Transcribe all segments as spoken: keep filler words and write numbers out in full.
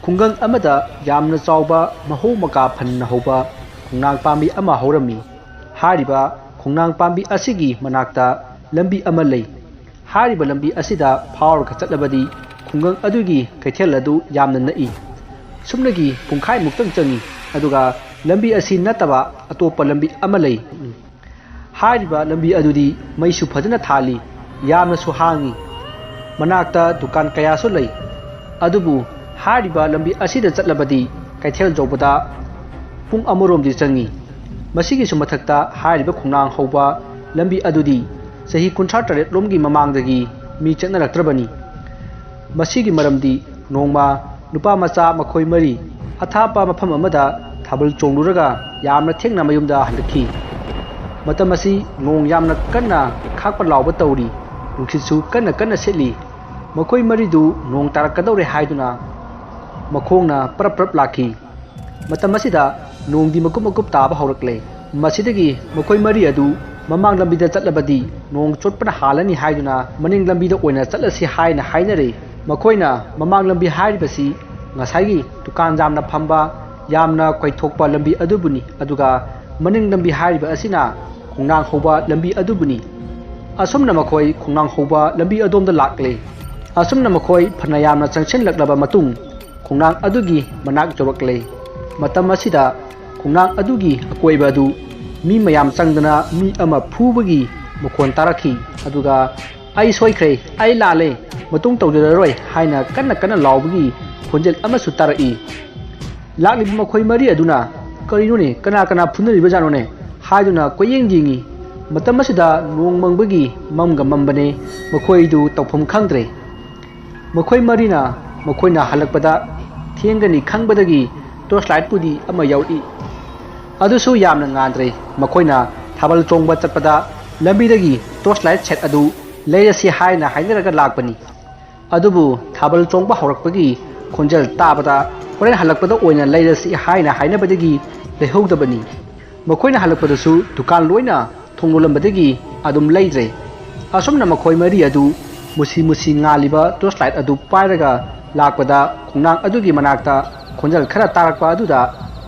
ꯈꯨꯡꯒꯪ ꯑꯃꯗ ꯌꯥꯝꯅ ꯆꯥꯎꯕ ꯃꯍꯧ ꯃꯀꯥ ꯐꯟꯅ ꯍꯧꯕ ꯈꯣꯡꯅꯥꯡ ꯄꯥꯝꯕꯤ ꯑꯃ ꯍꯧꯔꯝꯃꯤ꯫ ꯍꯥꯏꯔꯤꯕ ꯈꯣꯡꯅꯥꯡ ꯄꯥꯝꯕꯤ ꯑꯁꯤꯒꯤ ꯃꯅꯥꯛꯇ ꯂꯝꯕꯤ ꯑꯃ ꯂꯩ꯫ ꯍꯥꯏꯔꯤꯕ ꯂꯝꯕꯤ ꯑꯁꯤꯗ ꯐꯥꯎꯔꯒ ꯆꯠꯂꯕꯗꯤ ꯈꯨꯡꯒꯪ ꯑꯗꯨꯒꯤ ꯀꯩꯊꯦꯜ ꯑꯗꯨ ꯌꯥꯝꯅ ꯅꯛꯏ꯫ ꯁꯨꯞꯅꯒꯤ ꯄꯨꯡꯈꯥꯏꯃꯨꯛꯇꯪ ꯆꯪꯏ꯫ ꯑꯗꯨꯒ ꯂꯝꯕꯤ ꯑꯁꯤ ꯅꯠꯇꯕ ꯑꯇꯣꯞꯄ ꯂꯝꯕꯤ ꯑꯃ ꯂꯩ꯫ ꯍꯥꯏꯔꯤꯕ ꯂꯝꯕꯤ ꯑꯗꯨꯗꯤ ꯃꯩꯁꯨ ꯐꯖꯅ ꯊꯥꯜꯂꯤ, ꯌꯥꯝꯅꯁꯨ ꯍꯥꯡꯉꯤ꯫ ꯃꯅꯥꯛꯇ ꯗꯨꯀꯥꯟ ꯀꯌꯥꯁꯨ ꯂꯩ꯫ ꯑꯗꯨꯕꯨ ꯍꯥꯏꯔꯤꯕ ꯂꯝꯕꯤ ꯑꯁꯤꯗ ꯆꯠꯂꯕꯗꯤ ꯀꯩꯊꯦꯜ ꯌꯧꯕꯗ ꯄꯨꯡ ꯑꯃꯔꯣꯝꯗꯤ ꯆꯪꯏ꯫ ꯃꯁꯤꯒꯤꯁꯨ ꯃꯊꯛꯇ ꯍꯥꯏꯔꯤꯕ ꯈꯣꯡꯅꯥꯡ ꯍꯧꯕ ꯂꯝꯕꯤ ꯑꯗꯨꯗꯤ ꯆꯍꯤ ꯀꯨꯟꯊ꯭ꯔꯥ ꯇꯔꯦꯠ ꯂꯣꯝꯒꯤ ꯃꯃꯥꯡꯗꯒꯤ ꯃꯤ ꯆꯠꯅꯔꯛꯇ꯭ꯔꯕꯅꯤ꯫ ꯃꯁꯤꯒꯤ ꯃꯔꯝꯗꯤ ꯅꯣꯡꯃ ꯅꯨꯄꯥ ꯃꯆꯥ ꯃꯈꯣꯏ ꯃꯔꯤ ꯑꯊꯥꯞꯄ ꯃꯐꯝ ꯑꯃꯗ ꯊꯥꯕꯜ ꯆꯣꯡꯂꯨꯔꯒ ꯌꯥꯝꯅ ꯊꯦꯡꯅ ꯃꯌꯨꯝꯗ ꯍꯜꯂꯛꯈꯤ꯫ ꯃꯇꯝ ꯑꯁꯤ ꯅꯣꯡ ꯌꯥꯝꯅ ꯀꯟꯅ ꯈꯥꯛꯄ ꯂꯥꯎꯕ ꯇꯧꯔꯤ꯫ ꯅꯨꯡꯁꯤꯠꯁꯨ ꯀꯟꯅ ꯀꯟꯅ ꯁꯤꯠꯂꯤ꯫ ꯃꯈꯣꯏ ꯃꯔꯤꯗꯨ ꯅꯣꯡ ꯇꯥꯔꯛꯀꯗꯧꯔꯦ ꯍꯥꯏꯗꯨꯅ ꯃꯈꯣꯡꯅ ꯄꯔꯞ ꯄꯔꯞ ꯂꯥꯛꯈꯤ꯫ ꯃꯇꯝ ꯑꯁꯤꯗ ꯅꯣꯡꯗꯤ ꯃꯀꯨꯞ ꯃꯀꯨꯞ ꯇꯥꯕ ꯍꯧꯔꯛꯂꯦ꯫ ꯃꯁꯤꯗꯒꯤ ꯃꯈꯣꯏ ꯃꯔꯤ ꯑꯗꯨ ꯃꯃꯥꯡ ꯂꯝꯕꯤꯗ ꯆꯠꯂꯕꯗꯤ ꯅꯣꯡ ꯆꯣꯠꯄꯅ ꯍꯥꯜꯂꯅꯤ ꯍꯥꯏꯗꯨꯅ ꯃꯅꯤꯡ ꯂꯝꯕꯤꯗ ꯑꯣꯏꯅ ꯆꯠꯂꯁꯤ ꯍꯥꯏꯅ ꯍꯥꯏꯅꯔꯦ꯫ ꯃꯈꯣꯏꯅ ꯃꯃꯥꯡ ꯂꯝꯕꯤ ꯍꯥꯏꯔꯤꯕꯁꯤ ꯉꯁꯥꯏꯒꯤ ꯗꯨꯀꯥꯟ ꯌꯥꯝꯅ ꯐꯝꯕ, ꯌꯥꯝꯅ ꯀꯣꯏꯊꯣꯛꯄ ꯂꯝꯕꯤ ꯑꯗꯨꯕꯨꯅꯤ꯫ ꯑꯗꯨꯒ ꯃꯅꯤꯡ ꯂꯝꯕꯤ ꯍꯥꯏꯔꯤꯕ ꯑꯁꯤꯅ ꯈꯣꯡꯅꯥꯡ ꯍꯧꯕ ꯂꯝꯕꯤ ꯑꯗꯨꯕꯨꯅꯤ꯫ ꯑꯁꯨꯝꯅ ꯃꯈꯣꯏ ꯈꯣꯡꯅꯥꯡ ꯍꯧꯕ ꯂꯝꯕꯤ ꯑꯗꯣꯝꯗ ꯂꯥꯛꯂꯦ꯫ ꯑꯁꯨꯝꯅ ꯃꯈꯣꯏ ꯐꯅ ꯌꯥꯝꯅ ꯆꯪꯁꯤꯜꯂꯛꯂꯕ ꯃꯇꯨꯡ ꯈꯣꯡꯅꯥꯡ ꯑꯗꯨꯒꯤ ꯃꯅꯥꯛ ꯌꯧꯔꯛꯂꯦ꯫ ꯃꯇꯝ ꯑꯁꯤꯗ ꯈꯣꯡꯅꯥꯡ ꯑꯗꯨꯒꯤ ꯑꯀꯣꯏꯕ ꯑꯗꯨ ꯃꯤ ꯃꯌꯥꯝ ꯆꯪꯗꯅ ꯃꯤ ꯑꯃ ꯐꯨꯕꯒꯤ ꯃꯈꯣꯟ ꯇꯥꯔꯛꯈꯤ꯫ ꯑꯗꯨꯒ "ꯑꯩ ꯁꯣꯏꯈ꯭ꯔꯦ, ꯑꯩ ꯂꯥꯜꯂꯦ, ꯃꯇꯨꯡ ꯇꯧꯖꯔꯔꯣꯏ" ꯍꯥꯏꯅ ꯀꯟꯅ ꯀꯟꯅ ꯂꯥꯎꯕꯒꯤ ꯈꯣꯟꯖꯦꯜ ꯑꯃꯁꯨ ꯇꯥꯔꯛꯏ꯫ ꯂꯥꯛꯂꯤꯕ ꯃꯈꯣꯏ ꯃꯔꯤ ꯑꯗꯨꯅ "ꯀꯔꯤꯅꯣꯅꯦ, ꯀꯅꯥ ꯀꯅꯥ ꯐꯨꯅꯔꯤꯕꯖꯥꯠꯅꯣꯅꯦ?" ꯍꯥꯏꯗꯨꯅ ꯀꯣꯏꯌꯦꯡ ꯌꯦꯡꯉꯤ꯫ ꯃꯇꯝ ꯑꯁꯤꯗ ꯅꯣꯡ ꯃꯪꯕꯒꯤ ꯃꯝꯒ ꯃꯝꯕꯅꯦ꯫ ꯃꯈꯣꯏꯗꯨ ꯇꯧꯐꯝ ꯈꯪꯗ꯭ꯔꯦ꯫ ꯃꯈꯣꯏ ꯃꯔꯤꯅ ꯃꯈꯣꯏꯅ ꯍꯜꯂꯛꯄꯗ ꯊꯦꯡꯒꯅꯤ ꯈꯪꯕꯗꯒꯤ ꯇꯣꯔꯆ ꯂꯥꯏꯠꯄꯨꯗꯤ ꯑꯃ ꯌꯥꯎꯔꯛꯏ꯫ ꯑꯗꯨꯁꯨ ꯌꯥꯝꯅ ꯉꯥꯟꯗ꯭ꯔꯦ꯫ ꯃꯈꯣꯏꯅ ꯊꯥꯕꯜ ꯆꯣꯡꯕ ꯆꯠꯄꯗ ꯂꯝꯕꯤꯗꯒꯤ ꯇꯣꯔꯆ ꯂꯥꯏꯠ ꯁꯦꯠ ꯑꯗꯨ ꯂꯩꯔꯁꯤ ꯍꯥꯏꯅ ꯍꯥꯏꯅꯔꯒ ꯂꯥꯛꯄꯅꯤ꯫ ꯑꯗꯨꯕꯨ ꯊꯥꯕꯜ ꯆꯣꯡꯕ ꯍꯧꯔꯛꯄꯒꯤ ꯈꯣꯟꯖꯦꯜ ꯇꯥꯕꯗ ꯍꯣꯔꯦꯟ ꯍꯜꯂꯛꯄꯗ ꯑꯣꯏꯅ ꯂꯩꯔꯁꯤ ꯍꯥꯏꯅ ꯍꯥꯏꯅꯕꯗꯒꯤ ꯂꯩꯍꯧꯗꯕꯅꯤ꯫ ꯃꯈꯣꯏꯅ ꯍꯜꯂꯛꯄꯗꯁꯨ ꯗꯨꯀꯥꯟ ꯂꯣꯏꯅ ꯊꯣꯡ ꯂꯣꯜꯂꯝꯕꯗꯒꯤ ꯑꯗꯨꯝ ꯂꯩꯗ꯭ꯔꯦ꯫ ꯑꯁꯨꯝꯅ ꯃꯈꯣꯏ ꯃꯔꯤ ꯑꯗꯨ ꯃꯨꯁꯤ ꯃꯨꯁꯤ ꯉꯥꯜꯂꯤꯕ ꯇꯣꯔꯆ ꯂꯥꯏꯠ ꯑꯗꯨ ꯄꯥꯏꯔꯒ ꯂꯥꯛꯄꯗ ꯈꯣꯡꯅꯥꯡ ꯑꯗꯨꯒꯤ ꯃꯅꯥꯛꯇ ꯈꯣꯟꯖꯦꯜ ꯈꯔ ꯇꯥꯔꯛꯄ ꯑꯗꯨꯗ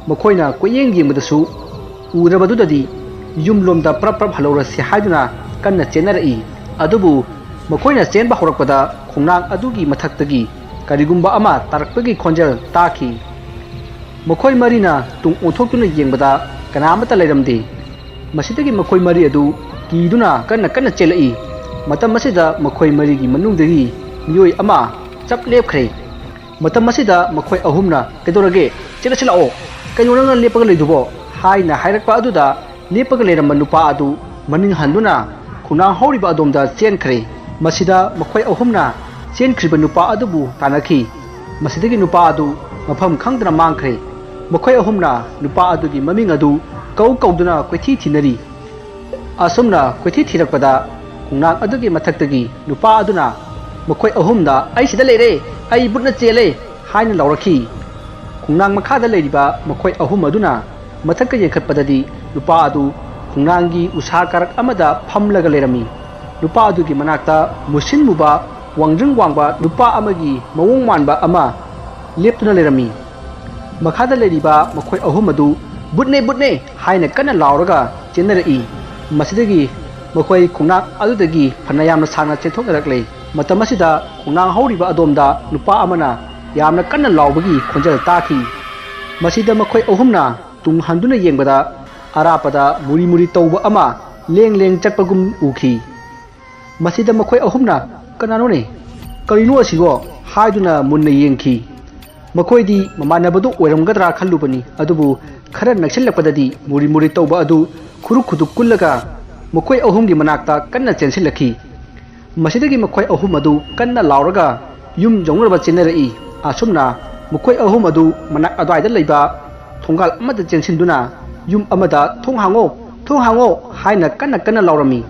ꯃꯈꯣꯏꯅ ꯀꯣꯏꯌꯦꯡ ꯌꯦꯡꯕꯗꯁꯨ ꯎꯗ꯭ꯔꯕꯗꯨꯗꯗꯤ ꯌꯨꯝꯂꯣꯝꯗ ꯄ꯭ꯔꯞ ꯄ꯭ꯔꯞ ꯍꯜꯍꯧꯔꯁꯤ ꯍꯥꯏꯗꯨꯅ ꯀꯟꯅ ꯆꯦꯟꯅꯔꯛꯏ꯫ ꯑꯗꯨꯕꯨ ꯃꯈꯣꯏꯅ ꯆꯦꯟꯕ ꯍꯧꯔꯛꯄꯗ ꯈꯣꯡꯅꯥꯡ ꯑꯗꯨꯒꯤ ꯃꯊꯛꯇꯒꯤ ꯀꯔꯤꯒꯨꯝꯕ ꯑꯃ ꯇꯥꯔꯛꯄꯒꯤ ꯈꯣꯟꯖꯦꯜ ꯇꯥꯈꯤ꯫ ꯃꯈꯣꯏ ꯃꯔꯤꯅ ꯇꯨꯡ ꯑꯣꯟꯊꯣꯛꯇꯨꯅ ꯌꯦꯡꯕꯗ ꯀꯅꯥ ꯑꯃꯠꯇ ꯂꯩꯔꯝꯗꯦ꯫ ꯃꯁꯤꯗꯒꯤ ꯃꯈꯣꯏ ꯃꯔꯤ ꯑꯗꯨ ꯀꯤꯗꯨꯅ ꯀꯟꯅ ꯀꯟꯅ ꯆꯦꯜꯂꯛꯏ꯫ ꯃꯇꯝ ꯑꯁꯤꯗ ꯃꯈꯣꯏ ꯃꯔꯤꯒꯤ ꯃꯅꯨꯡꯗꯒꯤ ꯃꯤꯑꯣꯏ ꯑꯃ ꯆꯞ ꯂꯦꯞꯈ꯭ꯔꯦ꯫ ꯃꯇꯝ ꯑꯁꯤꯗ ꯃꯈꯣꯏ ꯑꯍꯨꯝꯅ, "ꯀꯩꯗꯧꯔꯒꯦ? ꯆꯦꯜꯂꯁꯤ ꯂꯥꯛꯑꯣ꯫ ꯀꯩꯅꯣ ꯅꯪꯅ ꯂꯦꯞꯄꯒ ꯂꯩꯗꯨꯕꯣ?" ꯍꯥꯏꯅ ꯍꯥꯏꯔꯛꯄ ꯑꯗꯨꯗ ꯂꯦꯞꯄꯒ ꯂꯩꯔꯝꯕ ꯅꯨꯄꯥ ꯑꯗꯨ ꯃꯅꯤꯡ ꯍꯟꯗꯨꯅ ꯈꯣꯡꯅꯥꯡ ꯍꯧꯔꯤꯕ ꯑꯗꯣꯝꯗ ꯆꯦꯟꯈ꯭ꯔꯦ꯫ ꯃꯁꯤꯗ ꯃꯈꯣꯏ ꯑꯍꯨꯝꯅ ꯆꯦꯟꯈ꯭ꯔꯤꯕ ꯅꯨꯄꯥ ꯑꯗꯨꯕꯨ ꯇꯥꯟꯅꯈꯤ꯫ ꯃꯁꯤꯗꯒꯤ ꯅꯨꯄꯥ ꯑꯗꯨ ꯃꯐꯝ ꯈꯪꯗꯅ ꯃꯥꯡꯈ꯭ꯔꯦ꯫ ꯃꯈꯣꯏ ꯑꯍꯨꯝꯅ ꯅꯨꯄꯥ ꯑꯗꯨꯒꯤ ꯃꯃꯤꯡ ꯑꯗꯨ ꯀꯧ ꯀꯧꯗꯨꯅ ꯀꯣꯏꯊꯤ ꯊꯤꯅꯔꯤ꯫ ꯑꯁꯨꯝꯅ ꯀꯣꯏꯊꯤ ꯊꯤꯔꯛꯄꯗ ꯈꯣꯡꯅꯥꯡ ꯑꯗꯨꯒꯤ ꯃꯊꯛꯇꯒꯤ ꯅꯨꯄꯥ ꯑꯗꯨꯅ ꯃꯈꯣꯏ ꯑꯍꯨꯝꯗ, "ꯑꯩ ꯁꯤꯗ ꯂꯩꯔꯦ, ꯑꯩ ꯕꯨꯠꯅ ꯆꯦꯜꯂꯦ" ꯍꯥꯏꯅ ꯂꯥꯎꯔꯛꯈꯤ꯫ ꯈꯣꯡꯅꯥꯡ ꯃꯈꯥꯗ ꯂꯩꯔꯤꯕ ꯃꯈꯣꯏ ꯑꯍꯨꯝ ꯑꯗꯨꯅ ꯃꯊꯛꯇ ꯌꯦꯡꯈꯠꯄꯗꯗꯤ ꯅꯨꯄꯥ ꯑꯗꯨ ꯈꯣꯡꯅꯥꯡꯒꯤ ꯎꯁꯥ ꯀꯥꯔꯛ ꯑꯃꯗ ꯐꯝꯂꯒ ꯂꯩꯔꯝꯃꯤ꯫ ꯅꯨꯄꯥ ꯑꯗꯨꯒꯤ ꯃꯅꯥꯛꯇ ꯃꯨꯁꯤꯟ ꯃꯨꯕ, ꯋꯥꯡꯖꯤꯡ ꯋꯥꯡꯕ ꯅꯨꯄꯥ ꯑꯃꯒꯤ ꯃꯑꯣꯡ ꯃꯥꯟꯕ ꯑꯃ ꯂꯦꯞꯇꯨꯅ ꯂꯩꯔꯝꯃꯤ꯫ ꯃꯈꯥꯗ ꯂꯩꯔꯤꯕ ꯃꯈꯣꯏ ꯑꯍꯨꯝ ꯑꯗꯨ, "ꯕꯨꯠꯅꯦ, ꯕꯨꯠꯅꯦ" ꯍꯥꯏꯅ ꯀꯟꯅ ꯂꯥꯎꯔꯒ ꯆꯦꯟꯅꯔꯛꯏ꯫ ꯃꯁꯤꯗꯒꯤ ꯃꯈꯣꯏ ꯈꯣꯡꯅꯥꯡ ꯑꯗꯨꯗꯒꯤ ꯐꯅ ꯌꯥꯝꯅ ꯁꯥꯡꯅ ꯆꯦꯟꯊꯣꯛꯅꯔꯛꯂꯦ꯫ ꯃꯇꯝ ꯑꯁꯤꯗ ꯈꯣꯡꯅꯥꯡ ꯍꯧꯔꯤꯕ ꯑꯗꯣꯝꯗ ꯅꯨꯄꯥ ꯑꯃꯅ ꯌꯥꯝꯅ ꯀꯟꯅ ꯂꯥꯎꯕꯒꯤ ꯈꯣꯟꯖꯦꯜ ꯇꯥꯈꯤ꯫ ꯃꯁꯤꯗ ꯃꯈꯣꯏ ꯑꯍꯨꯝꯅ ꯇꯨꯡ ꯍꯟꯗꯨꯅ ꯌꯦꯡꯕꯗ ꯑꯔꯥꯞꯄꯗ ꯃꯨꯔꯤ ꯃꯨꯔꯤ ꯇꯧꯕ ꯑꯃ ꯂꯦꯡ ꯂꯦꯡ ꯆꯠꯄꯒꯨꯝ ꯎꯈꯤ꯫ ꯃꯁꯤꯗ ꯃꯈꯣꯏ ꯑꯍꯨꯝꯅ, "ꯀꯅꯥꯅꯣꯅꯦ? ꯀꯔꯤꯅꯣ ꯑꯁꯤꯕꯣ?" ꯍꯥꯏꯗꯨꯅ ꯃꯨꯟꯅ ꯌꯦꯡꯈꯤ꯫ ꯃꯈꯣꯏꯗꯤ ꯃꯃꯥꯟꯅꯕꯗꯨ ꯑꯣꯏꯔꯝꯒꯗ꯭ꯔꯥ ꯈꯜꯂꯨꯕꯅꯤ, ꯑꯗꯨꯕꯨ ꯈꯔ ꯅꯛꯁꯤꯜꯂꯛꯄꯗꯗꯤ ꯃꯨꯔꯤ ꯃꯨꯔꯤ ꯇꯧꯕ ꯑꯗꯨ ꯈꯨꯔꯨ ꯈꯨꯗꯨ ꯀꯨꯜꯂꯒ ꯃꯈꯣꯏ ꯑꯍꯨꯝꯒꯤ ꯃꯅꯥꯛꯇ ꯀꯟꯅ ꯆꯦꯟꯁꯤꯜꯂꯛꯈꯤ꯫ ꯃꯁꯤꯗꯒꯤ ꯃꯈꯣꯏ ꯑꯍꯨꯝ ꯑꯗꯨ ꯀꯟꯅ ꯂꯥꯎꯔꯒ ꯌꯨꯝ ꯌꯧꯅꯅꯕ ꯆꯦꯟꯅꯔꯛꯏ꯫ ꯑꯁꯨꯝꯅ ꯃꯈꯣꯏ ꯑꯍꯨꯝ ꯑꯗꯨ ꯃꯅꯥꯛ ꯑꯗꯨꯋꯥꯏꯗ ꯂꯩꯕ ꯊꯣꯡꯒꯥꯜ ꯑꯃꯗ ꯆꯦꯟꯁꯤꯟꯗꯨꯅ ꯌꯨꯝ ꯑꯃꯗ, "ꯊꯣꯡ ꯍꯥꯡꯉꯣ, ꯊꯣꯡ ꯍꯥꯡꯉꯣ" ꯍꯥꯏꯅ ꯀꯟꯅ ꯀꯟꯅ ꯂꯥꯎꯔꯝꯃꯤ꯫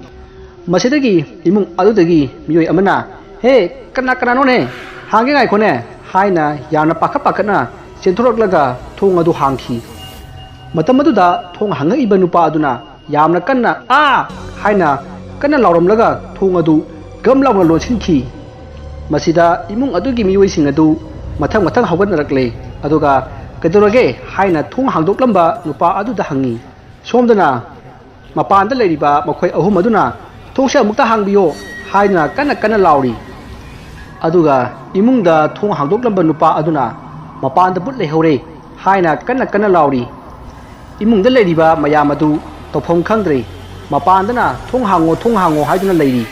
ꯃꯁꯤꯗꯒꯤ ꯏꯃꯨꯡ ꯑꯗꯨꯗꯒꯤ ꯃꯤꯑꯣꯏ ꯑꯃꯅ, "ꯍꯦ, ꯀꯅꯥ ꯀꯅꯥꯅꯣꯅꯦ? ꯍꯥꯡꯒꯦ ꯉꯥꯏꯈꯣꯅꯦ" ꯍꯥꯏꯅ ꯌꯥꯝꯅ ꯄꯥꯈꯠ ꯄꯥꯈꯠꯅ ꯆꯦꯟꯊꯣꯔꯛꯂꯒ ꯊꯣꯡ ꯑꯗꯨ ꯍꯥꯡꯈꯤ꯫ ꯃꯇꯝ ꯑꯗꯨꯗ ꯊꯣꯡ ꯍꯥꯡꯉꯛꯏꯕ ꯅꯨꯄꯥ ꯑꯗꯨꯅ ꯌꯥꯝꯅ ꯀꯟꯅ, "ꯑꯥ!" ꯍꯥꯏꯅ ꯀꯟꯅ ꯂꯥꯎꯔꯝꯂꯒ ꯊꯣꯡ ꯑꯗꯨ ꯒꯝ ꯂꯥꯎꯅ ꯂꯣꯟꯁꯤꯟꯈꯤ꯫ ꯃꯁꯤꯗ ꯏꯃꯨꯡ ꯑꯗꯨꯒꯤ ꯃꯤꯑꯣꯏꯁꯤꯡ ꯑꯗꯨ ꯃꯊꯪ ꯃꯊꯪ ꯍꯧꯒꯠꯅꯔꯛꯂꯦ꯫ ꯑꯗꯨꯒ "ꯀꯩꯗꯧꯔꯒꯦ?" ꯍꯥꯏꯅ ꯊꯣꯡ ꯍꯥꯡꯗꯣꯛꯂꯝꯕ ꯅꯨꯄꯥ ꯑꯗꯨꯗ ꯍꯪꯉꯤ꯫ ꯁꯣꯝꯗꯅ ꯃꯄꯥꯟꯗ ꯂꯩꯔꯤꯕ ꯃꯈꯣꯏ ꯑꯍꯨꯝ ꯑꯗꯨꯅ "ꯊꯣꯡꯁꯦ ꯑꯃꯨꯛꯇ ꯍꯥꯡꯕꯤꯌꯣ" ꯍꯥꯏꯗꯨꯅ ꯀꯟꯅ ꯀꯟꯅ ꯂꯥꯎꯔꯤ꯫ ꯑꯗꯨꯒ ꯏꯃꯨꯡꯗ ꯊꯣꯡ ꯍꯥꯡꯗꯣꯛꯂꯝꯕ ꯅꯨꯄꯥ ꯑꯗꯨꯅ "ꯃꯄꯥꯟꯗ ꯚꯨꯠ ꯂꯩꯍꯧꯔꯦ" ꯍꯥꯏꯅ ꯀꯟꯅ ꯀꯟꯅ ꯂꯥꯎꯔꯤ꯫ ꯏꯃꯨꯡꯗ ꯂꯩꯔꯤꯕ ꯃꯌꯥꯝ ꯑꯗꯨ ꯇꯧꯐꯝ ꯈꯪꯗ꯭ꯔꯦ꯫ ꯃꯄꯥꯟꯗꯅ "ꯊꯣꯡ ꯍꯥꯡꯉꯣ, ꯊꯣꯡ ꯍꯥꯡꯉꯣ" ꯍꯥꯏꯗꯨꯅ ꯂꯩꯔꯤ꯫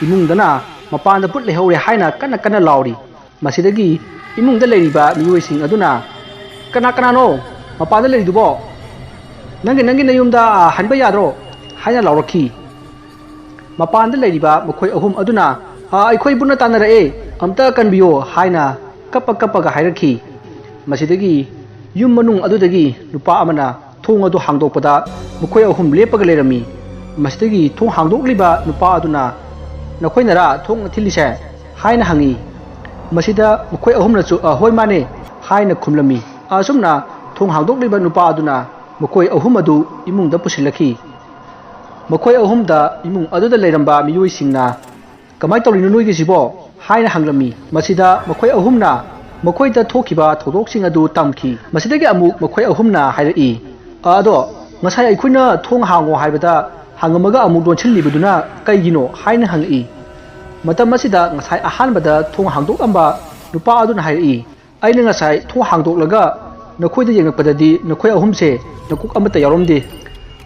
ꯏꯃꯨꯡꯗꯅ "ꯃꯄꯥꯟꯗ ꯚꯨꯠ ꯂꯩꯍꯧꯔꯦ" ꯍꯥꯏꯅ ꯀꯟꯅ ꯀꯟꯅ ꯂꯥꯎꯔꯤ꯫ ꯃꯁꯤꯗꯒꯤ ꯏꯃꯨꯡꯗ ꯂꯩꯔꯤꯕ ꯃꯤꯑꯣꯏꯁꯤꯡ ꯑꯗꯨꯅ "ꯀꯅꯥ ꯀꯅꯥꯅꯣ ꯃꯄꯥꯟꯗ ꯂꯩꯔꯤꯗꯨꯕꯣ? ꯅꯪꯒꯤ, ꯅꯪꯒꯤ ꯅꯌꯨꯝꯗ, ꯑ, ꯍꯟꯕ ꯌꯥꯗ꯭ꯔꯣ?" ꯍꯥꯏꯅ ꯂꯥꯎꯔꯛꯈꯤ꯫ ꯃꯄꯥꯟꯗ ꯂꯩꯔꯤꯕ ꯃꯈꯣꯏ ꯑꯍꯨꯝ ꯑꯗꯨꯅ "ꯑ, ꯑꯩꯈꯣꯏ ꯄꯨꯟꯅ ꯇꯥꯟꯅꯔꯛꯑꯦ, ꯑꯝꯇ ꯀꯟꯕꯤꯌꯣ" ꯍꯥꯏꯅ ꯀꯞꯄ ꯀꯞꯄꯒ ꯍꯥꯏꯔꯛꯈꯤ꯫ ꯃꯁꯤꯗꯒꯤ ꯌꯨꯝ ꯃꯅꯨꯡ ꯑꯗꯨꯗꯒꯤ ꯅꯨꯄꯥ ꯑꯃꯅ ꯊꯣꯡ ꯑꯗꯨ ꯍꯥꯡꯗꯣꯛꯄꯗ ꯃꯈꯣꯏ ꯑꯍꯨꯝ ꯂꯦꯞꯄꯒ ꯂꯩꯔꯝꯃꯤ꯫ ꯃꯁꯤꯗꯒꯤ ꯊꯣꯡ ꯍꯥꯡꯗꯣꯛꯂꯤꯕ ꯅꯨꯄꯥ ꯑꯗꯨꯅ "ꯅꯈꯣꯏꯅꯔꯥ ꯊꯣꯡ ꯊꯤꯜꯂꯤꯁꯦ?" ꯍꯥꯏꯅ ꯍꯪꯉꯤ꯫ ꯃꯁꯤꯗ ꯃꯈꯣꯏ ꯑꯍꯨꯝꯅꯁꯨ "ꯑ, ꯍꯣꯏ, ꯃꯥꯅꯦ" ꯍꯥꯏꯅ ꯈꯨꯝꯂꯝꯃꯤ꯫ ꯑꯁꯨꯝꯅ ꯊꯣꯡ ꯍꯥꯡꯗꯣꯛꯂꯤꯕ ꯅꯨꯄꯥ ꯑꯗꯨꯅ ꯃꯈꯣꯏ ꯑꯍꯨꯝ ꯑꯗꯨ ꯏꯃꯨꯡꯗ ꯄꯨꯁꯤꯜꯂꯛꯈꯤ꯫ ꯃꯈꯣꯏ ꯑꯍꯨꯝꯗ ꯏꯃꯨꯡ ꯑꯗꯨꯗ ꯂꯩꯔꯝꯕ ꯃꯤꯑꯣꯏꯁꯤꯡꯅ "ꯀꯃꯥꯏꯅ ꯇꯧꯔꯤꯅꯣ ꯅꯣꯏꯒꯤꯁꯤꯕꯣ?" ꯍꯥꯏꯅ ꯍꯪꯂꯝꯃꯤ꯫ ꯃꯁꯤꯗ ꯃꯈꯣꯏ ꯑꯍꯨꯝꯅ ꯃꯈꯣꯏꯗ ꯊꯣꯛꯈꯤꯕ ꯊꯧꯗꯣꯛꯁꯤꯡ ꯑꯗꯨ ꯇꯝꯈꯤ꯫ ꯃꯁꯤꯗꯒꯤ ꯑꯃꯨꯛ ꯃꯈꯣꯏ ꯑꯍꯨꯝꯅ ꯍꯥꯏꯔꯛꯏ, "ꯑ, ꯑꯗꯣ ꯉꯁꯥꯏ ꯑꯩꯈꯣꯏꯅ ꯊꯣꯡ ꯍꯥꯡꯉꯣ ꯍꯥꯏꯕꯗ ꯍꯥꯡꯉꯝꯃꯒ ꯑꯃꯨꯛ ꯂꯣꯟꯁꯤꯜꯂꯤꯕꯗꯨꯅ ꯀꯩꯒꯤꯅꯣ?" ꯍꯥꯏꯅ ꯍꯪꯉꯛꯏ꯫ ꯃꯇꯝ ꯑꯁꯤꯗ ꯉꯁꯥꯏ ꯑꯍꯥꯟꯕꯗ ꯊꯣꯡ ꯍꯥꯡꯗꯣꯛꯂꯝꯕ ꯅꯨꯄꯥ ꯑꯗꯨꯅ ꯍꯥꯏꯔꯛꯏ, "ꯑꯩꯅ ꯉꯁꯥꯏ ꯊꯣꯡ ꯍꯥꯡꯗꯣꯛꯂꯒ ꯅꯈꯣꯏꯗ ꯌꯦꯡꯉꯛꯄꯗꯗꯤ ꯅꯈꯣꯏ ꯑꯍꯨꯝꯁꯦ ꯅꯀꯣꯛ ꯑꯃꯠꯇ ꯌꯥꯎꯔꯝꯗꯦ꯫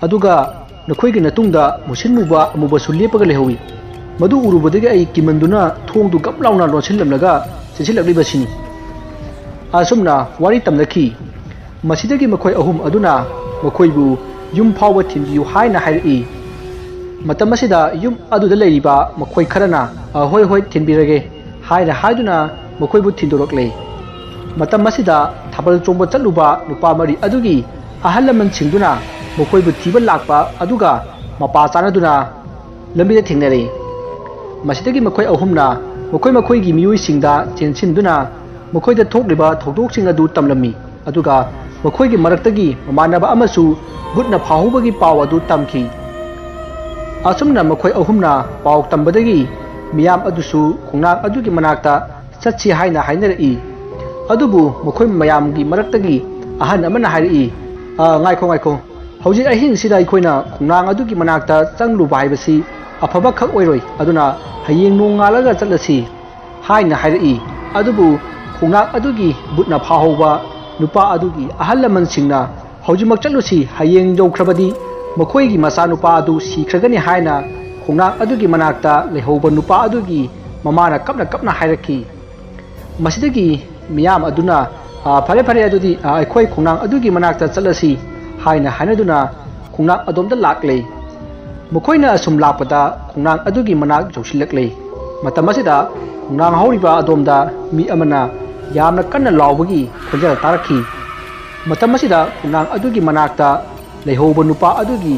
ꯑꯗꯨꯒ ꯅꯈꯣꯏꯒꯤ ꯅꯇꯨꯡꯗ ꯃꯨꯁꯤꯟ ꯃꯨꯕ ꯑꯃꯨꯕꯁꯨ ꯂꯦꯞꯄꯒ ꯂꯩꯍꯧꯏ꯫ ꯃꯗꯨ ꯎꯔꯨꯕꯗꯒꯤ ꯑꯩ ꯀꯤꯃꯟꯗꯨꯅ ꯊꯣꯡꯗꯨ ꯒꯞ ꯂꯥꯎꯅ ꯂꯣꯟꯁꯤꯜꯂꯝꯂꯒ ꯆꯦꯟꯁꯤꯜꯂꯛꯂꯤꯕꯁꯤꯅꯤ"꯫ ꯑꯁꯨꯝꯅ ꯋꯥꯔꯤ ꯇꯝꯅꯈꯤ꯫ ꯃꯁꯤꯗꯒꯤ ꯃꯈꯣꯏ ꯑꯍꯨꯝ ꯑꯗꯨꯅ ꯃꯈꯣꯏꯕꯨ ꯌꯨꯝ ꯐꯥꯎꯕ ꯊꯤꯟꯕꯤꯌꯨ ꯍꯥꯏꯅ ꯍꯥꯏꯔꯛꯏ꯫ ꯃꯇꯝ ꯑꯁꯤꯗ ꯌꯨꯝ ꯑꯗꯨꯗ ꯂꯩꯔꯤꯕ ꯃꯈꯣꯏ ꯈꯔꯅ "ꯑ, ꯍꯣꯏ, ꯍꯣꯏ, ꯊꯤꯟꯕꯤꯔꯒꯦ" ꯍꯥꯏꯅ ꯍꯥꯏꯗꯨꯅ ꯃꯈꯣꯏꯕꯨ ꯊꯤꯟꯗꯣꯔꯛꯂꯦ꯫ ꯃꯇꯝ ꯑꯁꯤꯗ ꯊꯥꯕꯜ ꯆꯣꯡꯕ ꯆꯠꯂꯨꯕ ꯅꯨꯄꯥ ꯃꯔꯤ ꯑꯗꯨꯒꯤ ꯑꯍꯜ ꯂꯃꯟꯁꯤꯡꯗꯨꯅ ꯃꯈꯣꯏꯕꯨ ꯊꯤꯕ ꯂꯥꯛꯄ ꯑꯗꯨꯒ ꯃꯄꯥ ꯆꯥꯅꯗꯨꯅ ꯂꯝꯕꯤꯗ ꯊꯦꯡꯅꯔꯦ꯫ ꯃꯁꯤꯗꯒꯤ ꯃꯈꯣꯏ ꯑꯍꯨꯝꯅ ꯃꯈꯣꯏ ꯃꯈꯣꯏꯒꯤ ꯃꯤꯑꯣꯏꯁꯤꯡꯗ ꯆꯦꯟꯁꯤꯟꯗꯨꯅ ꯃꯈꯣꯏꯗ ꯊꯣꯛꯂꯤꯕ ꯊꯧꯗꯣꯛꯁꯤꯡ ꯑꯗꯨ ꯇꯝꯂꯝꯃꯤ꯫ ꯑꯗꯨꯒ ꯃꯈꯣꯏꯒꯤ ꯃꯔꯛꯇꯒꯤ ꯃꯃꯥꯟꯅꯕ ꯑꯃꯁꯨ ꯕꯨꯠꯅ ꯐꯥꯍꯧꯕꯒꯤ ꯄꯥꯎ ꯑꯗꯨ ꯇꯝꯈꯤ꯫ ꯑꯁꯨꯝꯅ ꯃꯈꯣꯏ ꯑꯍꯨꯝꯅ ꯄꯥꯎ ꯇꯝꯕꯗꯒꯤ ꯃꯤꯌꯥꯝ ꯑꯗꯨꯁꯨ ꯈꯣꯡꯅꯥꯡ ꯑꯗꯨꯒꯤ ꯃꯅꯥꯛꯇ ꯆꯠꯁꯤ ꯍꯥꯏꯅ ꯍꯥꯏꯅꯔꯛꯏ꯫ ꯑꯗꯨꯕꯨ ꯃꯈꯣꯏ ꯃꯌꯥꯝꯒꯤ ꯃꯔꯛꯇꯒꯤ ꯑꯍꯟ ꯑꯃꯅ ꯍꯥꯏꯔꯛꯏ, "ꯑ, ꯉꯥꯏꯈꯣ, ꯉꯥꯏꯈꯣ, ꯍꯧꯖꯤꯛ ꯑꯍꯤꯡꯁꯤꯗ ꯑꯩꯈꯣꯏꯅ ꯈꯣꯡꯅꯥꯡ ꯑꯗꯨꯒꯤ ꯃꯅꯥꯛꯇ ꯆꯪꯂꯨꯕ ꯍꯥꯏꯕꯁꯤ ꯑꯐꯕ ꯈꯛ ꯑꯣꯏꯔꯣꯏ, ꯑꯗꯨꯅ ꯍꯌꯦꯡ ꯅꯣꯡꯉꯥꯜꯂꯒ ꯆꯠꯂꯁꯤ" ꯍꯥꯏꯅ ꯍꯥꯏꯔꯛꯏ꯫ ꯑꯗꯨꯕꯨ ꯈꯣꯡꯅꯥꯡ ꯑꯗꯨꯒꯤ ꯕꯨꯠꯅ ꯐꯥꯍꯧꯕ ꯅꯨꯄꯥ ꯑꯗꯨꯒꯤ ꯑꯍꯜ ꯂꯃꯟꯁꯤꯡꯅ, "ꯍꯧꯖꯤꯛꯃꯛ ꯆꯠꯂꯨꯁꯤ, ꯍꯌꯦꯡ ꯌꯧꯈ꯭ꯔꯕꯗꯤ ꯃꯈꯣꯏꯒꯤ ꯃꯆꯥꯅꯨꯄꯥ ꯑꯗꯨ ꯁꯤꯈ꯭ꯔꯒꯅꯤ" ꯍꯥꯏꯅ ꯈꯣꯡꯅꯥꯡ ꯑꯗꯨꯒꯤ ꯃꯅꯥꯛꯇ ꯂꯩꯍꯧꯕ ꯅꯨꯄꯥ ꯑꯗꯨꯒꯤ ꯃꯃꯥꯅ ꯀꯞꯅ ꯀꯞꯅ ꯍꯥꯏꯔꯛꯈꯤ꯫ ꯃꯁꯤꯗꯒꯤ ꯃꯤꯌꯥꯝ ꯑꯗꯨꯅ, "ꯑ, ꯐꯔꯦ, ꯐꯔꯦ, ꯑꯗꯨꯗꯤ, ꯑ, ꯑꯩꯈꯣꯏ ꯈꯣꯡꯅꯥꯡ ꯑꯗꯨꯒꯤ ꯃꯅꯥꯛꯇ ꯆꯠꯂꯁꯤ" ꯍꯥꯏꯅ ꯍꯥꯏꯅꯗꯨꯅ ꯈꯣꯡꯅꯥꯡ ꯑꯗꯣꯝꯗ ꯂꯥꯛꯂꯦ꯫ ꯃꯈꯣꯏꯅ ꯑꯁꯨꯝ ꯂꯥꯛꯄꯗ ꯈꯣꯡꯅꯥꯡ ꯑꯗꯨꯒꯤ ꯃꯅꯥꯛ ꯌꯧꯁꯤꯜꯂꯛꯂꯦ꯫ ꯃꯇꯝ ꯑꯁꯤꯗ ꯈꯣꯡꯅꯥꯡ ꯍꯧꯔꯤꯕ ꯑꯗꯣꯝꯗ ꯃꯤ ꯑꯃꯅ ꯌꯥꯝꯅ ꯀꯟꯅ ꯂꯥꯎꯕꯒꯤ ꯈꯣꯟꯖꯦꯜ ꯇꯥꯔꯛꯈꯤ꯫ ꯃꯇꯝ ꯑꯁꯤꯗ ꯈꯣꯡꯅꯥꯡ ꯑꯗꯨꯒꯤ ꯃꯅꯥꯛꯇ ꯂꯩꯍꯧꯕ ꯅꯨꯄꯥ ꯑꯗꯨꯒꯤ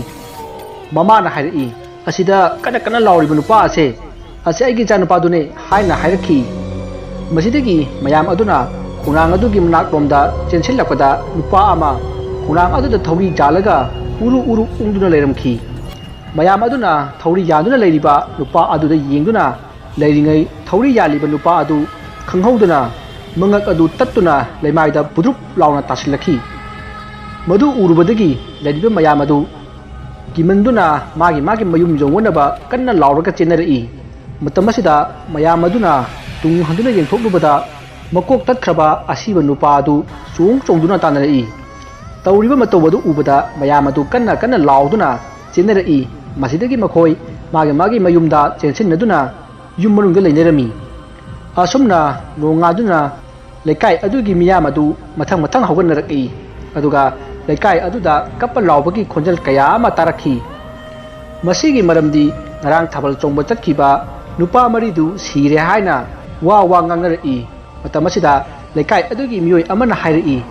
ꯃꯃꯥꯅ ꯍꯥꯏꯔꯛꯏ, "ꯑꯁꯤꯗ ꯀꯟꯅ ꯀꯟꯅ ꯂꯥꯎꯔꯤꯕ ꯅꯨꯄꯥ ꯑꯁꯦ, ꯑꯁꯤ ꯑꯩꯒꯤ ꯏꯆꯥꯅꯨꯄꯥꯗꯨꯅꯦ" ꯍꯥꯏꯅ ꯍꯥꯏꯔꯛꯈꯤ꯫ ꯃꯁꯤꯗꯒꯤ ꯃꯌꯥꯝ ꯑꯗꯨꯅ ꯈꯣꯡꯅꯥꯡ ꯑꯗꯨꯒꯤ ꯃꯅꯥꯛꯂꯣꯝꯗ ꯆꯦꯟꯁꯤꯜꯂꯛꯄꯗ, ꯅꯨꯄꯥ ꯑꯃ ꯈꯣꯡꯅꯥꯡ ꯑꯗꯨꯗ ꯊꯧꯔꯤ ꯌꯥꯜꯂꯒ ꯎꯔꯨ ꯎꯔꯨ ꯎꯪꯗꯨꯅ ꯂꯩꯔꯝꯈꯤ꯫ ꯃꯌꯥꯝ ꯑꯗꯨꯅ ꯊꯧꯔꯤ ꯌꯥꯟꯗꯨꯅ ꯂꯩꯔꯤꯕ ꯅꯨꯄꯥ ꯑꯗꯨꯗ ꯌꯦꯡꯗꯨꯅ ꯂꯩꯔꯤꯉꯩ, ꯊꯧꯔꯤ ꯌꯥꯜꯂꯤꯕ ꯅꯨꯄꯥ ꯑꯗꯨ ꯈꯪꯍꯧꯗꯅ ꯃꯉꯛ ꯑꯗꯨ ꯇꯠꯇꯨꯅ ꯂꯩꯃꯥꯏꯗ ꯕꯨꯗ꯭ꯔꯨꯞ ꯂꯥꯎꯅ ꯇꯥꯁꯤꯜꯂꯛꯈꯤ꯫ ꯃꯗꯨ ꯎꯔꯨꯕꯗꯒꯤ ꯂꯩꯔꯤꯕ ꯃꯌꯥꯝ ꯑꯗꯨ ꯀꯤꯃꯟꯗꯨꯅ ꯃꯥꯒꯤ ꯃꯥꯒꯤ ꯃꯌꯨꯝ ꯌꯧꯅꯅꯕ ꯀꯟꯅ ꯂꯥꯎꯔꯒ ꯆꯦꯟꯅꯔꯛꯏ꯫ ꯃꯇꯝ ꯑꯁꯤꯗ ꯃꯌꯥꯝ ꯑꯗꯨꯅ ꯇꯨꯡ ꯍꯟꯗꯨꯅ ꯌꯦꯡꯊꯣꯛꯂꯨꯕꯗ, ꯃꯀꯣꯛ ꯇꯠꯈ꯭ꯔꯕ ꯑꯁꯤꯕ ꯅꯨꯄꯥ ꯑꯗꯨ ꯆꯣꯡ ꯆꯣꯡꯗꯨꯅ ꯇꯥꯟꯅꯔꯛꯏ꯫ ꯇꯧꯔꯤꯕ ꯃꯇꯧ ꯑꯗꯨ ꯎꯕꯗ ꯃꯌꯥꯝ ꯑꯗꯨ ꯀꯟꯅ ꯀꯟꯅ ꯂꯥꯎꯗꯨꯅ ꯆꯦꯟꯅꯔꯛꯏ꯫ ꯃꯁꯤꯗꯒꯤ ꯃꯈꯣꯏ ꯃꯥꯒꯤ ꯃꯥꯒꯤ ꯃꯌꯨꯝꯗ ꯆꯦꯟꯁꯤꯟꯅꯗꯨꯅ ꯌꯨꯝ ꯃꯅꯨꯡꯗ ꯂꯩꯅꯔꯝꯃꯤ꯫ ꯑꯁꯨꯝꯅ ꯅꯣꯡꯉꯥꯟꯗꯨꯅ ꯂꯩꯀꯥꯏ ꯑꯗꯨꯒꯤ ꯃꯤꯌꯥꯝ ꯑꯗꯨ ꯃꯊꯪ ꯃꯊꯪ ꯍꯧꯒꯠꯅꯔꯛꯏ꯫ ꯑꯗꯨꯒ ꯂꯩꯀꯥꯏ ꯑꯗꯨꯗ ꯀꯞꯄ ꯂꯥꯎꯕꯒꯤ ꯈꯣꯟꯖꯦꯜ ꯀꯌꯥ ꯑꯃ ꯇꯥꯔꯛꯈꯤ꯫ ꯃꯁꯤꯒꯤ ꯃꯔꯝꯗꯤ ꯉꯔꯥꯡ ꯊꯥꯕꯜ ꯆꯣꯡꯕ ꯆꯠꯈꯤꯕ ꯅꯨꯄꯥ ꯃꯔꯤꯗꯨ ꯁꯤꯔꯦ ꯍꯥꯏꯅ ꯋꯥ ꯋꯥ ꯉꯥꯡꯅꯔꯛꯏ꯫ ꯃꯇꯝ ꯑꯁꯤꯗ ꯂꯩꯀꯥꯏ ꯑꯗꯨꯒꯤ ꯃꯤꯑꯣꯏ ꯑꯃꯅ ꯍꯥꯏꯔꯛꯏ,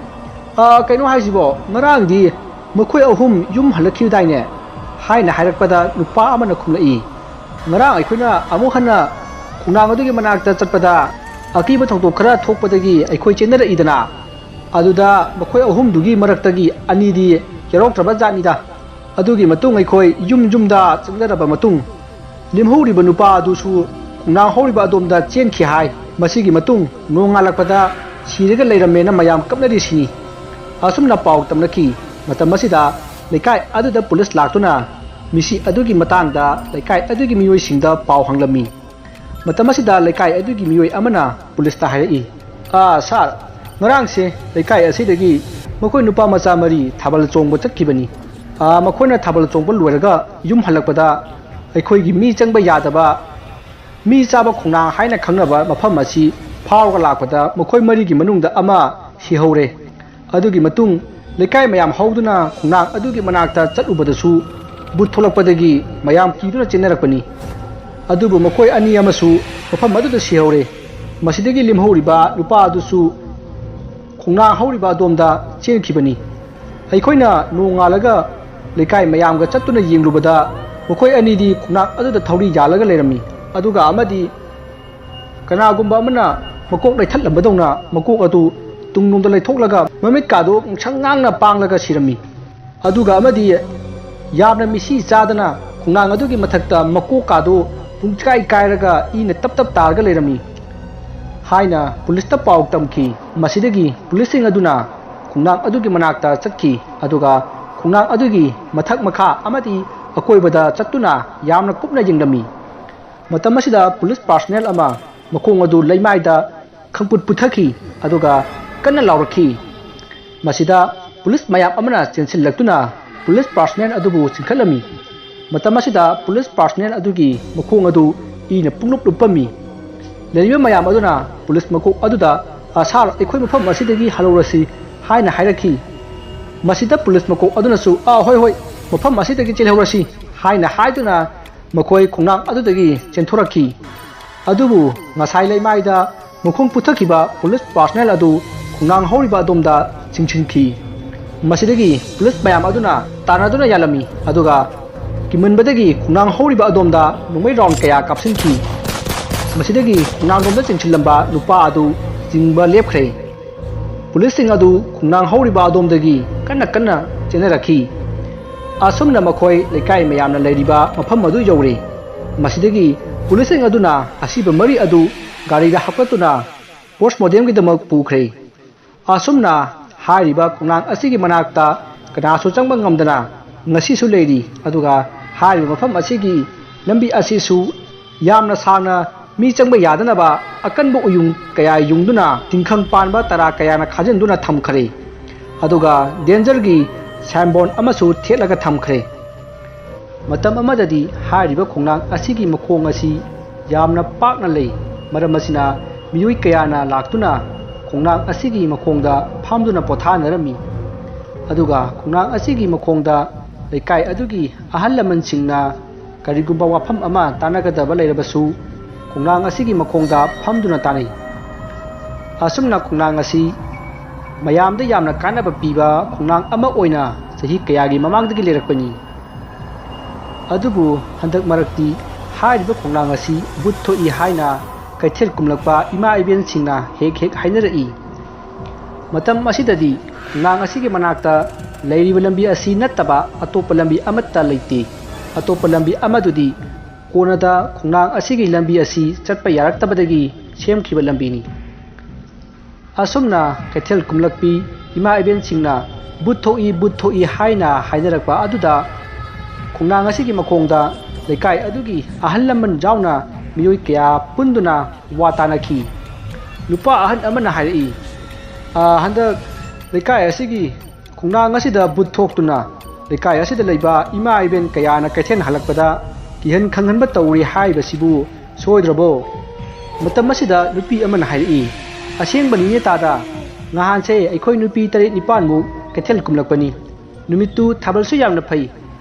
"ꯑ, ꯀꯩꯅꯣ ꯍꯥꯏꯁꯤꯕꯣ? ꯉꯔꯥꯡꯗꯤ ꯃꯈꯣꯏ ꯑꯍꯨꯝ ꯌꯨꯝ ꯍꯜꯂꯛꯈꯤꯗꯥꯏꯅꯦ?" ꯍꯥꯏꯅ ꯍꯥꯏꯔꯛꯄꯗ ꯅꯨꯄꯥ ꯑꯃꯅ ꯈꯨꯝꯂꯛꯏ, "ꯉꯔꯥꯡ ꯑꯩꯈꯣꯏꯅ ꯑꯃꯨꯛ ꯍꯟꯅ ꯈꯣꯡꯅꯥꯡ ꯑꯗꯨꯒꯤ ꯃꯅꯥꯛꯇ ꯆꯠꯄꯗ ꯑꯀꯤꯕ ꯊꯧꯗꯣꯛ ꯈꯔ ꯊꯣꯛꯄꯗꯒꯤ ꯑꯩꯈꯣꯏ ꯆꯦꯟꯅꯔꯛꯏꯗꯅ, ꯑꯗꯨꯗ ꯃꯈꯣꯏ ꯑꯍꯨꯝꯗꯨꯒꯤ ꯃꯔꯛꯇꯒꯤ ꯑꯅꯤꯗꯤ ꯌꯥꯎꯔꯛꯇ꯭ꯔꯕ ꯖꯥꯠꯅꯤꯗ꯫ ꯑꯗꯨꯒꯤ ꯃꯇꯨꯡ ꯑꯩꯈꯣꯏ ꯌꯨꯝ ꯌꯨꯝꯗ ꯆꯪꯅꯔꯕ ꯃꯇꯨꯡ, ꯂꯦꯝꯍꯧꯔꯤꯕ ꯅꯨꯄꯥ ꯑꯗꯨꯁꯨ ꯈꯣꯡꯅꯥꯡ ꯍꯧꯔꯤꯕ ꯑꯗꯣꯝꯗ ꯆꯦꯟꯈꯤ ꯍꯥꯏ꯫ ꯃꯁꯤꯒꯤ ꯃꯇꯨꯡ ꯅꯣꯡꯉꯥꯜꯂꯛꯄꯗ ꯁꯤꯔꯒ ꯂꯩꯔꯝꯃꯦꯅ ꯃꯌꯥꯝ ꯀꯞꯅꯔꯤꯁꯤꯅꯤ꯫ ꯑꯁꯨꯝꯅ ꯄꯥꯎ ꯇꯝꯅꯈꯤ꯫ ꯃꯇꯝ ꯑꯁꯤꯗ ꯂꯩꯀꯥꯏ ꯑꯗꯨꯗ ꯄꯨꯂꯤꯁ ꯂꯥꯛꯇꯨꯅ ꯃꯤꯁꯤ ꯑꯗꯨꯒꯤ ꯃꯇꯥꯡꯗ ꯂꯩꯀꯥꯏ ꯑꯗꯨꯒꯤ ꯃꯤꯑꯣꯏꯁꯤꯡꯗ ꯄꯥꯎ ꯍꯪꯂꯝꯃꯤ꯫ ꯃꯇꯝ ꯑꯁꯤꯗ ꯂꯩꯀꯥꯏ ꯑꯗꯨꯒꯤ ꯃꯤꯑꯣꯏ ꯑꯃꯅ ꯄꯨꯂꯤꯁꯇ ꯍꯥꯏꯔꯛꯏ, "ꯑꯥ, ꯁꯥꯔ, ꯉꯔꯥꯡꯁꯦ ꯂꯩꯀꯥꯏ ꯑꯁꯤꯗꯒꯤ ꯃꯈꯣꯏ ꯅꯨꯄꯥ ꯃꯆꯥ ꯃꯔꯤ ꯊꯥꯕꯜ ꯆꯣꯡꯕ ꯆꯠꯈꯤꯕꯅꯤ꯫ ꯑꯥ, ꯃꯈꯣꯏꯅ ꯊꯥꯕꯜ ꯆꯣꯡꯕ ꯂꯣꯏꯔꯒ ꯌꯨꯝ ꯍꯜꯂꯛꯄꯗ ꯑꯩꯈꯣꯏꯒꯤ ꯃꯤ ꯆꯪꯕ ꯌꯥꯗꯕ, ꯃꯤ ꯆꯥꯕ ꯈꯣꯡꯅꯥꯡ ꯍꯥꯏꯅ ꯈꯪꯅꯕ ꯃꯐꯝ ꯑꯁꯤ ꯐꯥꯎꯔꯒ ꯂꯥꯛꯄꯗ ꯃꯈꯣꯏ ꯃꯔꯤꯒꯤ ꯃꯅꯨꯡꯗ ꯑꯃ ꯁꯤꯍꯧꯔꯦ꯫ ꯑꯗꯨꯒꯤ ꯃꯇꯨꯡ ꯂꯩꯀꯥꯏ ꯃꯌꯥꯝ ꯍꯧꯗꯨꯅ ꯈꯣꯡꯅꯥꯡ ꯑꯗꯨꯒꯤ ꯃꯅꯥꯛꯇ ꯆꯠꯂꯨꯕꯗꯁꯨ ꯕꯨꯠ ꯊꯣꯛꯂꯛꯄꯗꯒꯤ ꯃꯌꯥꯝ ꯀꯤꯗꯨꯅ ꯆꯦꯟꯅꯔꯛꯄꯅꯤ꯫ ꯑꯗꯨꯕꯨ ꯃꯈꯣꯏ ꯑꯅꯤ ꯑꯃꯁꯨ ꯃꯐꯝ ꯑꯗꯨꯗ ꯁꯤꯍꯧꯔꯦ꯫ ꯃꯁꯤꯗꯒꯤ ꯂꯦꯝꯍꯧꯔꯤꯕ ꯅꯨꯄꯥ ꯑꯗꯨꯁꯨ ꯈꯣꯡꯅꯥꯡ ꯍꯧꯔꯤꯕ ꯑꯗꯣꯝꯗ ꯆꯦꯟꯈꯤꯕꯅꯤ꯫ ꯑꯩꯈꯣꯏꯅ ꯅꯣꯡꯉꯥꯜꯂꯒ ꯂꯩꯀꯥꯏ ꯃꯌꯥꯝꯒ ꯆꯠꯇꯨꯅ ꯌꯦꯡꯂꯨꯕꯗ ꯃꯈꯣꯏ ꯑꯅꯤꯗꯤ ꯈꯣꯡꯅꯥꯡ ꯑꯗꯨꯗ ꯊꯧꯔꯤ ꯌꯥꯜꯂꯒ ꯂꯩꯔꯝꯃꯤ꯫ ꯑꯗꯨꯒ ꯑꯃꯗꯤ ꯀꯅꯥꯒꯨꯝꯕ ꯑꯃꯅ ꯃꯀꯣꯛ ꯂꯩꯊꯠꯂꯝꯕꯗꯧꯅ ꯃꯀꯣꯛ ꯑꯗꯨ ꯇꯨꯡꯂꯣꯝꯗ ꯂꯩꯊꯣꯛꯂꯒ ꯃꯃꯤꯠꯀꯥꯗꯨ ꯉꯁꯪ ꯉꯥꯡꯅ ꯄꯥꯡꯂꯒ ꯁꯤꯔꯝꯃꯤ꯫ ꯑꯗꯨꯒ ꯑꯃꯗꯤ ꯌꯥꯝꯅ ꯃꯤꯁꯤ ꯆꯥꯗꯅ ꯈꯣꯡꯅꯥꯡ ꯑꯗꯨꯒꯤ ꯃꯊꯛꯇ ꯃꯀꯣꯛꯀꯥꯗꯨ ꯄꯨꯡꯀꯥꯏ ꯀꯥꯏꯔꯒ ꯏꯅ ꯇꯞ ꯇꯞ ꯇꯥꯔꯒ ꯂꯩꯔꯝꯃꯤ ꯍꯥꯏꯅ ꯄꯨꯂꯤꯁꯇ ꯄꯥꯎ ꯇꯝꯈꯤ꯫ ꯃꯁꯤꯗꯒꯤ ꯄꯨꯂꯤꯁꯁꯤꯡ ꯑꯗꯨꯅ ꯈꯣꯡꯅꯥꯡ ꯑꯗꯨꯒꯤ ꯃꯅꯥꯛꯇ ꯆꯠꯈꯤ, ꯑꯗꯨꯒ ꯈꯣꯡꯅꯥꯡ ꯑꯗꯨꯒꯤ ꯃꯊꯛ ꯃꯈꯥ ꯑꯃꯗꯤ ꯑꯀꯣꯏꯕꯗ ꯆꯠꯇꯨꯅ ꯌꯥꯝꯅ ꯀꯨꯞꯅ ꯌꯦꯡꯂꯝꯃꯤ꯫ ꯃꯇꯝ ꯑꯁꯤꯗ ꯄꯨꯂꯤꯁ ꯄꯥꯔꯁꯅꯦꯜ ꯑꯃ ꯃꯈꯣꯡ ꯑꯗꯨ ꯂꯩꯃꯥꯏꯗ ꯈꯪꯄꯨꯠ ꯄꯨꯊꯈꯤ, ꯑꯗꯨꯒ ꯀꯟꯅ ꯂꯥꯎꯔꯛꯈꯤ꯫ ꯃꯁꯤꯗ ꯄꯨꯂꯤꯁ ꯃꯌꯥꯝ ꯑꯃꯅ ꯆꯦꯟꯁꯤꯜꯂꯛꯇꯨꯅ ꯄꯨꯂꯤꯁ ꯄꯥꯔꯁꯅꯦꯜ ꯑꯗꯨꯕꯨ ꯆꯤꯡꯈꯠꯂꯝꯃꯤ꯫ ꯃꯇꯝ ꯑꯁꯤꯗ ꯄꯨꯂꯤꯁ ꯄꯥꯔꯁꯅꯦꯜ ꯑꯗꯨꯒꯤ ꯃꯈꯣꯡ ꯑꯗꯨ ꯏꯅ ꯄꯨꯡꯂꯨꯞ ꯂꯨꯞꯄꯝꯃꯤ꯫ ꯂꯩꯔꯤꯕ ꯃꯌꯥꯝ ꯑꯗꯨꯅ ꯄꯨꯂꯤꯁ ꯃꯀꯣꯛ ꯑꯗꯨꯗ, "ꯑ, ꯁꯥꯔ, ꯑꯩꯈꯣꯏ ꯃꯐꯝ ꯑꯁꯤꯗꯒꯤ ꯍꯜꯍꯧꯔꯁꯤ" ꯍꯥꯏꯅ ꯍꯥꯏꯔꯛꯈꯤ꯫ ꯃꯁꯤꯗ ꯄꯨꯂꯤꯁ ꯃꯀꯣꯛ ꯑꯗꯨꯅꯁꯨ, "ꯑ, ꯍꯣꯏ, ꯍꯣꯏ, ꯃꯐꯝ ꯑꯁꯤꯗꯒꯤ ꯆꯦꯜꯍꯧꯔꯁꯤ" ꯍꯥꯏꯅ ꯍꯥꯏꯗꯨꯅ ꯃꯈꯣꯏ ꯈꯣꯡꯅꯥꯡ ꯑꯗꯨꯗꯒꯤ ꯆꯦꯟꯊꯣꯔꯛꯈꯤ꯫ ꯑꯗꯨꯕꯨ ꯉꯁꯥꯏ ꯂꯩꯃꯥꯏꯗ ꯃꯈꯣꯡ ꯄꯨꯊꯈꯤꯕ ꯄꯨꯂꯤꯁ ꯄꯥꯔꯁꯅꯦꯜ ꯑꯗꯨ ꯈꯣꯡꯅꯥꯡ ꯍꯧꯔꯤꯕ ꯑꯗꯣꯝꯗ ꯆꯤꯡꯁꯤꯟꯈꯤ꯫ ꯃꯁꯤꯗꯒꯤ ꯄꯨꯂꯤꯁ ꯃꯌꯥꯝ ꯑꯗꯨꯅ ꯇꯥꯟꯅꯗꯨꯅ ꯌꯥꯜꯂꯝꯃꯤ, ꯑꯗꯨꯒ ꯀꯤꯃꯟꯕꯗꯒꯤ ꯈꯣꯡꯅꯥꯡ ꯍꯧꯔꯤꯕ ꯑꯗꯣꯝꯗ ꯅꯣꯡꯃꯩ ꯔꯥꯎꯟ ꯀꯌꯥ ꯀꯥꯞꯁꯤꯟꯈꯤ꯫ ꯃꯁꯤꯗꯒꯤ ꯈꯣꯡꯅꯥꯡꯂꯣꯝꯗ ꯆꯦꯟꯁꯤꯜꯂꯝꯕ ꯅꯨꯄꯥ ꯑꯗꯨ ꯆꯤꯡꯕ ꯂꯦꯞꯈ꯭ꯔꯦ꯫ ꯄꯨꯂꯤꯁꯁꯤꯡ ꯑꯗꯨ ꯈꯣꯡꯅꯥꯡ ꯍꯧꯔꯤꯕ ꯑꯗꯣꯝꯗꯒꯤ ꯀꯟꯅ ꯀꯟꯅ ꯆꯦꯟꯅꯔꯛꯈꯤ꯫ ꯑꯁꯨꯝꯅ ꯃꯈꯣꯏ ꯂꯩꯀꯥꯏ ꯃꯌꯥꯝꯅ ꯂꯩꯔꯤꯕ ꯃꯐꯝ ꯑꯗꯨ ꯌꯧꯔꯦ꯫ ꯃꯁꯤꯗꯒꯤ ꯄꯨꯂꯤꯁꯁꯤꯡ ꯑꯗꯨꯅ ꯑꯁꯤꯕ ꯃꯔꯤ ꯑꯗꯨ ꯒꯥꯔꯤꯗ ꯍꯥꯞꯀꯠꯇꯨꯅ ꯄꯣꯁꯃꯣꯔꯇꯦꯝꯒꯤꯗꯃꯛ ꯄꯨꯈ꯭ꯔꯦ꯫ ꯑꯁꯨꯝꯅ ꯍꯥꯏꯔꯤꯕ ꯈꯣꯡꯅꯥꯡ ꯑꯁꯤꯒꯤ ꯃꯅꯥꯛꯇ ꯀꯅꯥꯁꯨ ꯆꯪꯕ ꯉꯝꯗꯅ ꯉꯁꯤꯁꯨ ꯂꯩꯔꯤ꯫ ꯑꯗꯨꯒ ꯍꯥꯏꯔꯤꯕ ꯃꯐꯝ ꯑꯁꯤꯒꯤ ꯂꯝꯕꯤ ꯑꯁꯤꯁꯨ ꯌꯥꯝꯅ ꯁꯥꯡꯅ ꯃꯤ ꯆꯪꯕ ꯌꯥꯗꯅꯕ ꯑꯀꯟꯕ ꯎꯌꯨꯡ ꯀꯌꯥ ꯌꯨꯡꯗꯨꯅ ꯇꯤꯡꯈꯪ ꯄꯥꯟꯕ ꯇꯔꯥ ꯀꯌꯥꯅ ꯈꯥꯖꯤꯟꯗꯨꯅ ꯊꯝꯈ꯭ꯔꯦ꯫ ꯑꯗꯨꯒ ꯗꯦꯟꯖꯔꯒꯤ ꯁꯥꯏꯟꯕꯣꯔꯗ ꯑꯃꯁꯨ ꯊꯦꯠꯂꯒ ꯊꯝꯈ꯭ꯔꯦ꯫ ꯃꯇꯝ ꯑꯃꯗꯗꯤ ꯍꯥꯏꯔꯤꯕ ꯈꯣꯡꯅꯥꯡ ꯑꯁꯤꯒꯤ ꯃꯈꯣꯡ ꯑꯁꯤ ꯌꯥꯝꯅ ꯄꯥꯛꯅ ꯂꯩ꯫ ꯃꯔꯝ ꯑꯁꯤꯅ ꯃꯤꯑꯣꯏ ꯀꯌꯥꯅ ꯂꯥꯛꯇꯨꯅ ꯈꯣꯡꯅꯥꯡ ꯑꯁꯤꯒꯤ ꯃꯈꯣꯡꯗ ꯐꯝꯗꯨꯅ ꯄꯣꯊꯥꯅꯔꯝꯃꯤ꯫ ꯑꯗꯨꯒ ꯈꯣꯡꯅꯥꯡ ꯑꯁꯤꯒꯤ ꯃꯈꯣꯡꯗ ꯂꯩꯀꯥꯏ ꯑꯗꯨꯒꯤ ꯑꯍꯜ ꯂꯃꯟꯁꯤꯡꯅ ꯀꯔꯤꯒꯨꯝꯕ ꯋꯥꯐꯝ ꯑꯃ ꯇꯥꯟꯅꯒꯗꯕ ꯂꯩꯔꯕꯁꯨ ꯈꯣꯡꯅꯥꯡ ꯑꯁꯤꯒꯤ ꯃꯈꯣꯡꯗ ꯐꯝꯗꯨꯅ ꯇꯥꯟꯅꯩ꯫ ꯑꯁꯨꯝꯅ ꯈꯣꯡꯅꯥꯡ ꯑꯁꯤ ꯃꯌꯥꯝꯗ ꯌꯥꯝꯅ ꯀꯥꯟꯅꯕ ꯄꯤꯕ ꯈꯣꯡꯅꯥꯡ ꯑꯃ ꯑꯣꯏꯅ ꯆꯍꯤ ꯀꯌꯥꯒꯤ ꯃꯃꯥꯡꯗꯒꯤ ꯂꯩꯔꯛꯄꯅꯤ꯫ ꯑꯗꯨꯕꯨ ꯍꯟꯗꯛ ꯃꯔꯛꯇꯤ ꯍꯥꯏꯔꯤꯕ ꯈꯣꯡꯅꯥꯡ ꯑꯁꯤ ꯚꯨꯠ ꯊꯣꯛꯏ ꯍꯥꯏꯅ ꯀꯩꯊꯦꯜ ꯀꯨꯝꯂꯛꯄ ꯏꯃꯥ ꯏꯕꯦꯟꯁꯤꯡꯅ ꯍꯦꯛ ꯍꯦꯛ ꯍꯥꯏꯅꯔꯛꯏ꯫ ꯃꯇꯝ ꯑꯁꯤꯗꯗꯤ ꯈꯣꯡꯅꯥꯡ ꯑꯁꯤꯒꯤ ꯃꯅꯥꯛꯇ ꯂꯩꯔꯤꯕ ꯂꯝꯕꯤ ꯑꯁꯤ ꯅꯠꯇꯕ ꯑꯇꯣꯞꯄ ꯂꯝꯕꯤ ꯑꯃꯠꯇ ꯂꯩꯇꯦ꯫ ꯑꯇꯣꯞꯄ ꯂꯝꯕꯤ ꯑꯃꯗꯨꯗꯤ ꯀꯣꯟꯅꯗ ꯈꯣꯡꯅꯥꯡ ꯑꯁꯤꯒꯤ ꯂꯝꯕꯤ ꯑꯁꯤ ꯆꯠꯄ ꯌꯥꯔꯛꯇꯕꯗꯒꯤ ꯁꯦꯝꯈꯤꯕ ꯂꯝꯕꯤꯅꯤ꯫ ꯑꯁꯨꯝꯅ ꯀꯩꯊꯦꯜ ꯀꯨꯝꯂꯛꯄꯤ ꯏꯃꯥ ꯏꯕꯦꯟꯁꯤꯡꯅ "ꯚꯨꯠ ꯊꯣꯛꯏ, ꯚꯨꯠ ꯊꯣꯛꯏ" ꯍꯥꯏꯅ ꯍꯥꯏꯅꯔꯛꯄ ꯑꯗꯨꯗ ꯈꯣꯡꯅꯥꯡ ꯑꯁꯤꯒꯤ ꯃꯈꯣꯡꯗ ꯂꯩꯀꯥꯏ ꯑꯗꯨꯒꯤ ꯑꯍꯜ ꯂꯃꯟ ꯌꯥꯎꯅ ꯃꯤꯑꯣꯏ ꯀꯌꯥ ꯄꯨꯟꯗꯨꯅ ꯋꯥ ꯇꯥꯅꯈꯤ꯫ ꯅꯨꯄꯥ ꯑꯍꯟ ꯑꯃꯅ ꯍꯥꯏꯔꯛꯏ, "ꯑ, ꯍꯟꯗꯛ ꯂꯩꯀꯥꯏ ꯑꯁꯤꯒꯤ ꯈꯣꯡꯅꯥꯡ ꯑꯁꯤꯗ ꯚꯨꯠ ꯊꯣꯛꯇꯨꯅ ꯂꯩꯀꯥꯏ ꯑꯁꯤꯗ ꯂꯩꯕ ꯏꯃꯥ ꯏꯕꯦꯟ ꯀꯌꯥꯅ ꯀꯩꯊꯦꯜ ꯍꯜꯂꯛꯄꯗ ꯀꯤꯍꯟ ꯈꯪꯍꯟꯕ ꯇꯧꯔꯤ ꯍꯥꯏꯕꯁꯤꯕꯨ ꯁꯣꯏꯗ꯭ꯔꯕꯣ?" ꯃꯇꯝ ꯑꯁꯤꯗ ꯅꯨꯄꯤ ꯑꯃꯅ ꯍꯥꯏꯔꯛꯏ, "ꯑꯁꯦꯡꯕꯅꯤꯅꯦ ꯇꯥꯗ, ꯉꯍꯥꯟꯁꯦ ꯑꯩꯈꯣꯏ ꯅꯨꯄꯤ ꯇꯔꯦꯠ ꯅꯤꯄꯥꯟꯃꯨꯛ ꯀꯩꯊꯦꯜ ꯀꯨꯝꯂꯛꯄꯅꯤ꯫ ꯅꯨꯃꯤꯠꯇꯨ ꯊꯥꯕꯜꯁꯨ ꯌꯥꯝꯅ ꯐꯩ꯫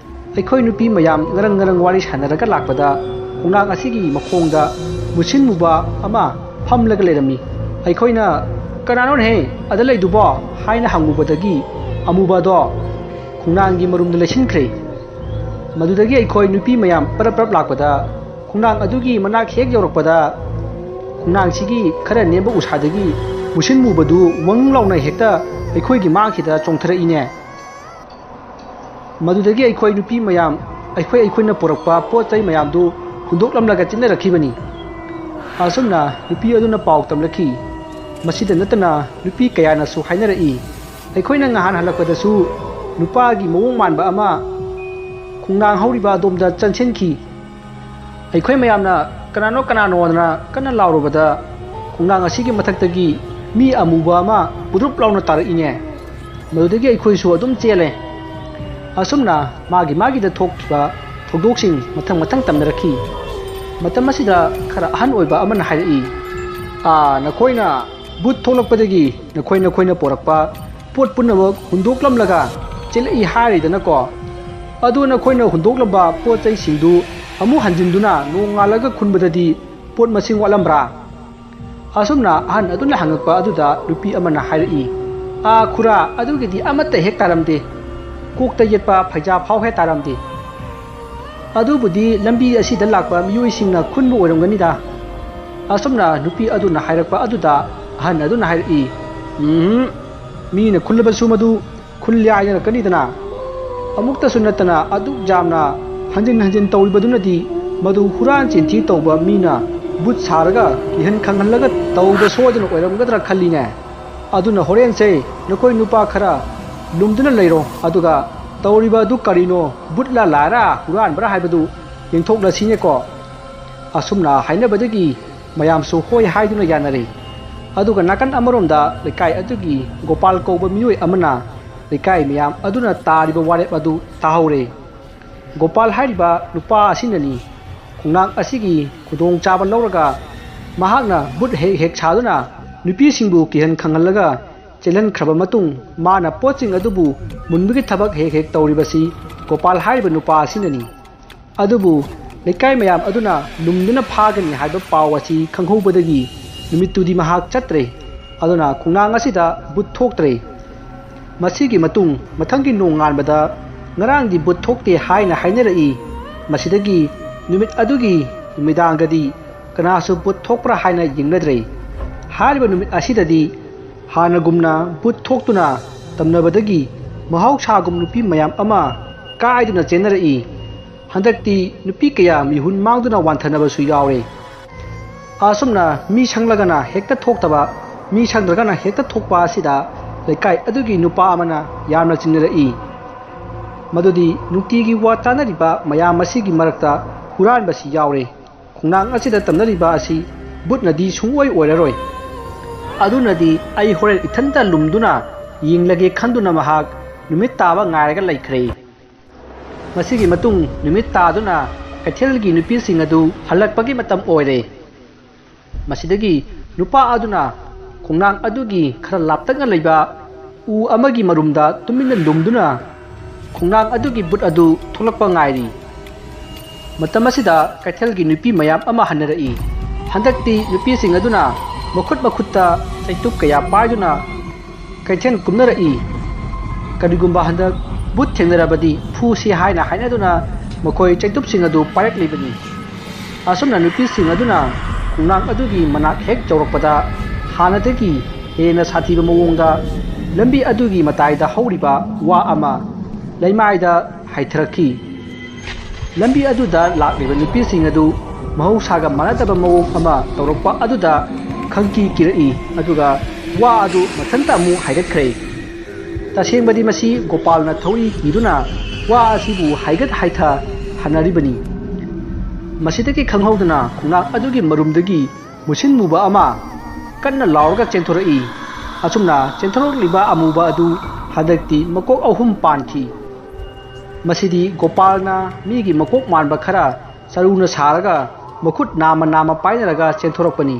ꯑꯩꯈꯣꯏ ꯅꯨꯄꯤ ꯃꯌꯥꯝ ꯉꯔꯪ ꯉꯔꯪ ꯋꯥꯔꯤ ꯁꯥꯟꯅꯔꯒ ꯂꯥꯛꯄꯗ ꯈꯣꯡꯅꯥꯡ ꯑꯁꯤꯒꯤ ꯃꯈꯣꯡꯗ ꯃꯨꯁꯤꯟ ꯃꯨꯕ ꯑꯃ ꯐꯝꯂꯒ ꯂꯩꯔꯝꯃꯤ꯫ ꯑꯩꯈꯣꯏꯅ 'ꯀꯅꯥꯅꯣꯅꯦꯍꯦ ꯑꯗ ꯂꯩꯗꯨꯕꯣ?' ꯍꯥꯏꯅ ꯍꯪꯉꯨꯕꯗꯒꯤ ꯑꯃꯨꯕꯗꯣ ꯈꯣꯡꯅꯥꯡꯒꯤ ꯃꯔꯨꯝꯗ ꯂꯩꯁꯤꯟꯈ꯭ꯔꯦ꯫ ꯃꯗꯨꯗꯒꯤ ꯑꯩꯈꯣꯏ ꯅꯨꯄꯤ ꯃꯌꯥꯝ ꯄꯔꯞ ꯄꯔꯞ ꯂꯥꯛꯄꯗ ꯈꯣꯡꯅꯥꯡ ꯑꯗꯨꯒꯤ ꯃꯅꯥꯛ ꯍꯦꯛ ꯌꯧꯔꯛꯄꯗ ꯈꯣꯡꯅꯥꯡꯁꯤꯒꯤ ꯈꯔ ꯅꯦꯝꯕ ꯎꯁꯥꯗꯒꯤ ꯃꯨꯁꯤꯟ ꯃꯨꯕꯗꯨ ꯋꯪ ꯂꯥꯎꯅ ꯍꯦꯛꯇ ꯑꯩꯈꯣꯏꯒꯤ ꯃꯥꯡꯁꯤꯗ ꯆꯣꯡꯊꯔꯛꯏꯅꯦ꯫ ꯃꯗꯨꯗꯒꯤ ꯑꯩꯈꯣꯏ ꯅꯨꯄꯤ ꯃꯌꯥꯝ ꯑꯩꯈꯣꯏ ꯑꯩꯈꯣꯏꯅ ꯄꯨꯔꯛꯄ ꯄꯣꯠ ꯆꯩ ꯃꯌꯥꯝꯗꯨ ꯍꯨꯟꯗꯣꯛꯂꯝꯂꯒ ꯆꯦꯟꯅꯔꯛꯈꯤꯕꯅꯤ꯫ ꯑꯁꯨꯝꯅ ꯅꯨꯄꯤ ꯑꯗꯨꯅ ꯄꯥꯎ ꯇꯝꯂꯛꯈꯤ꯫ ꯃꯁꯤꯗ ꯅꯠꯇꯅ ꯅꯨꯄꯤ ꯀꯌꯥꯅꯁꯨ ꯍꯥꯏꯅꯔꯛꯏ, ꯑꯩꯈꯣꯏꯅ ꯉꯍꯥꯟ ꯍꯜꯂꯛꯄꯗꯁꯨ ꯅꯨꯄꯥꯒꯤ ꯃꯑꯣꯡ ꯃꯥꯟꯕ ꯑꯃ ꯈꯣꯡꯅꯥꯡ ꯍꯧꯔꯤꯕ ꯑꯗꯣꯝꯗ ꯆꯪꯁꯤꯟꯈꯤ꯫ ꯑꯩꯈꯣꯏ ꯃꯌꯥꯝꯅ "ꯀꯅꯥꯅꯣ, ꯀꯅꯥꯅꯣ?" ꯍꯥꯏꯗꯅ ꯀꯟꯅ ꯂꯥꯎꯔꯨꯕꯗ, ꯈꯣꯡꯅꯥꯡ ꯑꯁꯤꯒꯤ ꯃꯊꯛꯇꯒꯤ ꯃꯤ ꯑꯃꯨꯕ ꯑꯃ ꯄꯨꯔꯨꯞ ꯂꯥꯎꯅ ꯇꯥꯔꯛꯏꯅꯦ꯫ ꯃꯗꯨꯗꯒꯤ ꯑꯩꯈꯣꯏꯁꯨ ꯑꯗꯨꯝ ꯆꯦꯜꯂꯦ꯫ ꯑꯁꯨꯝꯅ ꯃꯥꯒꯤ ꯃꯥꯒꯤꯗ ꯊꯣꯛꯈꯤꯕ ꯊꯧꯗꯣꯛꯁꯤꯡ ꯃꯊꯪ ꯃꯊꯪ ꯇꯝꯅꯔꯛꯈꯤ꯫ ꯃꯇꯝ ꯑꯁꯤꯗ ꯈꯔ ꯑꯍꯟ ꯑꯣꯏꯕ ꯑꯃꯅ ꯍꯥꯏꯔꯛꯏ, "ꯑꯥ, ꯅꯈꯣꯏꯅ ꯚꯨꯠ ꯊꯣꯛꯂꯛꯄꯗꯒꯤ ꯅꯈꯣꯏ ꯅꯈꯣꯏꯅ ꯄꯣꯔꯛꯄ ꯄꯣꯠ ꯄꯨꯝꯅꯃꯛ ꯍꯨꯟꯗꯣꯛꯂꯝꯂꯒ ꯆꯦꯜꯂꯛꯏ ꯍꯥꯏꯔꯤꯗꯅꯀꯣ? ꯑꯗꯨ ꯅꯈꯣꯏꯅ ꯍꯨꯟꯗꯣꯛꯂꯝꯕ ꯄꯣꯠ ꯆꯩꯁꯤꯡꯗꯨ ꯑꯃꯨꯛ ꯍꯟꯖꯤꯟꯗꯨꯅ ꯅꯣꯡꯉꯥꯜꯂꯒ ꯈꯨꯟꯕꯗꯗꯤ ꯄꯣꯠ ꯃꯁꯤꯡ ꯋꯥꯠꯂꯝꯕ꯭ꯔꯥ?" ꯑꯁꯨꯝꯅ ꯑꯍꯟ ꯑꯗꯨꯅ ꯍꯪꯉꯛꯄ ꯑꯗꯨꯗ ꯅꯨꯄꯤ ꯑꯃꯅ ꯍꯥꯏꯔꯛꯏ, "ꯑꯥ, ꯈꯨꯔꯥ, ꯑꯗꯨꯒꯤꯗꯤ ꯑꯃꯠꯇ ꯍꯦꯛ ꯇꯥꯔꯝꯗꯦ꯫ ꯀꯣꯛꯇ ꯌꯦꯠꯄ ꯐꯩꯖꯥ ꯐꯥꯎ ꯍꯦꯛ ꯇꯥꯔꯝꯗꯦ꯫ ꯑꯗꯨꯕꯨꯗꯤ ꯂꯝꯕꯤ ꯑꯁꯤꯗ ꯂꯥꯛꯄ ꯃꯤꯑꯣꯏꯁꯤꯡꯅ ꯈꯨꯟꯕ ꯑꯣꯏꯔꯝꯒꯅꯤꯗ꯫" ꯑꯁꯨꯝꯅ ꯅꯨꯄꯤ ꯑꯗꯨꯅ ꯍꯥꯏꯔꯛꯄ ꯑꯗꯨꯗ ꯑꯍꯟ ꯑꯗꯨꯅ ꯍꯥꯏꯔꯛꯏ, "ꯎꯝ, ꯃꯤꯅ ꯈꯨꯜꯂꯕꯁꯨ ꯃꯗꯨ ꯈꯨꯜꯂꯦ ꯍꯥꯏꯅꯔꯛꯀꯅꯤꯗꯅ꯫ ꯑꯃꯨꯛꯇꯁꯨ ꯅꯠꯇꯅ ꯑꯗꯨꯛ ꯌꯥꯝꯅ ꯍꯟꯖꯤꯟ ꯍꯟꯖꯤꯟ ꯇꯧꯔꯤꯕꯗꯨꯅꯗꯤ ꯃꯗꯨ ꯍꯨꯔꯥꯟ ꯆꯤꯟꯊꯤ ꯇꯧꯕ ꯃꯤꯅ ꯚꯨꯠ ꯁꯥꯔꯒ ꯀꯤꯍꯟ ꯈꯪꯍꯜꯂꯒ ꯇꯧꯕ ꯁꯣꯏꯗꯅ ꯑꯣꯏꯔꯝꯒꯗ꯭ꯔꯥ ꯈꯜꯂꯤꯅꯦ꯫ ꯑꯗꯨꯅ ꯍꯣꯔꯦꯟꯁꯦ ꯅꯈꯣꯏ ꯅꯨꯄꯥ ꯈꯔ ꯂꯨꯝꯗꯨꯅ ꯂꯩꯔꯣ, ꯑꯗꯨꯒ ꯇꯧꯔꯤꯕ ꯑꯗꯨ ꯀꯔꯤꯅꯣ, ꯚꯨꯠꯂ ꯂꯥꯏꯔ ꯍꯨꯔꯥꯟꯕ꯭ꯔꯥ ꯍꯥꯏꯕꯗꯨ ꯌꯦꯡꯊꯣꯛꯂꯁꯤꯅꯦꯀꯣ꯫" ꯑꯁꯨꯝꯅ ꯍꯥꯏꯅꯕꯗꯒꯤ ꯃꯌꯥꯝꯁꯨ ꯍꯣꯏ ꯍꯥꯏꯗꯨꯅ ꯌꯥꯅꯔꯦ꯫ ꯑꯗꯨꯒ ꯅꯥꯀꯟ ꯑꯃꯔꯣꯝꯗ ꯂꯩꯀꯥꯏ ꯑꯗꯨꯒꯤ ꯒꯣꯄꯥꯜ ꯀꯧꯕ ꯃꯤꯑꯣꯏ ꯑꯃꯅ ꯂꯩꯀꯥꯏ ꯃꯌꯥꯝ ꯑꯗꯨꯅ ꯇꯥꯔꯤꯕ ꯋꯥꯔꯦꯞ ꯑꯗꯨ ꯇꯥꯍꯧꯔꯦ꯫ ꯒꯣꯄꯥꯜ ꯍꯥꯏꯔꯤꯕ ꯅꯨꯄꯥ ꯑꯁꯤꯅꯅꯤ ꯈꯣꯡꯅꯥꯡ ꯑꯁꯤꯒꯤ ꯈꯨꯗꯣꯡꯆꯥꯕ ꯂꯧꯔꯒ ꯃꯍꯥꯛꯅ ꯚꯨꯠ ꯍꯦꯛ ꯍꯦꯛ ꯁꯥꯗꯨꯅ ꯅꯨꯄꯤꯁꯤꯡꯕꯨ ꯀꯤꯍꯟ ꯈꯪꯍꯜꯂꯒ ꯆꯦꯜꯍꯟꯈ꯭ꯔꯕ ꯃꯇꯨꯡ, ꯃꯥꯅ ꯄꯣꯠꯁꯤꯡ ꯑꯗꯨꯕꯨ ꯃꯨꯟꯕꯒꯤ ꯊꯕꯛ ꯍꯦꯛ ꯍꯦꯛ ꯇꯧꯔꯤꯕꯁꯤ ꯒꯣꯄꯥꯜ ꯍꯥꯏꯔꯤꯕ ꯅꯨꯄꯥ ꯑꯁꯤꯅꯅꯤ꯫ ꯑꯗꯨꯕꯨ ꯂꯩꯀꯥꯏ ꯃꯌꯥꯝ ꯑꯗꯨꯅ ꯂꯨꯝꯗꯨꯅ ꯐꯥꯒꯅꯤ ꯍꯥꯏꯕ ꯄꯥꯎ ꯑꯁꯤ ꯈꯪꯍꯧꯕꯗꯒꯤ ꯅꯨꯃꯤꯠꯇꯨꯗꯤ ꯃꯍꯥꯛ ꯆꯠꯇ꯭ꯔꯦ꯫ ꯑꯗꯨꯅ ꯈꯣꯡꯅꯥꯡ ꯑꯁꯤꯗ ꯚꯨꯠ ꯊꯣꯛꯇ꯭ꯔꯦ꯫ ꯃꯁꯤꯒꯤ ꯃꯇꯨꯡ ꯃꯊꯪꯒꯤ ꯅꯣꯡꯉꯥꯟꯕꯗ ꯉꯔꯥꯡꯗꯤ ꯚꯨꯠ ꯊꯣꯛꯇꯦ ꯍꯥꯏꯅ ꯍꯥꯏꯅꯔꯛꯏ꯫ ꯃꯁꯤꯗꯒꯤ ꯅꯨꯃꯤꯠ ꯑꯗꯨꯒꯤ ꯅꯨꯃꯤꯗꯥꯡꯗꯗꯤ ꯀꯅꯥꯁꯨ ꯚꯨꯠ ꯊꯣꯛꯄ꯭ꯔꯥ ꯍꯥꯏꯅ ꯌꯦꯡꯅꯗ꯭ꯔꯦ꯫ ꯍꯥꯏꯔꯤꯕ ꯅꯨꯃꯤꯠ ꯑꯁꯤꯗꯗꯤ ꯍꯥꯟꯅꯒꯨꯝꯅ ꯚꯨꯠ ꯊꯣꯛꯇꯨꯅ ꯇꯝꯅꯕꯗꯒꯤ ꯃꯍꯧꯁꯥꯒꯨꯝ ꯅꯨꯄꯤ ꯃꯌꯥꯝ ꯑꯃ ꯀꯥꯏꯗꯨꯅ ꯆꯦꯟꯅꯔꯛꯏ꯫ ꯍꯟꯗꯛꯇꯤ ꯅꯨꯄꯤ ꯀꯌꯥ ꯃꯤꯍꯨꯟ ꯃꯥꯡꯗꯨꯅ ꯋꯥꯟꯊꯅꯕꯁꯨ ꯌꯥꯎꯔꯦ꯫ ꯑꯁꯨꯝꯅ ꯃꯤ ꯁꯪꯂꯒꯅ ꯍꯦꯛꯇ ꯊꯣꯛꯇꯕ, ꯃꯤ ꯁꯪꯗ꯭ꯔꯒꯅ ꯍꯦꯛꯇ ꯊꯣꯛꯄ ꯑꯁꯤꯗ ꯂꯩꯀꯥꯏ ꯑꯗꯨꯒꯤ ꯅꯨꯄꯥ ꯑꯃꯅ ꯌꯥꯝꯅ ꯆꯤꯡꯅꯔꯛꯏ꯫ ꯃꯗꯨꯗꯤ ꯅꯨꯡꯇꯤꯒꯤ ꯋꯥ ꯇꯥꯅꯔꯤꯕ ꯃꯌꯥꯝ ꯑꯁꯤꯒꯤ ꯃꯔꯛꯇ ꯍꯨꯔꯥꯟꯕꯁꯤ ꯌꯥꯎꯔꯦ꯫ ꯈꯣꯡꯅꯥꯡ ꯑꯁꯤꯗ ꯇꯝꯅꯔꯤꯕ ꯑꯁꯤ ꯕꯨꯠꯅꯗꯤ ꯁꯨꯡꯑꯣꯏ ꯑꯣꯏꯔꯔꯣꯏ꯫ ꯑꯗꯨꯅꯗꯤ ꯑꯩ ꯍꯣꯔꯦꯟ ꯏꯊꯟꯇ ꯂꯨꯝꯗꯨꯅ ꯌꯦꯡꯂꯒꯦ ꯈꯟꯗꯨꯅ ꯃꯍꯥꯛ ꯅꯨꯃꯤꯠ ꯇꯥꯕ ꯉꯥꯏꯔꯒ ꯂꯩꯈ꯭ꯔꯦ꯫ ꯃꯁꯤꯒꯤ ꯃꯇꯨꯡ ꯅꯨꯃꯤꯠ ꯇꯥꯗꯨꯅ ꯀꯩꯊꯦꯜꯒꯤ ꯅꯨꯄꯤꯁꯤꯡ ꯑꯗꯨ ꯍꯜꯂꯛꯄꯒꯤ ꯃꯇꯝ ꯑꯣꯏꯔꯦ꯫ ꯃꯁꯤꯗꯒꯤ ꯅꯨꯄꯥ ꯑꯗꯨꯅ ꯈꯣꯡꯅꯥꯡ ꯑꯗꯨꯒꯤ ꯈꯔ ꯂꯥꯞꯇꯛꯅ ꯂꯩꯕ ꯎ ꯑꯃꯒꯤ ꯃꯔꯨꯝꯗ ꯇꯨꯃꯤꯟꯅ ꯂꯨꯝꯗꯨꯅ ꯈꯣꯡꯅꯥꯡ ꯑꯗꯨꯒꯤ ꯕꯨꯠ ꯑꯗꯨ ꯊꯣꯛꯂꯛꯄ ꯉꯥꯏꯔꯤ꯫ ꯃꯇꯝ ꯑꯁꯤꯗ ꯀꯩꯊꯦꯜꯒꯤ ꯅꯨꯄꯤ ꯃꯌꯥꯝ ꯑꯃ ꯍꯟꯅꯔꯛꯏ꯫ ꯍꯟꯗꯛꯇꯤ ꯅꯨꯄꯤꯁꯤꯡ ꯑꯗꯨꯅ ꯃꯈꯨꯠ ꯃꯈꯨꯠꯇ ꯆꯩꯇꯨꯞ ꯀꯌꯥ ꯄꯥꯏꯗꯨꯅ ꯀꯩꯊꯦꯜ ꯀꯨꯝꯅꯔꯛꯏ꯫ ꯀꯔꯤꯒꯨꯝꯕ ꯍꯟꯗꯛ ꯕꯨꯠ ꯊꯦꯡꯅꯔꯕꯗꯤ ꯐꯨꯁꯤ ꯍꯥꯏꯅ ꯍꯥꯏꯅꯗꯨꯅ ꯃꯈꯣꯏ ꯆꯩꯇꯨꯞꯁꯤꯡ ꯑꯗꯨ ꯄꯥꯏꯔꯛꯂꯤꯕꯅꯤ꯫ ꯑꯁꯨꯝꯅ ꯅꯨꯄꯤꯁꯤꯡ ꯑꯗꯨꯅ ꯈꯣꯡꯅꯥꯡ ꯑꯗꯨꯒꯤ ꯃꯅꯥꯛ ꯍꯦꯛ ꯌꯧꯔꯛꯄꯗ ꯍꯥꯟꯅꯗꯒꯤ ꯍꯦꯟꯅ ꯁꯥꯊꯤꯕ ꯃꯑꯣꯡꯗ ꯂꯝꯕꯤ ꯑꯗꯨꯒꯤ ꯃꯇꯥꯏꯗ ꯍꯧꯔꯤꯕ ꯋꯥ ꯑꯃ ꯂꯩꯃꯥꯏꯗ ꯍꯥꯏꯊꯔꯛꯈꯤ꯫ ꯂꯝꯕꯤ ꯑꯗꯨꯗ ꯂꯥꯛꯂꯤꯕ ꯅꯨꯄꯤꯁꯤꯡ ꯑꯗꯨ ꯃꯍꯧꯁꯥꯒ ꯃꯥꯟꯅꯗꯕ ꯃꯑꯣꯡ ꯑꯃ ꯇꯧꯔꯛꯄ ꯑꯗꯨꯗ ꯈꯪꯀꯤ ꯀꯤꯔꯛꯏ, ꯑꯗꯨꯒ ꯋꯥ ꯑꯗꯨ ꯃꯊꯟꯇ ꯑꯃꯨꯛ ꯍꯥꯏꯒꯠꯈ꯭ꯔꯦ꯫ ꯇꯁꯦꯡꯕꯗꯤ ꯃꯁꯤ ꯒꯣꯄꯥꯜꯅ ꯊꯧꯔꯤ ꯀꯤꯗꯨꯅ ꯋꯥ ꯑꯁꯤꯕꯨ ꯍꯥꯏꯒꯠ ꯍꯥꯏꯊ ꯍꯟꯅꯔꯤꯕꯅꯤ꯫ ꯃꯁꯤꯗꯒꯤ ꯈꯪꯍꯧꯗꯅ ꯈꯣꯡꯅꯥꯡ ꯑꯗꯨꯒꯤ ꯃꯔꯨꯝꯗꯒꯤ ꯃꯨꯁꯤꯟ ꯃꯨꯕ ꯑꯃ ꯀꯟꯅ ꯂꯥꯎꯔꯒ ꯆꯦꯟꯊꯣꯔꯛꯏ꯫ ꯑꯁꯨꯝꯅ ꯆꯦꯟꯊꯣꯔꯛꯂꯤꯕ ꯑꯃꯨꯕ ꯑꯗꯨ ꯍꯟꯗꯛꯇꯤ ꯃꯀꯣꯛ ꯑꯍꯨꯝ ꯄꯥꯟꯈꯤ꯫ ꯃꯁꯤꯗꯤ ꯒꯣꯄꯥꯜꯅ ꯃꯤꯒꯤ ꯃꯀꯣꯛ ꯃꯥꯟꯕ ꯈꯔ ꯆꯔꯨꯅ ꯁꯥꯔꯒ ꯃꯈꯨꯠ ꯅꯥꯝꯃ ꯅꯥꯝꯃ ꯄꯥꯏꯅꯔꯒ ꯆꯦꯟꯊꯣꯔꯛꯄꯅꯤ꯫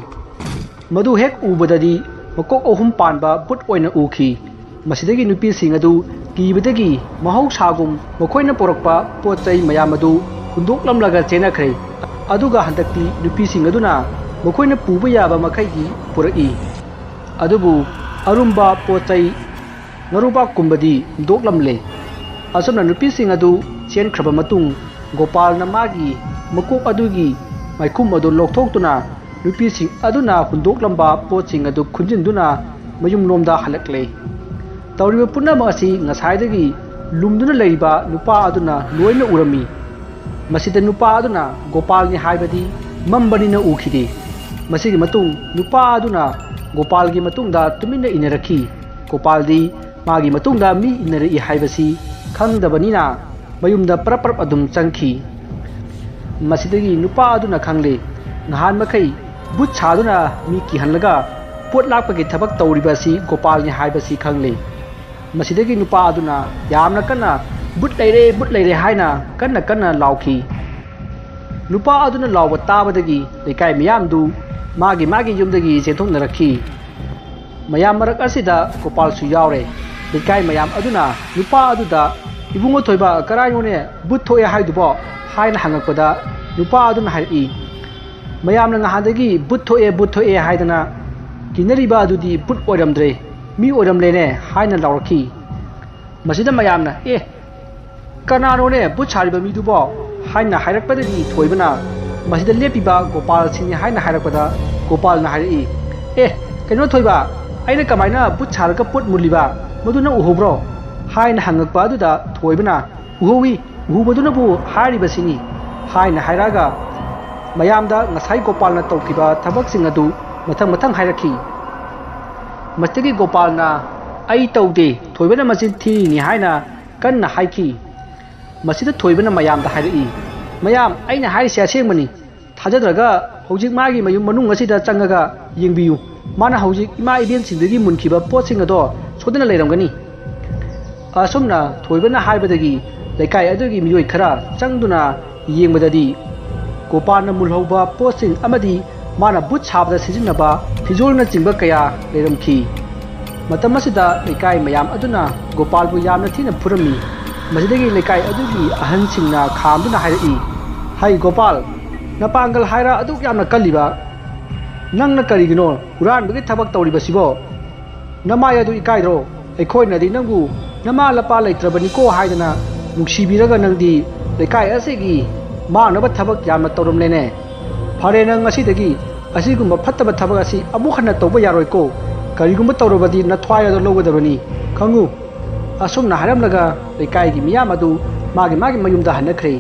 ꯃꯗꯨ ꯍꯦꯛ ꯎꯕꯗꯗꯤ ꯃꯀꯣꯛ ꯑꯍꯨꯝ ꯄꯥꯟꯕ ꯕꯨꯠ ꯑꯣꯏꯅ ꯎꯈꯤ꯫ ꯃꯁꯤꯗꯒꯤ ꯅꯨꯄꯤꯁꯤꯡ ꯑꯗꯨ ꯀꯤꯕꯗꯒꯤ ꯃꯍꯧꯁꯥꯒꯨꯝ ꯃꯈꯣꯏꯅ ꯄꯨꯔꯛꯄ ꯄꯣꯠ ꯆꯩ ꯃꯌꯥꯝ ꯑꯗꯨ ꯍꯨꯟꯗꯣꯛꯂꯝꯂꯒ ꯆꯦꯟꯅꯈ꯭ꯔꯦ꯫ ꯑꯗꯨꯒ ꯍꯟꯗꯛꯇꯤ ꯅꯨꯄꯤꯁꯤꯡ ꯑꯗꯨꯅ ꯃꯈꯣꯏꯅ ꯄꯨꯕ ꯌꯥꯕ ꯃꯈꯩꯗꯤ ꯄꯨꯔꯛꯏ꯫ ꯑꯗꯨꯕꯨ ꯑꯔꯨꯝꯕ ꯄꯣꯠ ꯆꯩ ꯉꯥꯔꯨꯕꯥꯛꯀꯨꯝꯕꯗꯤ ꯍꯨꯟꯗꯣꯛꯂꯝꯂꯦ꯫ ꯑꯁꯨꯝꯅ ꯅꯨꯄꯤꯁꯤꯡ ꯑꯗꯨ ꯆꯦꯟꯈ꯭ꯔꯕ ꯃꯇꯨꯡ ꯒꯣꯄꯥꯜꯅ ꯃꯥꯒꯤ ꯃꯀꯣꯛ ꯑꯗꯨꯒꯤ ꯃꯥꯏꯈꯨꯝ ꯑꯗꯨ ꯂꯧꯊꯣꯛꯇꯨꯅ ꯅꯨꯄꯤꯁꯤꯡ ꯑꯗꯨꯅ ꯍꯨꯟꯗꯣꯛꯂꯝꯕ ꯄꯣꯠꯁꯤꯡ ꯑꯗꯨ ꯈꯨꯟꯖꯤꯟꯗꯨꯅ ꯃꯌꯨꯝꯂꯣꯝꯗ ꯍꯜꯂꯛꯂꯦ꯫ ꯇꯧꯔꯤꯕ ꯄꯨꯝꯅꯃꯛ ꯑꯁꯤ ꯉꯁꯥꯏꯗꯒꯤ ꯂꯨꯝꯗꯨꯅ ꯂꯩꯔꯤꯕ ꯅꯨꯄꯥ ꯑꯗꯨꯅ ꯂꯣꯏꯅ ꯎꯔꯝꯃꯤ꯫ ꯃꯁꯤꯗ ꯅꯨꯄꯥ ꯑꯗꯨꯅ ꯒꯣꯄꯥꯜꯅꯤ ꯍꯥꯏꯕꯗꯤ ꯃꯝꯕꯅꯤꯅ ꯎꯈꯤꯗꯦ꯫ ꯃꯁꯤꯒꯤ ꯃꯇꯨꯡ ꯅꯨꯄꯥ ꯑꯗꯨꯅ ꯒꯣꯄꯥꯜꯒꯤ ꯃꯇꯨꯡꯗ ꯇꯨꯃꯤꯟꯅ ꯏꯟꯅꯔꯛꯈꯤ꯫ ꯒꯣꯄꯥꯜꯗꯤ ꯃꯥꯒꯤ ꯃꯇꯨꯡꯗ ꯃꯤ ꯏꯟꯅꯔꯛꯏ ꯍꯥꯏꯕꯁꯤ ꯈꯪꯗꯕꯅꯤꯅ ꯃꯌꯨꯝꯗ ꯄꯔꯞ ꯄꯔꯞ ꯑꯗꯨꯝ ꯆꯪꯈꯤ꯫ ꯃꯁꯤꯗꯒꯤ ꯅꯨꯄꯥ ꯑꯗꯨꯅ ꯈꯪꯂꯦ, ꯅꯍꯥꯟ ꯃꯈꯩ ꯚꯨꯠ ꯁꯥꯗꯨꯅ ꯃꯤ ꯀꯤꯍꯜꯂꯒ ꯄꯣꯠ ꯂꯥꯛꯄꯒꯤ ꯊꯕꯛ ꯇꯧꯔꯤꯕ ꯑꯁꯤ ꯒꯣꯄꯥꯜꯅꯤ ꯍꯥꯏꯕꯁꯤ ꯈꯪꯂꯦ꯫ ꯃꯁꯤꯗꯒꯤ ꯅꯨꯄꯥ ꯑꯗꯨꯅ ꯌꯥꯝꯅ ꯀꯟꯅ "ꯚꯨꯠ ꯂꯩꯔꯦ, ꯚꯨꯠ ꯂꯩꯔꯦ" ꯍꯥꯏꯅ ꯀꯟꯅ ꯀꯟꯅ ꯂꯥꯎꯈꯤ꯫ ꯅꯨꯄꯥ ꯑꯗꯨꯅ ꯂꯥꯎꯕ ꯇꯥꯕꯗꯒꯤ ꯂꯩꯀꯥꯏ ꯃꯤꯌꯥꯝꯗꯨ ꯃꯥꯒꯤ ꯃꯥꯒꯤ ꯌꯨꯝꯗꯒꯤ ꯆꯦꯟꯊꯣꯛꯅꯔꯛꯈꯤ꯫ ꯃꯌꯥꯝ ꯃꯔꯛ ꯑꯁꯤꯗ ꯒꯣꯄꯥꯜꯁꯨ ꯌꯥꯎꯔꯦ꯫ ꯂꯩꯀꯥꯏ ꯃꯌꯥꯝ ꯑꯗꯨꯅ ꯅꯨꯄꯥ ꯑꯗꯨꯗ, "ꯏꯕꯨꯡꯉꯣ ꯊꯣꯏꯕ, ꯀꯔꯥꯏꯅꯣꯅꯦ ꯚꯨꯠ ꯊꯣꯛꯑꯦ ꯍꯥꯏꯗꯨꯕꯣ?" ꯍꯥꯏꯅ ꯍꯪꯉꯛꯄꯗ ꯅꯨꯄꯥ ꯑꯗꯨꯅ ꯍꯥꯏꯔꯛꯏ, "ꯃꯌꯥꯝꯅ ꯉꯍꯥꯟꯗꯒꯤ "ꯚꯨꯠ ꯊꯣꯛꯑꯦ, ꯚꯨꯠ ꯊꯣꯛꯑꯦ" ꯍꯥꯏꯗꯅ ꯀꯤꯅꯔꯤꯕ ꯑꯗꯨꯗꯤ ꯚꯨꯠ ꯑꯣꯏꯔꯝꯗ꯭ꯔꯦ, ꯃꯤ ꯑꯣꯏꯔꯝꯂꯦꯅꯦ" ꯍꯥꯏꯅ ꯂꯥꯎꯔꯛꯈꯤ꯫ ꯃꯁꯤꯗ ꯃꯌꯥꯝꯅ, "ꯑꯦ, ꯀꯅꯥꯅꯣꯅꯦ ꯚꯨꯠ ꯁꯥꯔꯤꯕ ꯃꯤꯗꯨꯕꯣ?" ꯍꯥꯏꯅ ꯍꯥꯏꯔꯛꯄꯗꯒꯤ ꯊꯣꯏꯕꯅ ꯃꯁꯤꯗ ꯂꯦꯞꯄꯤꯕ ꯒꯣꯄꯥꯜ ꯁꯤꯡꯅꯤ ꯍꯥꯏꯅ ꯍꯥꯏꯔꯛꯄꯗ ꯒꯣꯄꯥꯜꯅ ꯍꯥꯏꯔꯛꯏ, "ꯑꯦ, ꯀꯩꯅꯣ ꯊꯣꯏꯕ, ꯑꯩꯅ ꯀꯃꯥꯏꯅ ꯚꯨꯠ ꯁꯥꯔꯒ ꯄꯣꯠ ꯃꯨꯜꯂꯤꯕ? ꯃꯗꯨ ꯅꯪ ꯎꯍꯧꯕ꯭ꯔꯣ?" ꯍꯥꯏꯅ ꯍꯪꯉꯛꯄ ꯑꯗꯨꯗ ꯊꯣꯏꯕꯅ, "ꯎꯍꯧꯏ, ꯎꯍꯧꯕꯗꯨꯅꯕꯨ ꯍꯥꯏꯔꯤꯕꯁꯤꯅꯤ" ꯍꯥꯏꯅ ꯍꯥꯏꯔꯛꯑꯒ ꯃꯌꯥꯝꯗ ꯉꯁꯥꯏ ꯒꯣꯄꯥꯜꯅ ꯇꯧꯈꯤꯕ ꯊꯕꯛꯁꯤꯡ ꯑꯗꯨ ꯃꯊꯪ ꯃꯊꯪ ꯍꯥꯏꯔꯛꯈꯤ꯫ ꯃꯁꯤꯗꯒꯤ ꯒꯣꯄꯥꯜꯅ, "ꯑꯩ ꯇꯧꯗꯦ, ꯊꯣꯏꯕꯅ ꯃꯆꯤꯟ ꯊꯤꯔꯤꯅꯤ" ꯍꯥꯏꯅ ꯀꯟꯅ ꯍꯥꯏꯈꯤ꯫ ꯃꯁꯤꯗ ꯊꯣꯏꯕꯅ ꯃꯌꯥꯝꯗ ꯍꯥꯏꯔꯛꯏ, "ꯃꯌꯥꯝ, ꯑꯩꯅ ꯍꯥꯏꯔꯤꯁꯦ ꯑꯁꯦꯡꯕꯅꯤ꯫ ꯊꯥꯖꯗ꯭ꯔꯒ ꯍꯧꯖꯤꯛ ꯃꯥꯒꯤ ꯃꯌꯨꯝ ꯃꯅꯨꯡ ꯑꯁꯤꯗ ꯆꯪꯉꯒ ꯌꯦꯡꯕꯤꯌꯨ꯫ ꯃꯥꯅ ꯍꯧꯖꯤꯛ ꯏꯃꯥ ꯏꯕꯦꯟꯁꯤꯡꯗꯒꯤ ꯃꯨꯟꯈꯤꯕ ꯄꯣꯠꯁꯤꯡ ꯑꯗꯣ ꯁꯣꯏꯗꯅ ꯂꯩꯔꯝꯒꯅꯤ꯫" ꯑꯁꯨꯝꯅ ꯊꯣꯏꯕꯅ ꯍꯥꯏꯕꯗꯒꯤ ꯂꯩꯀꯥꯏ ꯑꯗꯨꯒꯤ ꯃꯤꯑꯣꯏ ꯈꯔ ꯆꯪꯗꯨꯅ ꯌꯦꯡꯕꯗꯗꯤ ꯒꯣꯄꯥꯜꯅ ꯃꯨꯜꯍꯧꯕ ꯄꯣꯠꯁꯤꯡ ꯑꯃꯗꯤ ꯃꯥꯅ ꯚꯨꯠ ꯁꯥꯕꯗ ꯁꯤꯖꯤꯟꯅꯕ ꯐꯤꯖꯣꯜꯅꯆꯤꯡꯕ ꯀꯌꯥ ꯂꯩꯔꯝꯈꯤ꯫ ꯃꯇꯝ ꯑꯁꯤꯗ ꯂꯩꯀꯥꯏ ꯃꯌꯥꯝ ꯑꯗꯨꯅ ꯒꯣꯄꯥꯜꯕꯨ ꯌꯥꯝꯅ ꯊꯤꯅ ꯐꯨꯔꯝꯃꯤ꯫ ꯃꯁꯤꯗꯒꯤ ꯂꯩꯀꯥꯏ ꯑꯗꯨꯒꯤ ꯑꯍꯟꯁꯤꯡꯅ ꯈꯥꯝꯗꯨꯅ ꯍꯥꯏꯔꯛꯏ, "ꯍꯩ ꯒꯣꯄꯥꯜ, ꯅꯄꯥꯡꯒꯜ ꯍꯥꯏꯔ ꯑꯗꯨꯛ ꯌꯥꯝꯅ ꯀꯜꯂꯤꯕ ꯅꯪꯅ ꯀꯔꯤꯒꯤꯅꯣ ꯍꯨꯔꯥꯟꯕꯒꯤ ꯊꯕꯛ ꯇꯧꯔꯤꯕꯁꯤꯕꯣ? ꯅꯃꯥꯏ ꯑꯗꯨ ꯏꯀꯥꯏꯗ꯭ꯔꯣ? ꯑꯩꯈꯣꯏꯅꯗꯤ ꯅꯪꯕꯨ ꯅꯃꯥ ꯂꯄꯥ ꯂꯩꯇ꯭ꯔꯕꯅꯤꯀꯣ ꯍꯥꯏꯗꯅ ꯅꯨꯡꯁꯤꯕꯤꯔꯒ ꯅꯪꯗꯤ ꯂꯩꯀꯥꯏ ꯑꯁꯤꯒꯤ ꯃꯥꯡꯅꯕ ꯊꯕꯛ ꯌꯥꯝꯅ ꯇꯧꯔꯝꯂꯦꯅꯦ꯫ ꯐꯔꯦ, ꯅꯪ ꯉꯁꯤꯗꯒꯤ ꯑꯁꯤꯒꯨꯝꯕ ꯐꯠꯇꯕ ꯊꯕꯛ ꯑꯁꯤ ꯑꯃꯨꯛ ꯍꯟꯅ ꯇꯧꯕ ꯌꯥꯔꯣꯏꯀꯣ꯫ ꯀꯔꯤꯒꯨꯝꯕ ꯇꯧꯔꯕꯗꯤ ꯅꯊ꯭ꯋꯥꯏ ꯑꯗꯨ ꯂꯧꯒꯗꯕꯅꯤ, ꯈꯪꯉꯨ꯫" ꯑꯁꯨꯝꯅ ꯍꯥꯏꯔꯝꯂꯒ ꯂꯩꯀꯥꯏꯒꯤ ꯃꯤꯌꯥꯝ ꯑꯗꯨ ꯃꯥꯒꯤ ꯃꯥꯒꯤ ꯃꯌꯨꯝꯗ ꯍꯟꯅꯈ꯭ꯔꯦ꯫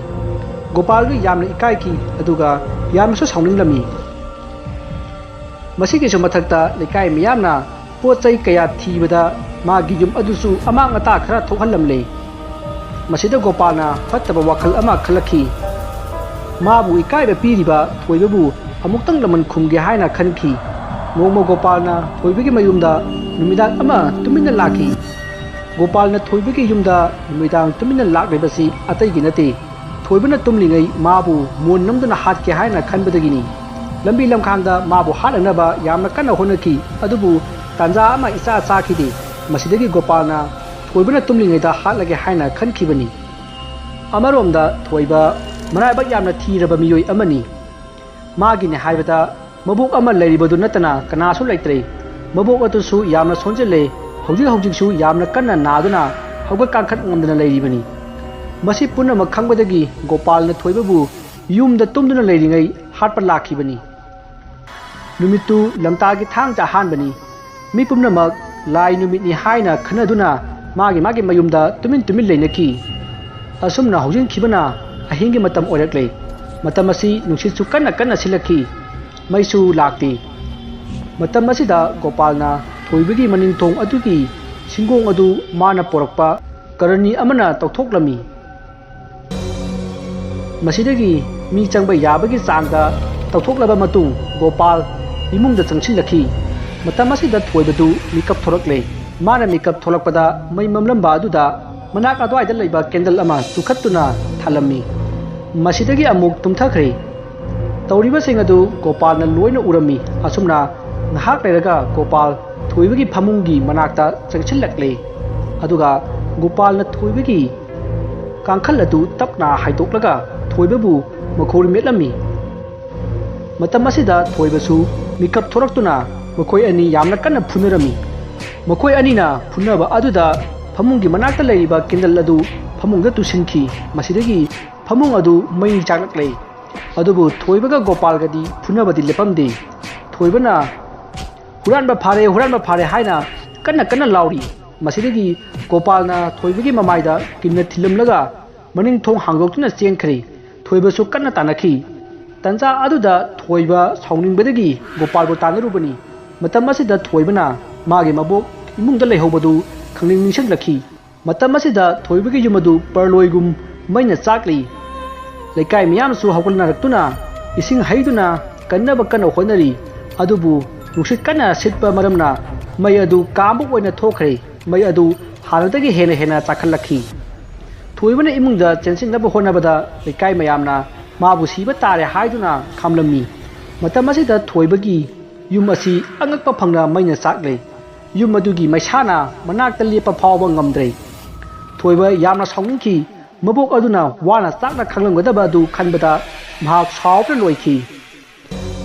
ꯒꯣꯄꯥꯜꯗꯨ ꯌꯥꯝꯅ ꯏꯀꯥꯏꯈꯤ, ꯑꯗꯨꯒ ꯌꯥꯝꯅꯁꯨ ꯁꯥꯎꯅꯤꯡꯂꯝꯃꯤ꯫ ꯃꯁꯤꯒꯤꯁꯨ ꯃꯊꯛꯇ ꯂꯩꯀꯥꯏ ꯃꯤꯌꯥꯝꯅ ꯄꯣꯠ ꯆꯩ ꯀꯌꯥ ꯊꯤꯕꯗ ꯃꯥꯒꯤ ꯌꯨꯝ ꯑꯗꯨꯁꯨ ꯑꯃꯥꯡ ꯑꯇꯥ ꯈꯔ ꯊꯣꯛꯍꯜꯂꯝꯂꯦ꯫ ꯃꯁꯤꯗ ꯒꯣꯄꯥꯜꯅ ꯐꯠꯇꯕ ꯋꯥꯈꯜ ꯑꯃ ꯈꯜꯂꯛꯈꯤ꯫ ꯃꯥꯕꯨ ꯏꯀꯥꯏꯕ ꯄꯤꯔꯤꯕ ꯊꯣꯏꯕꯕꯨ ꯑꯃꯨꯛꯇꯪ ꯂꯃꯟ ꯈꯨꯝꯒꯦ ꯍꯥꯏꯅ ꯈꯟꯈꯤ꯫ ꯅꯣꯡꯃ ꯒꯣꯄꯥꯜꯅ ꯊꯣꯏꯕꯒꯤ ꯃꯌꯨꯝꯗ ꯅꯨꯃꯤꯗꯥꯡ ꯑꯃ ꯇꯨꯃꯤꯟꯅ ꯂꯥꯛꯈꯤ꯫ ꯒꯣꯄꯥꯜꯅ ꯊꯣꯏꯕꯒꯤ ꯌꯨꯝꯗ ꯅꯨꯃꯤꯗꯥꯡ ꯇꯨꯃꯤꯟꯅ ꯂꯥꯛꯂꯤꯕꯁꯤ ꯑꯇꯩꯒꯤ ꯅꯠꯇꯦ, ꯊꯣꯏꯕꯅ ꯇꯨꯝꯂꯤꯉꯩ ꯃꯥꯕꯨ ꯃꯣꯟ ꯅꯝꯗꯨꯅ ꯍꯥꯠꯀꯦ ꯍꯥꯏꯅ ꯈꯟꯕꯗꯒꯤꯅꯤ꯫ ꯂꯝꯕꯤ ꯂꯝꯈꯥꯡꯗ ꯃꯥꯕꯨ ꯍꯥꯠꯅꯅꯕ ꯌꯥꯝꯅ ꯀꯟꯅ ꯍꯣꯠꯅꯈꯤ, ꯑꯗꯨꯕꯨ ꯇꯥꯟꯖꯥ ꯑꯃ ꯏꯆꯥ ꯆꯥꯈꯤꯗꯦ꯫ ꯃꯁꯤꯗꯒꯤ ꯒꯣꯄꯥꯜꯅ ꯊꯣꯏꯕꯅ ꯇꯨꯝꯂꯤꯉꯩꯗ ꯍꯥꯠꯂꯒꯦ ꯍꯥꯏꯅ ꯈꯟꯈꯤꯕꯅꯤ꯫ ꯑꯃꯔꯣꯝꯗ ꯊꯣꯏꯕ ꯃꯔꯥꯏꯕꯛ ꯌꯥꯝꯅ ꯊꯤꯔꯕ ꯃꯤꯑꯣꯏ ꯑꯃꯅꯤ꯫ ꯃꯥꯒꯤꯅꯤ ꯍꯥꯏꯕꯗ ꯃꯕꯣꯛ ꯑꯃ ꯂꯩꯔꯤꯕꯗꯨ ꯅꯠꯇꯅ ꯀꯅꯥꯁꯨ ꯂꯩꯇ꯭ꯔꯦ꯫ ꯃꯕꯣꯛ ꯑꯗꯨꯁꯨ ꯌꯥꯝꯅ ꯁꯣꯟꯖꯤꯜꯂꯦ, ꯍꯧꯖꯤꯛ ꯍꯧꯖꯤꯛꯁꯨ ꯌꯥꯝꯅ ꯀꯟꯅ ꯅꯥꯗꯨꯅ ꯍꯧꯒꯠ ꯀꯥꯡꯈꯠ ꯉꯝꯗꯅ ꯂꯩꯔꯤꯕꯅꯤ꯫ ꯃꯁꯤ ꯄꯨꯝꯅꯃꯛ ꯈꯪꯕꯗꯒꯤ ꯒꯣꯄꯥꯜꯅ ꯊꯣꯏꯕꯕꯨ ꯌꯨꯝꯗ ꯇꯨꯝꯗꯨꯅ ꯂꯩꯔꯤꯉꯩ ꯍꯥꯠꯄ ꯂꯥꯛꯈꯤꯕꯅꯤ꯫ ꯅꯨꯃꯤꯠꯇꯨ ꯂꯝꯇꯥꯒꯤ ꯊꯥꯡꯖ ꯑꯍꯥꯟꯕꯅꯤ꯫ ꯃꯤ ꯄꯨꯝꯅꯃꯛ ꯂꯥꯏ ꯅꯨꯃꯤꯠꯅꯤ ꯍꯥꯏꯅ ꯈꯟꯅꯗꯨꯅ ꯃꯥꯒꯤ ꯃꯥꯒꯤ ꯃꯌꯨꯝꯗ ꯇꯨꯃꯤꯟ ꯇꯨꯃꯤꯟ ꯂꯩꯅꯈꯤ꯫ ꯑꯁꯨꯝꯅ ꯍꯧꯖꯤꯟꯈꯤꯕꯅ ꯑꯍꯤꯡꯒꯤ ꯃꯇꯝ ꯑꯣꯏꯔꯛꯂꯦ꯫ ꯃꯇꯝ ꯑꯁꯤ ꯅꯨꯡꯁꯤꯠꯁꯨ ꯀꯟꯅ ꯀꯟꯅ ꯁꯤꯠꯂꯛꯈꯤ꯫ ꯃꯩꯁꯨ ꯂꯥꯛꯇꯦ꯫ ꯃꯇꯝ ꯑꯁꯤꯗ ꯒꯣꯄꯥꯜꯅ ꯊꯣꯏꯕꯒꯤ ꯃꯅꯤꯡꯊꯣꯡ ꯑꯗꯨꯒꯤ ꯁꯤꯡꯒꯣꯡ ꯑꯗꯨ ꯃꯥꯅ ꯄꯣꯔꯛꯄ ꯀꯔꯅꯤ ꯑꯃꯅ ꯇꯧꯊꯣꯛꯂꯝꯃꯤ꯫ ꯃꯁꯤꯗꯒꯤ ꯃꯤ ꯆꯪꯕ ꯌꯥꯕꯒꯤ ꯆꯥꯡꯗ ꯇꯧꯊꯣꯛꯂꯕ ꯃꯇꯨꯡ ꯒꯣꯄꯥꯜ ꯏꯃꯨꯡꯗ ꯆꯪꯁꯤꯜꯂꯛꯈꯤ꯫ ꯃꯇꯝ ꯑꯁꯤꯗ ꯊꯣꯏꯕꯗꯨ ꯃꯤꯀꯞ ꯊꯣꯔꯛꯂꯦ꯫ ꯃꯥꯅ ꯃꯤꯀꯞ ꯊꯣꯛꯂꯛꯄꯗ ꯃꯩ ꯃꯝꯂꯝꯕ ꯑꯗꯨꯗ ꯃꯅꯥꯛ ꯑꯗꯨꯋꯥꯏꯗ ꯂꯩꯕ ꯀꯦꯟꯗꯜ ꯑꯃ ꯆꯨꯈꯠꯇꯨꯅ ꯊꯥꯜꯂꯝꯃꯤ꯫ ꯃꯁꯤꯗꯒꯤ ꯑꯃꯨꯛ ꯇꯨꯝꯊꯈ꯭ꯔꯦ꯫ ꯇꯧꯔꯤꯕꯁꯤꯡ ꯑꯗꯨ ꯒꯣꯄꯥꯜꯅ ꯂꯣꯏꯅ ꯎꯔꯝꯃꯤ꯫ ꯑꯁꯨꯝꯅ ꯉꯥꯏꯍꯥꯛ ꯂꯩꯔꯒ ꯒꯣꯄꯥꯜ ꯊꯣꯏꯕꯒꯤ ꯐꯃꯨꯡꯒꯤ ꯃꯅꯥꯛꯇ ꯆꯪꯁꯤꯜꯂꯛꯂꯦ꯫ ꯑꯗꯨꯒ ꯒꯣꯄꯥꯜꯅ ꯊꯣꯏꯕꯒꯤ ꯀꯥꯡꯈꯜ ꯑꯗꯨ ꯇꯞꯅ ꯍꯥꯏꯗꯣꯛꯂꯒ ꯊꯣꯏꯕꯕꯨ ꯃꯈꯧꯔꯤ ꯃꯦꯠꯂꯝꯃꯤ꯫ ꯃꯇꯝ ꯑꯁꯤꯗ ꯊꯣꯏꯕꯁꯨ ꯃꯤꯀꯞ ꯊꯣꯔꯛꯇꯨꯅ ꯃꯈꯣꯏ ꯑꯅꯤ ꯌꯥꯝꯅ ꯀꯟꯅ ꯐꯨꯅꯔꯝꯃꯤ꯫ ꯃꯈꯣꯏ ꯑꯅꯤꯅ ꯐꯨꯅꯕ ꯑꯗꯨꯗ ꯐꯃꯨꯡꯒꯤ ꯃꯅꯥꯛꯇ ꯂꯩꯔꯤꯕ ꯀꯦꯟꯗꯜ ꯑꯗꯨ ꯐꯃꯨꯡꯗ ꯇꯨꯁꯤꯟꯈꯤ꯫ ꯃꯁꯤꯗꯒꯤ ꯐꯃꯨꯡ ꯑꯗꯨ ꯃꯩ ꯆꯥꯛꯂꯛꯂꯦ꯫ ꯑꯗꯨꯕꯨ ꯊꯣꯏꯕꯒ ꯒꯣꯄꯥꯜꯒꯗꯤ ꯐꯨꯅꯕꯗꯤ ꯂꯦꯞꯄꯝꯗꯦ꯫ ꯊꯣꯏꯕꯅ "ꯍꯨꯔꯥꯟꯕ ꯐꯥꯔꯦ, ꯍꯨꯔꯥꯟꯕ ꯐꯥꯔꯦ" ꯍꯥꯏꯅ ꯀꯟꯅ ꯀꯟꯅ ꯂꯥꯎꯔꯤ꯫ ꯃꯁꯤꯗꯒꯤ ꯒꯣꯄꯥꯜꯅ ꯊꯣꯏꯕꯒꯤ ꯃꯃꯥꯏꯗ ꯀꯤꯟꯅ ꯊꯤꯜꯂꯝꯂꯒ ꯃꯅꯤꯡ ꯊꯣꯡ ꯍꯥꯡꯗꯣꯛꯇꯨꯅ ꯆꯦꯟꯈ꯭ꯔꯦ꯫ ꯊꯣꯏꯕꯁꯨ ꯀꯟꯅ ꯇꯥꯟꯅꯈꯤ꯫ ꯇꯟꯖꯥ ꯑꯗꯨꯗ ꯊꯣꯏꯕ ꯁꯥꯎꯅꯤꯡꯕꯗꯒꯤ ꯒꯣꯄꯥꯜꯕꯨ ꯇꯥꯟꯅꯔꯨꯕꯅꯤ꯫ ꯃꯇꯝ ꯑꯁꯤꯗ ꯊꯣꯏꯕꯅ ꯃꯥꯒꯤ ꯃꯕꯣꯛ ꯏꯃꯨꯡꯗ ꯂꯩꯍꯧꯕꯗꯨ ꯈꯪꯅꯤꯡ ꯅꯤꯡꯁꯤꯡꯂꯛꯈꯤ꯫ ꯃꯇꯝ ꯑꯁꯤꯗ ꯊꯣꯏꯕꯒꯤ ꯌꯨꯝ ꯑꯗꯨ ꯄꯔꯂꯣꯏꯒꯨꯝ ꯃꯩꯅ ꯆꯥꯛꯂꯤ꯫ ꯂꯩꯀꯥꯏ ꯃꯤꯌꯥꯝꯁꯨ ꯍꯧꯒꯠꯅꯔꯛꯇꯨꯅ ꯏꯁꯤꯡ ꯍꯩꯗꯨꯅ ꯀꯟꯅꯕ ꯀꯟꯅ ꯍꯣꯠꯅꯔꯤ꯫ ꯑꯗꯨꯕꯨ ꯅꯨꯡꯁꯤꯠ ꯀꯟꯅ ꯁꯤꯠꯄ ꯃꯔꯝꯅ ꯃꯩ ꯑꯗꯨ ꯀꯥꯝꯕ ꯑꯣꯏꯅ ꯊꯣꯛꯈ꯭ꯔꯦ꯫ ꯃꯩ ꯑꯗꯨ ꯍꯥꯟꯅꯗꯒꯤ ꯍꯦꯟꯅ ꯍꯦꯟꯅ ꯆꯥꯛꯈꯠꯂꯛꯈꯤ꯫ ꯊꯣꯏꯕꯅ ꯏꯃꯨꯡꯗ ꯆꯦꯟꯁꯤꯟꯅꯕ ꯍꯣꯠꯅꯕꯗ ꯂꯩꯀꯥꯏ ꯃꯌꯥꯝꯅ ꯃꯥꯕꯨ ꯁꯤꯕ ꯇꯥꯔꯦ ꯍꯥꯏꯗꯨꯅ ꯈꯥꯝꯂꯝꯃꯤ꯫ ꯃꯇꯝ ꯑꯁꯤꯗ ꯊꯣꯏꯕꯒꯤ ꯌꯨꯝ ꯑꯁꯤ ꯑꯉꯛꯄ ꯐꯪꯅ ꯃꯩꯅ ꯆꯥꯛꯂꯦ꯫ ꯌꯨꯝ ꯑꯗꯨꯒꯤ ꯃꯩꯁꯥꯅ ꯃꯅꯥꯛꯇ ꯂꯦꯞꯄ ꯐꯥꯎꯕ ꯉꯝꯗ꯭ꯔꯦ꯫ ꯊꯣꯏꯕ ꯌꯥꯝꯅ ꯁꯥꯎꯅꯤꯡꯈꯤ꯫ ꯃꯕꯣꯛ ꯑꯗꯨꯅ ꯋꯥꯅ ꯆꯥꯛꯅ ꯈꯥꯡꯂꯝꯒꯗꯕ ꯑꯗꯨ ꯈꯟꯕꯗ ꯃꯍꯥꯛ ꯁꯥꯎꯕꯅ ꯂꯣꯏꯈꯤ꯫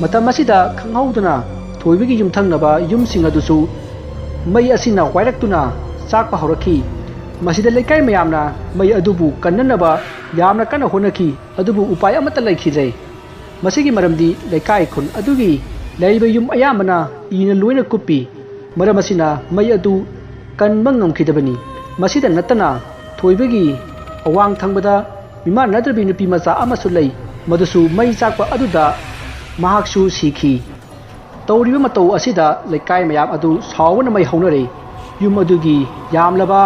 ꯃꯇꯝ ꯑꯁꯤꯗ ꯈꯪꯍꯧꯗꯅ ꯊꯣꯏꯕꯒꯤ ꯌꯨꯝꯊꯪꯅꯕ ꯌꯨꯝꯁꯤꯡ ꯑꯗꯨꯁꯨ ꯃꯩ ꯑꯁꯤꯅ ꯋꯥꯏꯔꯛꯇꯨꯅ ꯆꯥꯛꯄ ꯍꯧꯔꯛꯈꯤ꯫ ꯃꯁꯤꯗ ꯂꯩꯀꯥꯏ ꯃꯌꯥꯝꯅ ꯃꯩ ꯑꯗꯨꯕꯨ ꯀꯟꯅꯅꯕ ꯌꯥꯝꯅ ꯀꯟꯅ ꯍꯣꯠꯅꯈꯤ, ꯑꯗꯨꯕꯨ ꯎꯄꯥꯏ ꯑꯃꯠꯇ ꯂꯩꯈꯤꯗ꯭ꯔꯦ꯫ ꯃꯁꯤꯒꯤ ꯃꯔꯝꯗꯤ ꯂꯩꯀꯥꯏ ꯈꯨꯟ ꯑꯗꯨꯒꯤ ꯂꯩꯔꯤꯕ ꯌꯨꯝ ꯑꯌꯥꯝꯕꯅ ꯏꯅ ꯂꯣꯏꯅ ꯀꯨꯞꯄꯤ꯫ ꯃꯔꯝ ꯑꯁꯤꯅ ꯃꯩ ꯑꯗꯨ ꯀꯟꯕ ꯉꯝꯈꯤꯗꯕꯅꯤ꯫ ꯃꯁꯤꯗ ꯅꯠꯇꯅ ꯊꯣꯏꯕꯒꯤ ꯑꯋꯥꯡ ꯊꯪꯕꯗ ꯃꯤꯃꯥꯟꯅꯗ꯭ꯔꯕꯤ ꯅꯨꯄꯤ ꯃꯆꯥ ꯑꯃꯁꯨ ꯂꯩ꯫ ꯃꯗꯨꯁꯨ ꯃꯩ ꯆꯥꯛꯄ ꯑꯗꯨꯗ ꯃꯍꯥꯛꯁꯨ ꯁꯤꯈꯤ꯫ ꯇꯧꯔꯤꯕ ꯃꯇꯧ ꯑꯁꯤꯗ ꯂꯩꯀꯥꯏ ꯃꯌꯥꯝ ꯑꯗꯨ ꯁꯥꯎꯕꯅ ꯃꯩ ꯍꯧꯅꯔꯦ꯫ ꯌꯨꯝ ꯑꯗꯨꯒꯤ ꯌꯥꯝꯂꯕ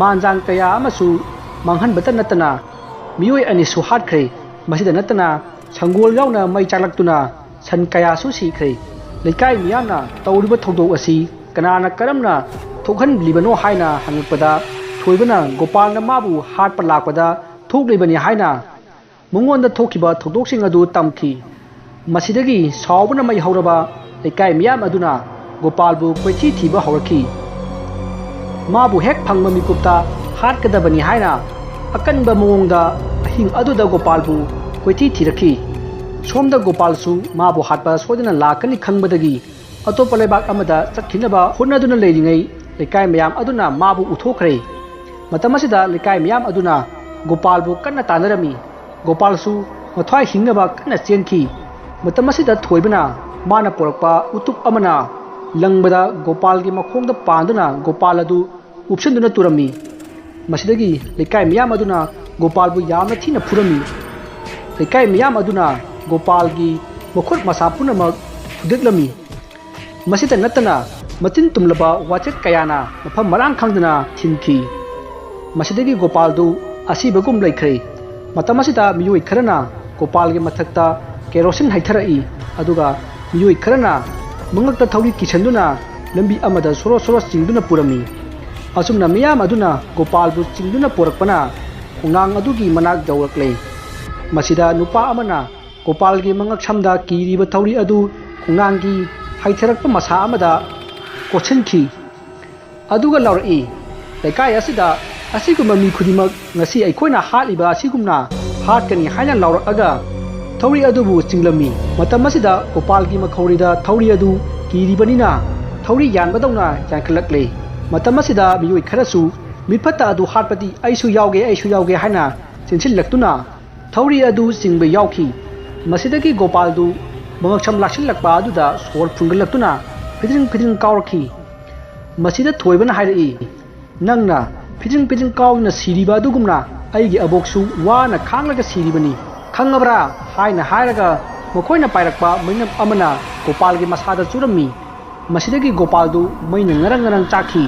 ꯃꯥꯟꯖꯥꯡ ꯀꯌꯥ ꯑꯃꯁꯨ ꯃꯥꯡꯍꯟꯕꯇ ꯅꯠꯇꯅ ꯃꯤꯑꯣꯏ ꯑꯅꯤꯁꯨ ꯍꯥꯠꯈ꯭ꯔꯦ꯫ ꯃꯁꯤꯗ ꯅꯠꯇꯅ ꯁꯪꯒꯣꯜ ꯌꯥꯎꯅ ꯃꯩ ꯆꯥꯛꯂꯛꯇꯨꯅ ꯁꯟ ꯀꯌꯥꯁꯨ ꯁꯤꯈ꯭ꯔꯦ꯫ ꯂꯩꯀꯥꯏ ꯃꯤꯌꯥꯝꯅ ꯇꯧꯔꯤꯕ ꯊꯧꯗꯣꯛ ꯑꯁꯤ ꯀꯅꯥꯅ ꯀꯔꯝꯅ ꯊꯣꯛꯍꯟꯂꯤꯕꯅꯣ ꯍꯥꯏꯅ ꯍꯪꯂꯛꯄꯗ ꯊꯣꯏꯕꯅ ꯒꯣꯄꯥꯜꯅ ꯃꯥꯕꯨ ꯍꯥꯠꯄ ꯂꯥꯛꯄꯗ ꯊꯣꯛꯂꯤꯕꯅꯤ ꯍꯥꯏꯅ ꯃꯉꯣꯟꯗ ꯊꯣꯛꯈꯤꯕ ꯊꯧꯗꯣꯛꯁꯤꯡ ꯑꯗꯨ ꯇꯝꯈꯤ꯫ ꯃꯁꯤꯗꯒꯤ ꯁꯥꯎꯕꯅ ꯃꯩ ꯍꯧꯔꯕ ꯂꯩꯀꯥꯏ ꯃꯤꯌꯥꯝ ꯑꯗꯨꯅ ꯒꯣꯄꯥꯜꯕꯨ ꯀꯣꯏꯊꯤ ꯊꯤꯕ ꯍꯧꯔꯛꯈꯤ꯫ ꯃꯥꯕꯨ ꯍꯦꯛ ꯐꯪꯕ ꯃꯤꯀꯨꯞꯇ ꯍꯥꯠꯀꯗꯕꯅꯤ ꯍꯥꯏꯅ ꯑꯀꯟꯕ ꯃꯑꯣꯡꯗ ꯑꯍꯤꯡ ꯑꯗꯨꯗ ꯒꯣꯄꯥꯜꯕꯨ ꯀꯣꯏꯊꯤ ꯊꯤꯔꯛꯈꯤ꯫ ꯁꯣꯝꯗ ꯒꯣꯄꯥꯜꯁꯨ ꯃꯥꯕꯨ ꯍꯥꯠꯄ ꯁꯣꯏꯗꯅ ꯂꯥꯛꯀꯅꯤ ꯈꯪꯕꯗꯒꯤ ꯑꯇꯣꯞꯄ ꯂꯩꯕꯥꯛ ꯑꯃꯗ ꯆꯠꯈꯤꯅꯕ ꯍꯣꯠꯅꯗꯨꯅ ꯂꯩꯔꯤꯉꯩ ꯂꯩꯀꯥꯏ ꯃꯌꯥꯝ ꯑꯗꯨꯅ ꯃꯥꯕꯨ ꯎꯊꯣꯛꯈ꯭ꯔꯦ꯫ ꯃꯇꯝ ꯑꯁꯤꯗ ꯂꯩꯀꯥꯏ ꯃꯤꯌꯥꯝ ꯑꯗꯨꯅ ꯒꯣꯄꯥꯜꯕꯨ ꯀꯟꯅ ꯇꯥꯟꯅꯔꯝꯃꯤ꯫ ꯒꯣꯄꯥꯜꯁꯨ ꯃꯊ꯭ꯋꯥꯏ ꯍꯤꯡꯅꯕ ꯀꯟꯅ ꯆꯦꯟꯈꯤ꯫ ꯃꯇꯝ ꯑꯁꯤꯗ ꯊꯣꯏꯕꯅ ꯃꯥꯅ ꯄꯣꯔꯛꯄ ꯎꯇꯨꯞ ꯑꯃꯅ ꯂꯪꯕꯗ ꯒꯣꯄꯥꯜꯒꯤ ꯃꯈꯣꯡꯗ ꯄꯥꯟꯗꯨꯅ ꯒꯣꯄꯥꯜ ꯑꯗꯨ ꯎꯞꯁꯤꯟꯗꯨꯅ ꯇꯨꯔꯝꯃꯤ꯫ ꯃꯁꯤꯗꯒꯤ ꯂꯩꯀꯥꯏ ꯃꯤꯌꯥꯝ ꯑꯗꯨꯅ ꯒꯣꯄꯥꯜꯕꯨ ꯌꯥꯝꯅ ꯊꯤꯅ ꯐꯨꯔꯝꯃꯤ꯫ ꯂꯩꯀꯥꯏ ꯃꯤꯌꯥꯝ ꯑꯗꯨꯅ ꯒꯣꯄꯥꯜꯒꯤ ꯃꯈꯨꯠ ꯃꯁꯥ ꯄꯨꯝꯅꯃꯛ ꯐꯨꯗꯦꯛꯂꯝꯃꯤ꯫ ꯃꯁꯤꯇ ꯅꯠꯇꯅ ꯃꯆꯤꯟ ꯇꯨꯝꯂꯕ ꯋꯥꯆꯦꯠ ꯀꯌꯥꯅ ꯃꯐꯝ ꯃꯔꯥꯡ ꯈꯪꯗꯅ ꯊꯤꯟꯈꯤ꯫ ꯃꯁꯤꯗꯒꯤ ꯒꯣꯄꯥꯜꯗꯨ ꯑꯁꯤꯕꯒꯨꯝ ꯂꯩꯈ꯭ꯔꯦ꯫ ꯃꯇꯝ ꯑꯁꯤꯗ ꯃꯤꯑꯣꯏ ꯈꯔꯅ ꯒꯣꯄꯥꯜꯒꯤ ꯃꯊꯛꯇ ꯀꯦꯔꯣꯁꯤꯟ ꯍꯩꯊꯔꯛꯏ, ꯑꯗꯨꯒ ꯃꯤꯑꯣꯏ ꯈꯔꯅ ꯃꯉꯛꯇ ꯊꯧꯔꯤ ꯀꯤꯁꯟꯗꯨꯅ ꯂꯝꯕꯤ ꯑꯃꯗ ꯁꯣꯔꯣ ꯁꯣꯔꯣ ꯆꯤꯡꯗꯨꯅ ꯄꯨꯔꯝꯃꯤ꯫ ꯑꯁꯨꯝꯅ ꯃꯤꯌꯥꯝ ꯑꯗꯨꯅ ꯒꯣꯄꯥꯜꯕꯨ ꯆꯤꯡꯗꯨꯅ ꯄꯨꯔꯛꯄꯅ ꯈꯣꯡꯅꯥꯡ ꯑꯗꯨꯒꯤ ꯃꯅꯥꯛ ꯌꯧꯔꯛꯂꯦ꯫ ꯃꯁꯤꯗ ꯅꯨꯄꯥ ꯑꯃꯅ ꯒꯣꯄꯥꯜꯒꯤ ꯃꯉꯛꯁꯝꯗ ꯀꯤꯔꯤꯕ ꯊꯧꯔꯤ ꯑꯗꯨ ꯈꯣꯡꯅꯥꯡꯒꯤ ꯍꯩꯊꯔꯛꯄ ꯃꯁꯥ ꯑꯃꯗ ꯀꯣꯠꯁꯤꯟꯈꯤ꯫ ꯑꯗꯨꯒ ꯂꯥꯎꯔꯛꯏ, "ꯂꯩꯀꯥꯏ ꯑꯁꯤꯗ ꯑꯁꯤꯒꯨꯝꯕ ꯃꯤ ꯈꯨꯗꯤꯡꯃꯛ ꯉꯁꯤ ꯑꯩꯈꯣꯏꯅ ꯍꯥꯠꯂꯤꯕ ꯑꯁꯤꯒꯨꯝꯅ ꯍꯥꯠꯀꯅꯤ" ꯍꯥꯏꯅ ꯂꯥꯎꯔꯛꯑꯒ ꯊꯧꯔꯤ ꯑꯗꯨꯕꯨ ꯆꯤꯡꯂꯝꯃꯤ꯫ ꯃꯇꯝ ꯑꯁꯤꯗ ꯒꯣꯄꯥꯜꯒꯤ ꯃꯈꯧꯔꯤꯗ ꯊꯧꯔꯤ ꯑꯗꯨ ꯀꯤꯔꯤꯕꯅꯤꯅ ꯊꯧꯔꯤ ꯌꯥꯟꯕꯗꯧꯅ ꯌꯥꯟꯈꯠꯂꯛꯂꯦ꯫ ꯃꯇꯝ ꯑꯁꯤꯗ ꯃꯤꯑꯣꯏ ꯈꯔꯁꯨ ꯃꯤꯐꯠꯇ ꯑꯗꯨ ꯍꯥꯠꯄꯗꯤ ꯑꯩꯁꯨ ꯌꯥꯎꯒꯦ, ꯑꯩꯁꯨ ꯌꯥꯎꯒꯦ ꯍꯥꯏꯅ ꯆꯦꯟꯁꯤꯜꯂꯛꯇꯨꯅ ꯊꯧꯔꯤ ꯑꯗꯨ ꯆꯤꯡꯕ ꯌꯥꯎꯈꯤ꯫ ꯃꯁꯤꯗꯒꯤ ꯒꯣꯄꯥꯜꯗꯨ ꯃꯉꯛꯁꯝ ꯂꯥꯛꯁꯤꯜꯂꯛꯄ ꯑꯗꯨꯗ ꯁꯣꯔ ꯐꯨꯟꯒꯠꯂꯛꯇꯨꯅ ꯐꯤꯗ꯭ꯔꯤꯡ ꯐꯤꯗ꯭ꯔꯤꯡ ꯀꯥꯎꯔꯛꯈꯤ꯫ ꯃꯁꯤꯗ ꯊꯣꯏꯕꯅ ꯍꯥꯏꯔꯛꯏ, "ꯅꯪꯅ ꯐꯤꯗ꯭ꯔꯤꯡ ꯐꯤꯗ꯭ꯔꯤꯡ ꯀꯥꯎꯗꯨꯅ ꯁꯤꯔꯤꯕ ꯑꯗꯨꯒꯨꯝꯅ ꯑꯩꯒꯤ ꯑꯕꯣꯛꯁꯨ ꯋꯥꯅ ꯈꯥꯡꯂꯒ ꯁꯤꯔꯤꯕꯅꯤ, ꯈꯪꯉꯕ꯭ꯔꯥ?" ꯍꯥꯏꯅ ꯍꯥꯏꯔꯒ ꯃꯈꯣꯏꯅ ꯄꯥꯏꯔꯛꯄ ꯃꯩꯅꯞ ꯑꯃꯅ ꯒꯣꯄꯥꯜꯒꯤ ꯃꯁꯥꯗ ꯆꯨꯔꯝꯃꯤ꯫ ꯃꯁꯤꯗꯒꯤ ꯒꯣꯄꯥꯜꯗꯨ ꯃꯩꯅ ꯉꯔꯪ ꯉꯔꯪ ꯆꯥꯛꯈꯤ꯫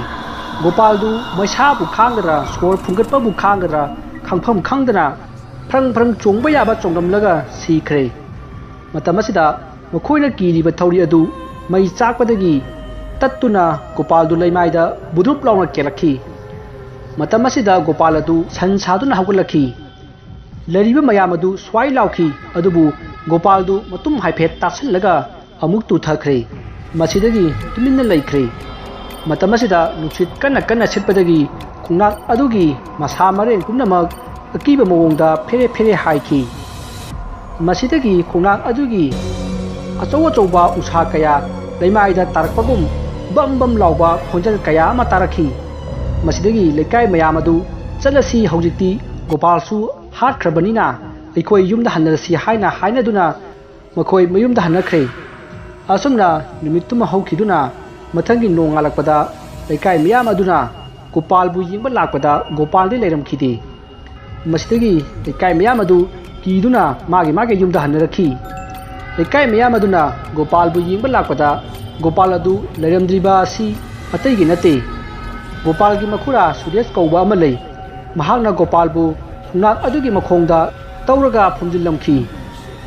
ꯒꯣꯄꯥꯜꯗꯨ ꯃꯩꯁꯥꯕꯨ ꯈꯥꯡꯒꯗ꯭ꯔꯥ, ꯁꯣꯔ ꯐꯨꯟꯒꯠꯄꯕꯨ ꯈꯥꯡꯒꯗ꯭ꯔꯥ ꯈꯪꯐꯝ ꯈꯪꯗꯅ ꯐ꯭ꯔꯪ ꯐ꯭ꯔꯪ ꯆꯣꯡꯕ ꯌꯥꯕ ꯆꯣꯡꯂꯝꯂꯒ ꯁꯤꯈ꯭ꯔꯦ꯫ ꯃꯇꯝ ꯑꯁꯤꯗ ꯃꯈꯣꯏꯅ ꯀꯤꯔꯤꯕ ꯊꯧꯔꯤ ꯑꯗꯨ ꯃꯩ ꯆꯥꯛꯄꯗꯒꯤ ꯇꯠꯇꯨꯅ ꯒꯣꯄꯥꯜꯗꯨ ꯂꯩꯃꯥꯏꯗ ꯕꯨꯗ꯭ꯔꯨꯞ ꯂꯥꯎꯅ ꯀꯦꯜꯂꯛꯈꯤ꯫ ꯃꯇꯝ ꯑꯁꯤꯗ ꯒꯣꯄꯥꯜ ꯑꯗꯨ ꯁꯟ ꯁꯥꯗꯨꯅ ꯍꯧꯒꯠꯂꯛꯈꯤ꯫ ꯂꯩꯔꯤꯕ ꯃꯌꯥꯝ ꯑꯗꯨ ꯁ꯭ꯋꯥꯏ ꯂꯥꯎꯈꯤ, ꯑꯗꯨꯕꯨ ꯒꯣꯄꯥꯜꯗꯨ ꯃꯇꯨꯝ ꯍꯥꯏꯐꯦꯠ ꯇꯥꯁꯤꯜꯂꯒ ꯑꯃꯨꯛ ꯇꯨꯊꯈ꯭ꯔꯦ꯫ ꯃꯁꯤꯗꯒꯤ ꯇꯨꯃꯤꯟꯅ ꯂꯩꯈ꯭ꯔꯦ꯫ ꯃꯇꯝ ꯑꯁꯤꯗ ꯅꯨꯡꯁꯤꯠ ꯀꯟꯅ ꯀꯟꯅ ꯁꯤꯠꯄꯗꯒꯤ ꯈꯣꯡꯅꯥꯡ ꯑꯗꯨꯒꯤ ꯃꯁꯥ ꯃꯔꯦꯡ ꯄꯨꯝꯅꯃꯛ ꯑꯀꯤꯕ ꯃꯑꯣꯡꯗ ꯐꯦꯔꯦ ꯐꯦꯔꯦ ꯍꯥꯏꯈꯤ꯫ ꯃꯁꯤꯗꯒꯤ ꯈꯣꯡꯅꯥꯡ ꯑꯗꯨꯒꯤ ꯑꯆꯧ ꯑꯆꯧꯕ ꯎꯁꯥ ꯀꯌꯥ ꯂꯩꯃꯥꯏꯗ ꯇꯥꯔꯛꯄꯒꯨꯝ ꯕꯝ ꯕꯝ ꯂꯥꯎꯕ ꯈꯣꯟꯖꯦꯜ ꯀꯌꯥ ꯑꯃ ꯇꯥꯔꯛꯈꯤ꯫ ꯃꯁꯤꯗꯒꯤ ꯂꯩꯀꯥꯏ ꯃꯌꯥꯝ ꯑꯗꯨ, "ꯆꯠꯂꯁꯤ, ꯍꯧꯖꯤꯛꯇꯤ ꯒꯣꯄꯥꯜꯁꯨ ꯍꯥꯠꯈ꯭ꯔꯕꯅꯤꯅ ꯑꯩꯈꯣꯏ ꯌꯨꯝꯗ ꯍꯜꯂꯁꯤ" ꯍꯥꯏꯅ ꯍꯥꯏꯅꯗꯨꯅ ꯃꯈꯣꯏ ꯃꯌꯨꯝꯗ ꯍꯟꯅꯈ꯭ꯔꯦ꯫ ꯑꯁꯨꯝꯅ ꯅꯨꯃꯤꯠꯇꯨꯃ ꯍꯧꯈꯤꯗꯨꯅ ꯃꯊꯪꯒꯤ ꯅꯣꯡꯉꯥꯜꯂꯛꯄꯗ ꯂꯩꯀꯥꯏ ꯃꯤꯌꯥꯝ ꯑꯗꯨꯅ ꯒꯣꯄꯥꯜꯕꯨ ꯌꯦꯡꯕ ꯂꯥꯛꯄꯗ ꯒꯣꯄꯥꯜꯗꯤ ꯂꯩꯔꯝꯈꯤꯗꯦ꯫ ꯃꯁꯤꯗꯒꯤ ꯂꯩꯀꯥꯏ ꯃꯤꯌꯥꯝ ꯑꯗꯨ ꯀꯤꯗꯨꯅ ꯃꯥꯒꯤ ꯃꯥꯒꯤ ꯌꯨꯝꯗ ꯍꯟꯅꯔꯛꯈꯤ꯫ ꯂꯩꯀꯥꯏ ꯃꯌꯥꯝ ꯑꯗꯨꯅ ꯒꯣꯄꯥꯜꯕꯨ ꯌꯦꯡꯕ ꯂꯥꯛꯄꯗ ꯒꯣꯄꯥꯜ ꯑꯗꯨ ꯂꯩꯔꯝꯗ꯭ꯔꯤꯕ ꯑꯁꯤ ꯑꯇꯩꯒꯤ ꯅꯠꯇꯦ, ꯒꯣꯄꯥꯜꯒꯤ ꯃꯈꯨꯔꯥ ꯁꯨꯔꯦꯁ ꯀꯧꯕ ꯑꯃ ꯂꯩ꯫ ꯃꯍꯥꯛꯅ ꯒꯣꯄꯥꯜꯕꯨ ꯈꯣꯡꯅꯥꯡ ꯑꯗꯨꯒꯤ ꯃꯈꯣꯡꯗ ꯇꯧꯔꯒ ꯐꯨꯝꯖꯤꯜꯂꯝꯈꯤ꯫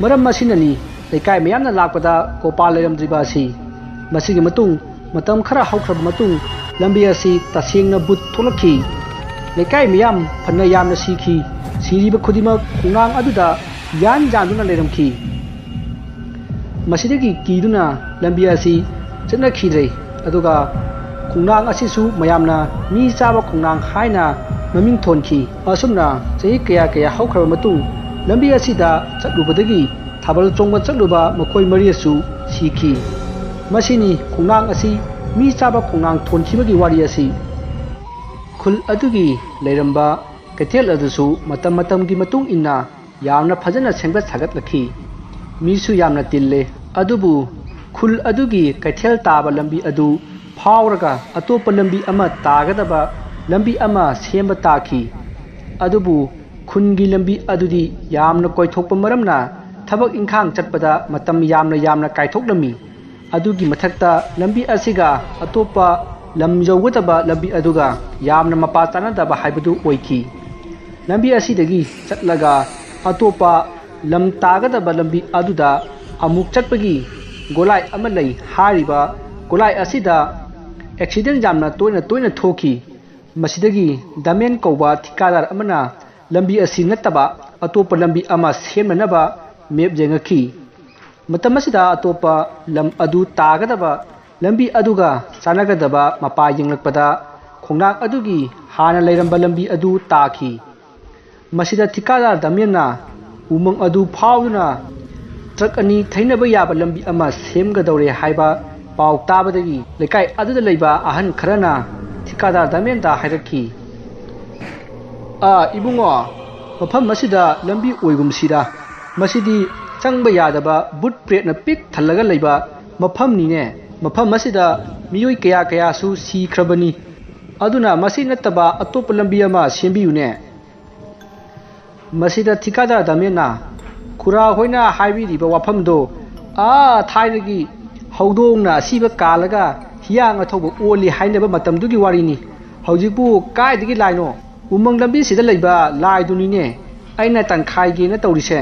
ꯃꯔꯝ ꯑꯁꯤꯅꯅꯤ ꯂꯩꯀꯥꯏ ꯃꯌꯥꯝꯅ ꯂꯥꯛꯄꯗ ꯒꯣꯄꯥꯜ ꯂꯩꯔꯝꯗ꯭ꯔꯤꯕ ꯑꯁꯤ꯫ ꯃꯁꯤꯒꯤ ꯃꯇꯨꯡ ꯃꯇꯝ ꯈꯔ ꯍꯧꯈ꯭ꯔꯕ ꯃꯇꯨꯡ ꯂꯝꯕꯤ ꯑꯁꯤ ꯇꯁꯦꯡꯅ ꯕꯨꯠ ꯊꯣꯛꯂꯛꯈꯤ꯫ ꯂꯩꯀꯥꯏ ꯃꯤꯌꯥꯝ ꯐꯅ ꯌꯥꯝꯅ ꯁꯤꯈꯤ꯫ ꯁꯤꯔꯤꯕ ꯈꯨꯗꯤꯡꯃꯛ ꯈꯣꯡꯅꯥꯡ ꯑꯗꯨꯗ ꯌꯥꯟ ꯌꯥꯟꯗꯨꯅ ꯂꯩꯔꯝꯈꯤ꯫ ꯃꯁꯤꯗꯒꯤ ꯀꯤꯗꯨꯅ ꯂꯝꯕꯤ ꯑꯁꯤ ꯆꯠꯅꯈꯤꯗ꯭ꯔꯦ꯫ ꯑꯗꯨꯒ ꯈꯣꯡꯅꯥꯡ ꯑꯁꯤꯁꯨ ꯃꯌꯥꯝꯅ ꯃꯤ ꯆꯥꯕ ꯈꯣꯡꯅꯥꯡ ꯍꯥꯏꯅ ꯃꯃꯤꯡ ꯊꯣꯟꯈꯤ꯫ ꯑꯁꯨꯝꯅ ꯆꯍꯤ ꯀꯌꯥ ꯀꯌꯥ ꯍꯧꯈ꯭ꯔꯕ ꯃꯇꯨꯡ ꯂꯝꯕꯤ ꯑꯁꯤꯗ ꯆꯠꯂꯨꯕꯗꯒꯤ ꯊꯥꯕꯜ ꯆꯣꯡꯕ ꯆꯠꯂꯨꯕ ꯃꯈꯣꯏ ꯃꯔꯤ ꯑꯁꯨ ꯁꯤꯈꯤ꯫ ꯃꯁꯤꯅꯤ ꯈꯣꯡꯅꯥꯡ ꯑꯁꯤ ꯃꯤ ꯆꯥꯕ ꯈꯣꯡꯅꯥꯡ ꯊꯣꯟꯈꯤꯕꯒꯤ ꯋꯥꯔꯤ ꯑꯁꯤ꯫ ꯈꯨꯜ ꯑꯗꯨꯒꯤ ꯂꯩꯔꯝꯕ ꯀꯩꯊꯦꯜ ꯑꯗꯨꯁꯨ ꯃꯇꯝ ꯃꯇꯝꯒꯤ ꯃꯇꯨꯡ ꯏꯟꯅ ꯌꯥꯝꯅ ꯐꯖꯅ ꯁꯦꯝꯒꯠ ꯁꯥꯒꯠꯂꯛꯈꯤ꯫ ꯃꯤꯁꯨ ꯌꯥꯝꯅ ꯇꯤꯜꯂꯦ꯫ ꯑꯗꯨꯕꯨ ꯈꯨꯜ ꯑꯗꯨꯒꯤ ꯀꯩꯊꯦꯜ ꯇꯥꯕ ꯂꯝꯕꯤ ꯑꯗꯨ ꯐꯥꯎꯔꯒ ꯑꯇꯣꯞꯄ ꯂꯝꯕꯤ ꯑꯃ ꯇꯥꯒꯗꯕ ꯂꯝꯕꯤ ꯑꯃ ꯁꯦꯝꯕ ꯇꯥꯈꯤ꯫ ꯑꯗꯨꯕꯨ ꯈꯨꯟꯒꯤ ꯂꯝꯕꯤ ꯑꯗꯨꯗꯤ ꯌꯥꯝꯅ ꯀꯣꯏꯊꯣꯛꯄ ꯃꯔꯝꯅ ꯊꯕꯛ ꯏꯪꯈꯥꯡ ꯆꯠꯄꯗ ꯃꯇꯝ ꯌꯥꯝꯅ ꯌꯥꯝꯅ ꯀꯥꯏꯊꯣꯛꯂꯝꯃꯤ꯫ ꯑꯗꯨꯒꯤ ꯃꯊꯛꯇ ꯂꯝꯕꯤ ꯑꯁꯤꯒ ꯑꯇꯣꯞꯄ ꯂꯝ ꯌꯧꯒꯗꯕ ꯂꯝꯕꯤ ꯑꯗꯨꯒ ꯌꯥꯝꯅ ꯃꯄꯥ ꯆꯥꯅꯗꯕ ꯍꯥꯏꯕꯗꯨ ꯑꯣꯏꯈꯤ꯫ ꯂꯝꯕꯤ ꯑꯁꯤꯗꯒꯤ ꯆꯠꯂꯒ ꯑꯇꯣꯞꯄ ꯂꯝ ꯇꯥꯒꯗꯕ ꯂꯝꯕꯤ ꯑꯗꯨꯗ ꯑꯃꯨꯛ ꯆꯠꯄꯒꯤ ꯒꯣꯂꯥꯏ ꯑꯃ ꯂꯩ꯫ ꯍꯥꯏꯔꯤꯕ ꯒꯣꯂꯥꯏ ꯑꯁꯤꯗ ꯑꯦꯛꯁꯤꯗꯦꯟ ꯌꯥꯝꯅ ꯇꯣꯏꯅ ꯇꯣꯏꯅ ꯊꯣꯛꯈꯤ꯫ ꯃꯁꯤꯗꯒꯤ ꯗꯃꯦꯟ ꯀꯧꯕ ꯊꯤꯀꯥꯗꯥꯔ ꯑꯃꯅ ꯂꯝꯕꯤ ꯑꯁꯤ ꯅꯠꯇꯕ ꯑꯇꯣꯞꯄ ꯂꯝꯕꯤ ꯑꯃ ꯁꯦꯝꯅꯅꯕ ꯃꯦꯞ ꯌꯦꯡꯉꯛꯈꯤ꯫ ꯃꯇꯝ ꯑꯁꯤꯗ ꯑꯇꯣꯞꯄ ꯂꯝ ꯑꯗꯨ ꯇꯥꯒꯗꯕ ꯂꯝꯕꯤ ꯑꯗꯨꯒ ꯆꯥꯟꯅꯒꯗꯕ ꯃꯄꯥ ꯌꯦꯡꯂꯛꯄꯗ ꯈꯣꯡꯅꯥꯡ ꯑꯗꯨꯒꯤ ꯍꯥꯟꯅ ꯂꯩꯔꯝꯕ ꯂꯝꯕꯤ ꯑꯗꯨ ꯇꯥꯈꯤ꯫ ꯃꯁꯤꯗ ꯊꯤꯀꯥꯗꯥꯔ ꯗꯃꯦꯟꯅ ꯎꯃꯪ ꯑꯗꯨ ꯐꯥꯎꯗꯨꯅ ꯇ꯭ꯔꯛ ꯑꯅꯤ ꯊꯩꯅꯕ ꯌꯥꯕ ꯂꯝꯕꯤ ꯑꯃ ꯁꯦꯝꯒꯗꯧꯔꯦ ꯍꯥꯏꯕ ꯄꯥꯎ ꯇꯥꯕꯗꯒꯤ ꯂꯩꯀꯥꯏ ꯑꯗꯨꯗ ꯂꯩꯕ ꯑꯍꯟ ꯈꯔꯅ ꯊꯤꯀꯥꯗꯥꯔ ꯗꯃꯦꯟꯗ ꯍꯥꯏꯔꯛꯈꯤ, "ꯑꯥ, ꯏꯕꯨꯡꯉꯣ, ꯃꯐꯝ ꯑꯁꯤꯗ ꯂꯝꯕꯤ ꯑꯣꯏꯒꯨꯝꯁꯤꯔꯥ? ꯃꯁꯤꯗꯤ ꯆꯪꯕ ꯌꯥꯗꯕ ꯕꯨꯠ ꯄ꯭ꯔꯦꯠꯅ ꯄꯤꯛ ꯊꯜꯂꯒ ꯂꯩꯕ ꯃꯐꯝꯅꯤꯅꯦ꯫ ꯃꯐꯝ ꯑꯁꯤꯗ ꯃꯤꯑꯣꯏ ꯀꯌꯥ ꯀꯌꯥꯁꯨ ꯁꯤꯈ꯭ꯔꯕꯅꯤ꯫ ꯑꯗꯨꯅ ꯃꯁꯤ ꯅꯠꯇꯕ ꯑꯇꯣꯞꯄ ꯂꯝꯕꯤ ꯑꯃ ꯁꯦꯝꯕꯤꯌꯨꯅꯦ꯫" ꯃꯁꯤꯗ ꯊꯤꯀꯥꯗꯥꯔ ꯗꯥꯃꯦꯟꯅ, "ꯈꯨꯔꯥ ꯍꯣꯏꯅ ꯍꯥꯏꯕꯤꯔꯤꯕ ꯋꯥꯐꯝꯗꯣ ꯑꯥ ꯊꯥꯏꯅꯒꯤ ꯍꯧꯗꯣꯡꯅ ꯑꯁꯤꯕ ꯀꯥꯜꯂꯒ ꯍꯤꯌꯥꯡ ꯑꯊꯧꯕ ꯑꯣꯜꯂꯤ ꯍꯥꯏꯅꯕ ꯃꯇꯝꯗꯨꯒꯤ ꯋꯥꯔꯤꯅꯤ꯫ ꯍꯧꯖꯤꯛꯄꯨ ꯀꯥꯏꯗꯒꯤ ꯂꯥꯏꯅꯣ? ꯎꯃꯪ ꯂꯝꯕꯤꯁꯤꯗ ꯂꯩꯕ ꯂꯥꯏꯗꯨꯅꯤꯅꯦ ꯑꯩꯅ ꯇꯟꯈꯥꯏꯒꯦꯅ ꯇꯧꯔꯤꯁꯦ"꯫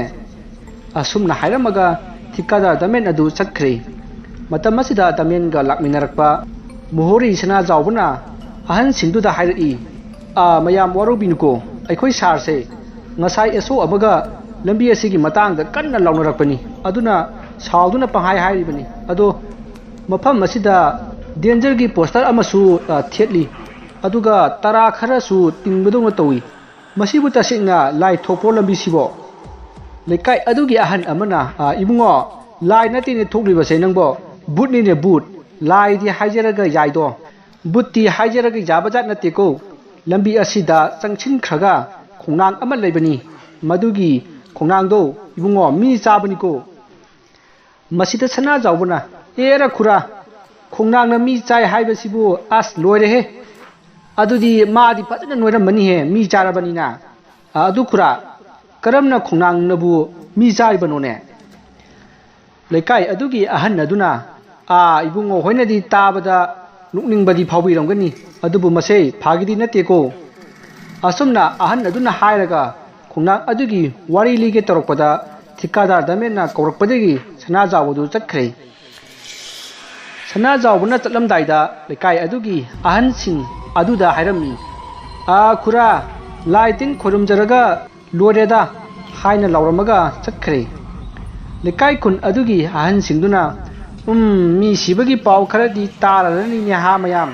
ꯑꯁꯨꯝꯅ ꯍꯥꯏꯔꯝꯃꯒ ꯊꯤꯀꯥꯗꯥꯔ ꯗꯥꯃꯦꯟ ꯑꯗꯨ ꯆꯠꯈ꯭ꯔꯦ꯫ ꯃꯇꯝ ꯑꯁꯤꯗ ꯗꯥꯃꯦꯟꯒ ꯂꯥꯛꯃꯤꯟꯅꯔꯛꯄ ꯃꯣꯍꯣꯔꯤ ꯁꯅꯥꯖꯥꯎꯕꯅ ꯑꯍꯟꯁꯤꯡꯗꯨꯗ ꯍꯥꯏꯔꯛꯏ, "ꯑꯥ, ꯃꯌꯥꯝ ꯋꯥꯔꯧꯕꯤꯅꯨꯀꯣ, ꯑꯩꯈꯣꯏ ꯁꯥꯔꯁꯦ ꯉꯁꯥꯏ ꯑꯦꯁ ꯑꯣ ꯑꯃꯒ ꯂꯝꯕꯤ ꯑꯁꯤꯒꯤ ꯃꯇꯥꯡꯗ ꯀꯟꯅ ꯂꯥꯎꯅꯔꯛꯄꯅꯤ, ꯑꯗꯨꯅ ꯁꯥꯎꯗꯨꯅ ꯄꯪꯍꯥꯏ ꯍꯥꯏꯔꯤꯕꯅꯤ꯫ ꯑꯗꯣ ꯃꯐꯝ ꯑꯁꯤꯗ ꯗꯦꯟꯖꯔꯒꯤ ꯄꯣꯁꯇꯔ ꯑꯃꯁꯨ, ꯑ, ꯊꯦꯠꯂꯤ, ꯑꯗꯨꯒ ꯇꯔꯥ ꯈꯔꯁꯨ ꯇꯤꯡꯕꯗꯧꯅ ꯇꯧꯏ꯫ ꯃꯁꯤꯕꯨ ꯇꯁꯦꯡꯅ ꯂꯥꯏ ꯊꯣꯛꯄ꯭ꯔꯣ ꯂꯝꯕꯤꯁꯤꯕꯣ?" ꯂꯩꯀꯥꯏ ꯑꯗꯨꯒꯤ ꯑꯍꯟ ꯑꯃꯅ, "ꯑ, ꯏꯕꯨꯡꯉꯣ, ꯂꯥꯏ ꯅꯠꯇꯦꯅꯦ ꯊꯣꯛꯂꯤꯕꯁꯦ ꯅꯪꯕꯣ, ꯕꯨꯠꯅꯤꯅꯦ ꯕꯨꯠ꯫ ꯂꯥꯏꯗꯤ ꯍꯥꯏꯖꯔꯒ ꯌꯥꯏꯗꯣ, ꯕꯨꯠꯇꯤ ꯍꯥꯏꯖꯔꯒ ꯌꯥꯕ ꯖꯥꯠ ꯅꯠꯇꯦꯀꯣ꯫ ꯂꯝꯕꯤ ꯑꯁꯤꯗ ꯆꯪꯁꯤꯟꯈ꯭ꯔꯒ ꯈꯣꯡꯅꯥꯡ ꯑꯃ ꯂꯩꯕꯅꯤ, ꯃꯗꯨꯒꯤ ꯈꯣꯡꯅꯥꯡꯗꯣ ꯏꯕꯨꯡꯉꯣ ꯃꯤ ꯆꯥꯕꯅꯤꯀꯣ"꯫ ꯃꯁꯤꯗ ꯁꯅꯥꯖꯥꯎꯕꯅ, "ꯑꯦꯔ ꯈꯨꯔꯥ, ꯈꯣꯡꯅꯥꯡꯅ ꯃꯤ ꯆꯥꯏ ꯍꯥꯏꯕꯁꯤꯕꯨ ꯑꯁ ꯂꯣꯏꯔꯦꯍꯦ꯫ ꯑꯗꯨꯗꯤ ꯃꯥꯗꯤ ꯐꯖꯅ ꯅꯣꯏꯔꯝꯃꯅꯤꯍꯦ, ꯃꯤ ꯆꯥꯔꯕꯅꯤꯅ꯫ ꯑ, ꯑꯗꯨ ꯈꯨꯔꯥ, ꯀꯔꯝꯅ ꯈꯣꯡꯅꯥꯡꯅꯕꯨ ꯃꯤ ꯆꯥꯔꯤꯕꯅꯣꯅꯦ?" ꯂꯩꯀꯥꯏ ꯑꯗꯨꯒꯤ ꯑꯍꯟ ꯑꯗꯨꯅ, "ꯑꯥ, ꯏꯕꯨꯡꯉꯣ ꯍꯣꯏꯅꯗꯤ ꯇꯥꯕꯗ ꯅꯣꯛꯅꯤꯡꯕꯗꯤ ꯐꯥꯎꯕꯤꯔꯝꯒꯅꯤ, ꯑꯗꯨꯕꯨ ꯃꯁꯦ ꯐꯥꯒꯤꯗꯤ ꯅꯠꯇꯦꯀꯣ"꯫ ꯑꯁꯨꯝꯅ ꯑꯍꯟ ꯑꯗꯨꯅ ꯍꯥꯏꯔꯒ ꯈꯣꯡꯅꯥꯡ ꯑꯗꯨꯒꯤ ꯋꯥꯔꯤ ꯂꯤꯒꯦ ꯇꯧꯔꯛꯄꯗ ꯊꯤꯀꯥꯗꯥꯔ ꯗꯥꯃꯦꯟꯅ ꯀꯧꯔꯛꯄꯗꯒꯤ ꯁꯅꯥꯖꯥꯎꯕꯗꯨ ꯆꯠꯈ꯭ꯔꯦ꯫ ꯁꯅꯥꯖꯥꯎꯕꯅ ꯆꯠꯂꯝꯗꯥꯏꯗ ꯂꯩꯀꯥꯏ ꯑꯗꯨꯒꯤ ꯑꯍꯟꯁꯤꯡ ꯑꯗꯨꯗ ꯍꯥꯏꯔꯝꯃꯤ, "ꯑꯥ ꯈꯨꯔꯥ, ꯂꯥꯏ ꯇꯤꯟ ꯈꯣꯏꯔꯨꯝꯖꯔꯒ ꯂꯣꯏꯔꯦꯗ" ꯍꯥꯏꯅ ꯂꯥꯎꯔꯝꯃꯒ ꯆꯠꯈ꯭ꯔꯦ꯫ ꯂꯩꯀꯥꯏ ꯈꯨꯟ ꯑꯗꯨꯒꯤ ꯑꯍꯟꯁꯤꯡꯗꯨꯅ, "ꯎꯝ, ꯃꯤ ꯁꯤꯕꯒꯤ ꯄꯥꯎ ꯈꯔꯗꯤ ꯇꯥꯔꯔꯅꯤꯅꯦ ꯍꯥ ꯃꯌꯥꯝ꯫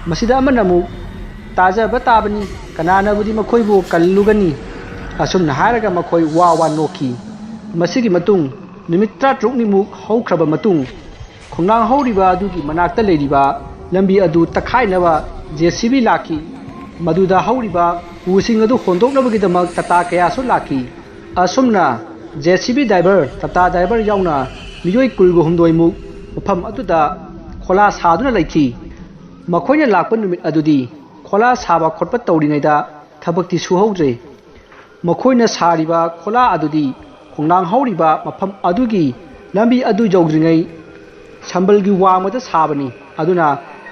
ꯃꯁꯤꯗ ꯑꯃꯅ ꯑꯃꯨꯛ, 'ꯇꯥꯖꯕ ꯇꯥꯕꯅꯤ, ꯀꯅꯥꯅꯕꯨꯗꯤ ꯃꯈꯣꯏꯕꯨ ꯀꯜꯂꯨꯒꯅꯤ?' ꯑꯁꯨꯝꯅ ꯍꯥꯏꯔꯒ ꯃꯈꯣꯏ ꯋꯥ ꯋꯥ ꯅꯣꯛꯈꯤ꯫ ꯃꯁꯤꯒꯤ ꯃꯇꯨꯡ ꯅꯨꯃꯤꯠ ꯇꯔꯥꯇꯔꯨꯛꯅꯤꯃꯨꯛ ꯍꯧꯈ꯭ꯔꯕ ꯃꯇꯨꯡ, ꯈꯣꯡꯅꯥꯡ ꯍꯧꯔꯤꯕ ꯑꯗꯨꯒꯤ ꯃꯅꯥꯛꯇ ꯂꯩꯔꯤꯕ ꯂꯝꯕꯤ ꯑꯗꯨ ꯇꯛꯈꯥꯏꯅꯕ ꯖꯦ ꯁꯤ ꯕꯤ ꯂꯥꯛꯈꯤ꯫ ꯃꯗꯨꯗ ꯍꯧꯔꯤꯕ ꯎꯁꯤꯡ ꯑꯗꯨ ꯍꯣꯟꯗꯣꯛꯅꯕꯒꯤꯗꯃꯛ ꯇꯥꯇꯥ ꯀꯌꯥꯁꯨ ꯂꯥꯛꯈꯤ꯫ ꯑꯁꯨꯝꯅ J C B driver, Tata driver ꯌꯥꯎꯅ ꯃꯤꯑꯣꯏ ꯀꯨꯟꯒ ꯍꯨꯝꯗꯣꯏꯃꯨꯛ ꯃꯐꯝ ꯑꯗꯨꯗ ꯈꯣꯂꯥ ꯁꯥꯗꯨꯅ ꯂꯩꯈꯤ꯫ ꯃꯈꯣꯏꯅ ꯂꯥꯛꯄ ꯅꯨꯃꯤꯠ ꯑꯗꯨꯗꯤ ꯈꯣꯂꯥ ꯁꯥꯕ ꯈꯣꯠꯄ ꯇꯧꯔꯤꯉꯩꯗ ꯊꯕꯛꯇꯤ ꯁꯨꯍꯧꯗ꯭ꯔꯦ꯫ ꯃꯈꯣꯏꯅ ꯁꯥꯔꯤꯕ ꯈꯣꯂꯥ ꯑꯗꯨꯗꯤ ꯈꯣꯡꯅꯥꯡ ꯍꯧꯔꯤꯕ ꯃꯐꯝ ꯑꯗꯨꯒꯤ ꯂꯝꯕꯤ ꯑꯗꯨ ꯌꯧꯗ꯭ꯔꯤꯉꯩ ꯁꯝꯕꯜꯒꯤ ꯋꯥꯡꯃꯗ ꯁꯥꯕꯅꯤ꯫ ꯑꯗꯨꯅ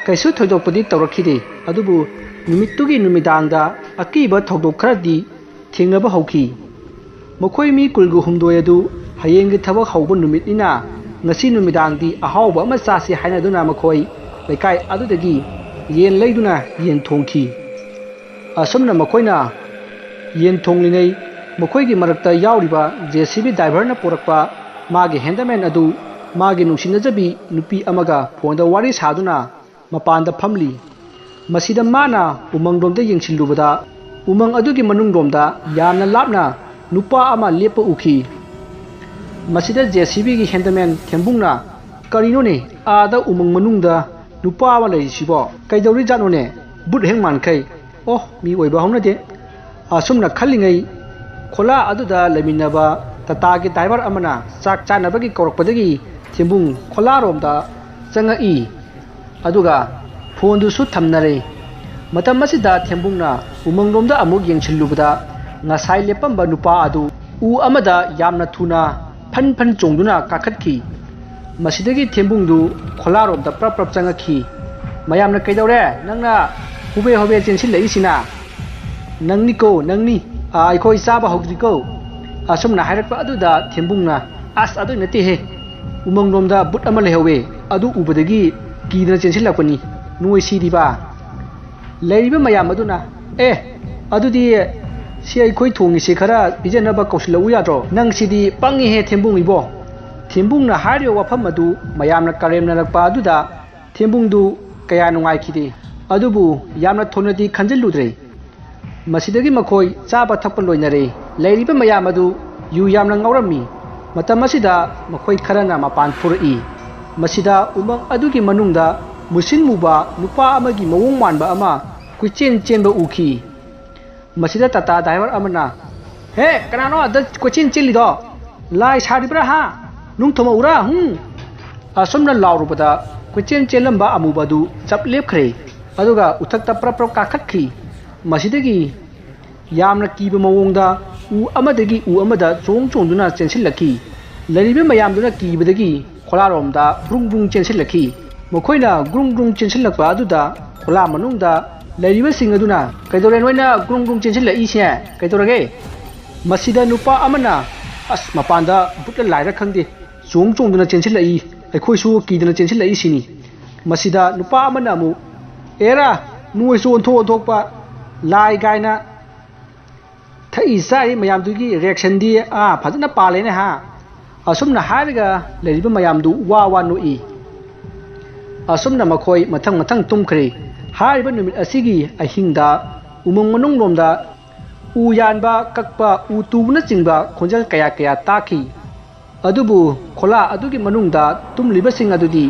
ꯀꯩꯁꯨ ꯊꯣꯏꯗꯣꯛꯄꯗꯤ ꯇꯧꯔꯛꯈꯤꯗꯦ꯫ ꯑꯗꯨꯕꯨ ꯅꯨꯃꯤꯠꯇꯨꯒꯤ ꯅꯨꯃꯤꯗꯥꯡꯗ ꯑꯀꯤꯕ ꯊꯧꯗꯣꯛ ꯈꯔꯗꯤ ꯊꯦꯡꯅꯕ ꯍꯧꯈꯤ꯫ ꯃꯈꯣꯏ ꯃꯤ ꯀꯨꯟꯒ ꯍꯨꯝꯗꯣꯏ ꯑꯗꯨ ꯍꯌꯦꯡꯒꯤ ꯊꯕꯛ ꯍꯧꯕ ꯅꯨꯃꯤꯠꯅꯤꯅ ꯉꯁꯤ ꯅꯨꯃꯤꯗꯥꯡꯗꯤ ꯑꯍꯥꯎꯕ ꯑꯃ ꯆꯥꯁꯤ ꯍꯥꯏꯅꯗꯨꯅ ꯃꯈꯣꯏ ꯂꯩꯀꯥꯏ ꯑꯗꯨꯗꯒꯤ ꯌꯦꯟ ꯂꯩꯗꯨꯅ ꯌꯦꯟ ꯊꯣꯡꯈꯤ꯫ ꯑꯁꯨꯝꯅ ꯃꯈꯣꯏꯅ ꯌꯦꯟ ꯊꯣꯡꯂꯤꯉꯩ ꯃꯈꯣꯏꯒꯤ ꯃꯔꯛꯇ ꯌꯥꯎꯔꯤꯕ ꯖꯦ ꯁꯤ ꯕꯤ ꯗ꯭ꯔꯥꯏꯚꯔꯅ ꯄꯨꯔꯛꯄ ꯃꯥꯒꯤ ꯍꯦꯟꯗꯃꯦꯟ ꯑꯗꯨ ꯃꯥꯒꯤ ꯅꯨꯡꯁꯤꯅꯖꯕꯤ ꯅꯨꯄꯤ ꯑꯃꯒ ꯐꯣꯟꯗ ꯋꯥꯔꯤ ꯁꯥꯗꯨꯅ ꯃꯄꯥꯟꯗ ꯐꯝꯂꯤ꯫ ꯃꯁꯤꯗ ꯃꯥꯅ ꯎꯃꯪꯂꯣꯝꯗ ꯌꯦꯡꯁꯤꯜꯂꯨꯕꯗ ꯎꯃꯪ ꯑꯗꯨꯒꯤ ꯃꯅꯨꯡꯂꯣꯝꯗ ꯌꯥꯝꯅ ꯂꯥꯞꯅ ꯅꯨꯄꯥ ꯑꯃ ꯂꯦꯞꯄ ꯎꯈꯤ꯫ ꯃꯁꯤꯗ ꯖꯦ ꯁꯤ ꯕꯤꯒꯤ ꯍꯦꯟꯗꯃꯦꯟ ꯊꯦꯝꯕꯨꯡꯅ, "ꯀꯔꯤꯅꯣꯅꯦ, ꯑꯥꯗ ꯎꯃꯪ ꯃꯅꯨꯡꯗ ꯅꯨꯄꯥ ꯑꯃ ꯂꯩꯔꯤꯁꯤꯕꯣ? ꯀꯩꯗꯧꯔꯤꯖꯥꯠꯅꯣꯅꯦ? ꯕꯨꯠ ꯍꯦꯛ ꯃꯥꯟꯈꯩ꯫ ꯑꯣ, ꯃꯤ ꯑꯣꯏꯕ ꯍꯧꯅꯗꯦ꯫" ꯑꯁꯨꯝꯅ ꯈꯜꯂꯤꯉꯩ ꯈꯣꯂꯥ ꯑꯗꯨꯗ ꯂꯩꯃꯤꯟꯅꯕ ꯇꯥꯇꯥꯒꯤ ꯗ꯭ꯔꯥꯏꯚꯔ ꯑꯃꯅ ꯆꯥꯛ ꯆꯥꯅꯕꯒꯤ ꯀꯧꯔꯛꯄꯗꯒꯤ ꯊꯦꯝꯕꯨꯡ ꯈꯣꯂꯥꯔꯣꯝꯗ ꯆꯪꯉꯛꯏ꯫ ꯑꯗꯨꯒ ꯐꯣꯟꯗꯨꯁꯨ ꯊꯝꯅꯔꯦ꯫ ꯃꯇꯝ ꯑꯁꯤꯗ ꯊꯦꯝꯕꯨꯡꯅ ꯎꯃꯪꯂꯣꯝꯗ ꯑꯃꯨꯛ ꯌꯦꯡꯁꯤꯜꯂꯨꯕꯗ ꯉꯁꯥꯏ ꯂꯦꯞꯄꯝꯕ ꯅꯨꯄꯥ ꯑꯗꯨ ꯎ ꯑꯃꯗ ꯌꯥꯝꯅ ꯊꯨꯅ ꯐꯟ ꯐꯟ ꯆꯣꯡꯗꯨꯅ ꯀꯥꯈꯠꯈꯤ꯫ ꯃꯁꯤꯗꯒꯤ ꯊꯦꯝꯕꯨꯡꯗꯨ ꯈꯣꯂꯥꯔꯣꯝꯗ ꯄ꯭ꯔꯞ ꯄ꯭ꯔꯞ ꯆꯪꯉꯛꯈꯤ꯫ "ꯃꯌꯥꯝꯅ ꯀꯩꯗꯧꯔꯦ? ꯅꯪꯅ ꯍꯨꯕꯦ ꯍꯨꯕꯦ ꯆꯦꯟꯁꯤꯜꯂꯛꯏꯁꯤꯅ?" "ꯅꯪꯅꯤꯀꯣ, ꯅꯪꯅꯤ꯫ ꯑꯥ, ꯑꯩꯈꯣꯏ ꯆꯥꯕ ꯍꯧꯗ꯭ꯔꯤꯀꯣ꯫" ꯑꯁꯨꯝꯅ ꯍꯥꯏꯔꯛꯄ ꯑꯗꯨꯗ ꯊꯦꯝꯕꯨꯡꯅ, "ꯑꯁ, ꯑꯗꯨꯏ ꯅꯠꯇꯦꯍꯦ꯫ ꯎꯃꯪꯂꯣꯝꯗ ꯕꯨꯠ ꯑꯃ ꯂꯩꯍꯧꯋꯦ꯫ ꯑꯗꯨ ꯎꯕꯗꯒꯤ ꯀꯤꯗꯅ ꯆꯦꯟꯁꯤꯜꯂꯛꯄꯅꯤ꯫ ꯅꯣꯏ ꯁꯤꯗꯤꯕ?" ꯂꯩꯔꯤꯕ ꯃꯌꯥꯝ ꯑꯗꯨꯅ, "ꯑꯦ, ꯑꯗꯨꯗꯤ ꯁꯤ ꯑꯩꯈꯣꯏ ꯊꯣꯡꯉꯤꯁꯤ ꯈꯔ ꯄꯤꯖꯅꯕ ꯀꯧꯁꯤꯜꯂꯛꯎ ꯌꯥꯗ꯭ꯔꯣ? ꯅꯪꯁꯤꯗꯤ ꯄꯪꯉꯤꯍꯦ ꯊꯦꯝꯕꯨꯡ ꯏꯕꯣ꯫" ꯊꯦꯝꯕꯨꯡꯅ ꯍꯥꯏꯔꯤꯕ ꯋꯥꯐꯝ ꯑꯗꯨ ꯃꯌꯥꯝꯅ ꯀꯔꯦꯝꯅꯔꯛꯄ ꯑꯗꯨꯗ ꯊꯦꯝꯕꯨꯡꯗꯨ ꯀꯌꯥ ꯅꯨꯡꯉꯥꯏꯈꯤꯗꯦ꯫ ꯑꯗꯨꯕꯨ ꯌꯥꯝꯅ ꯊꯣꯏꯅꯗꯤ ꯈꯟꯖꯤꯜꯂꯨꯗ꯭ꯔꯦ꯫ ꯃꯁꯤꯗꯒꯤ ꯃꯈꯣꯏ ꯆꯥꯕ ꯊꯛꯄ ꯂꯣꯏꯅꯔꯦ꯫ ꯂꯩꯔꯤꯕ ꯃꯌꯥꯝ ꯑꯗꯨ ꯌꯨ ꯌꯥꯝꯅ ꯉꯥꯎꯔꯝꯃꯤ꯫ ꯃꯇꯝ ꯑꯁꯤꯗ ꯃꯈꯣꯏ ꯈꯔꯅ ꯃꯄꯥꯟ ꯊꯣꯔꯛꯏ꯫ ꯃꯁꯤꯗ ꯎꯃꯪ ꯑꯗꯨꯒꯤ ꯃꯅꯨꯡꯗ ꯃꯨꯁꯤꯟ ꯃꯨꯕ ꯅꯨꯄꯥ ꯑꯃꯒꯤ ꯃꯑꯣꯡ ꯃꯥꯟꯕ ꯑꯃ ꯀꯣꯏꯆꯦꯟ ꯆꯦꯟꯕ ꯎꯈꯤ꯫ ꯃꯁꯤꯗ ꯇꯥꯇꯥ ꯗ꯭ꯔꯥꯏꯚꯔ ꯑꯃꯅ, "ꯍꯦ, ꯀꯅꯥꯅꯣ ꯑꯗ ꯀꯣꯏꯆꯦꯟ ꯆꯦꯜꯂꯤꯗꯣ? ꯂꯥꯏ ꯁꯥꯔꯤꯕ꯭ꯔꯥ ꯍꯥ? ꯅꯨꯡ ꯊꯣꯝꯃꯛꯎꯔꯥ? ꯍꯨꯝ!" ꯑꯁꯨꯝꯅ ꯂꯥꯎꯔꯨꯕꯗ ꯀꯣꯏꯆꯦꯟ ꯆꯦꯜꯂꯝꯕ ꯑꯃꯨꯕ ꯑꯗꯨ ꯆꯞ ꯂꯦꯞꯈ꯭ꯔꯦ꯫ ꯑꯗꯨꯒ ꯎꯊꯛꯇ ꯄ꯭ꯔꯞ ꯄ꯭ꯔꯞ ꯀꯥꯈꯠꯈꯤ꯫ ꯃꯁꯤꯗꯒꯤ ꯌꯥꯝꯅ ꯀꯤꯕ ꯃꯑꯣꯡꯗ ꯎ ꯑꯃꯗꯒꯤ ꯎ ꯑꯃꯗ ꯆꯣꯡ ꯆꯣꯡꯗꯨꯅ ꯆꯦꯟꯁꯤꯜꯂꯛꯈꯤ꯫ ꯂꯩꯔꯤꯕ ꯃꯌꯥꯝꯗꯨꯅ ꯀꯤꯕꯗꯒꯤ ꯈꯣꯂꯥꯔꯣꯝꯗ ꯕ꯭ꯔꯨꯡ ꯕ꯭ꯔꯨꯡ ꯆꯦꯟꯁꯤꯜꯂꯛꯈꯤ꯫ ꯃꯈꯣꯏꯅ ꯒ꯭ꯔꯨꯡ ꯒ꯭ꯔꯨꯡ ꯆꯦꯟꯁꯤꯜꯂꯛꯄ ꯑꯗꯨꯗ ꯈꯣꯂꯥ ꯃꯅꯨꯡꯗ ꯂꯩꯔꯤꯕꯁꯤꯡ ꯑꯗꯨꯅ, "ꯀꯩꯗꯧꯔꯦ ꯅꯣꯏꯅ ꯒ꯭ꯔꯨꯡ ꯒ꯭ꯔꯨꯡ ꯆꯦꯟꯁꯤꯜꯂꯛꯏꯁꯦ? ꯀꯩꯗꯧꯔꯒꯦ?" ꯃꯁꯤꯗ ꯅꯨꯄꯥ ꯑꯃꯅ, "ꯑꯁ, ꯃꯄꯥꯟꯗ ꯚꯨꯠꯂ ꯂꯥꯏꯔ ꯈꯪꯗꯦ, ꯆꯣꯡ ꯆꯣꯡꯗꯨꯅ ꯆꯦꯟꯁꯤꯜꯂꯛꯏ, ꯑꯩꯈꯣꯏꯁꯨ ꯀꯤꯗꯅ ꯆꯦꯟꯁꯤꯜꯂꯛꯏꯁꯤꯅꯤ꯫" ꯃꯁꯤꯗ ꯅꯨꯄꯥ ꯑꯃꯅ ꯑꯃꯨꯛ, "ꯑꯦꯔꯥ, ꯅꯣꯏꯁꯨ ꯑꯣꯟꯊꯣꯛ ꯑꯣꯟꯊꯣꯛꯄ ꯂꯥꯏ ꯀꯥꯏꯅ ꯊꯛꯏ ꯆꯥꯔꯤ ꯃꯌꯥꯝꯗꯨꯒꯤ ꯔꯤꯌꯦꯛꯁꯟꯗꯤ, ꯑꯥ, ꯐꯖꯅ ꯄꯥꯜꯂꯦꯅꯦ ꯍꯥ?" ꯑꯁꯨꯝꯅ ꯍꯥꯏꯔꯒ ꯂꯩꯔꯤꯕ ꯃꯌꯥꯝꯗꯨ ꯋꯥ ꯋꯥ ꯅꯣꯛꯏ꯫ ꯑꯁꯨꯝꯅ ꯃꯈꯣꯏ ꯃꯊꯪ ꯃꯊꯪ ꯇꯨꯝꯈ꯭ꯔꯦ꯫ ꯍꯥꯏꯔꯤꯕ ꯅꯨꯃꯤꯠ ꯑꯁꯤꯒꯤ ꯑꯍꯤꯡꯗ ꯎꯃꯪ ꯃꯅꯨꯡꯂꯣꯝꯗ ꯎ ꯌꯥꯟꯕ, ꯀꯛꯄ, ꯎ ꯇꯨꯕꯅꯆꯤꯡꯕ ꯈꯣꯟꯖꯦꯜ ꯀꯌꯥ ꯀꯌꯥ ꯇꯥꯈꯤ꯫ ꯑꯗꯨꯕꯨ ꯈꯣꯂꯥ ꯑꯗꯨꯒꯤ ꯃꯅꯨꯡꯗ ꯇꯨꯝꯂꯤꯕꯁꯤꯡ ꯑꯗꯨꯗꯤ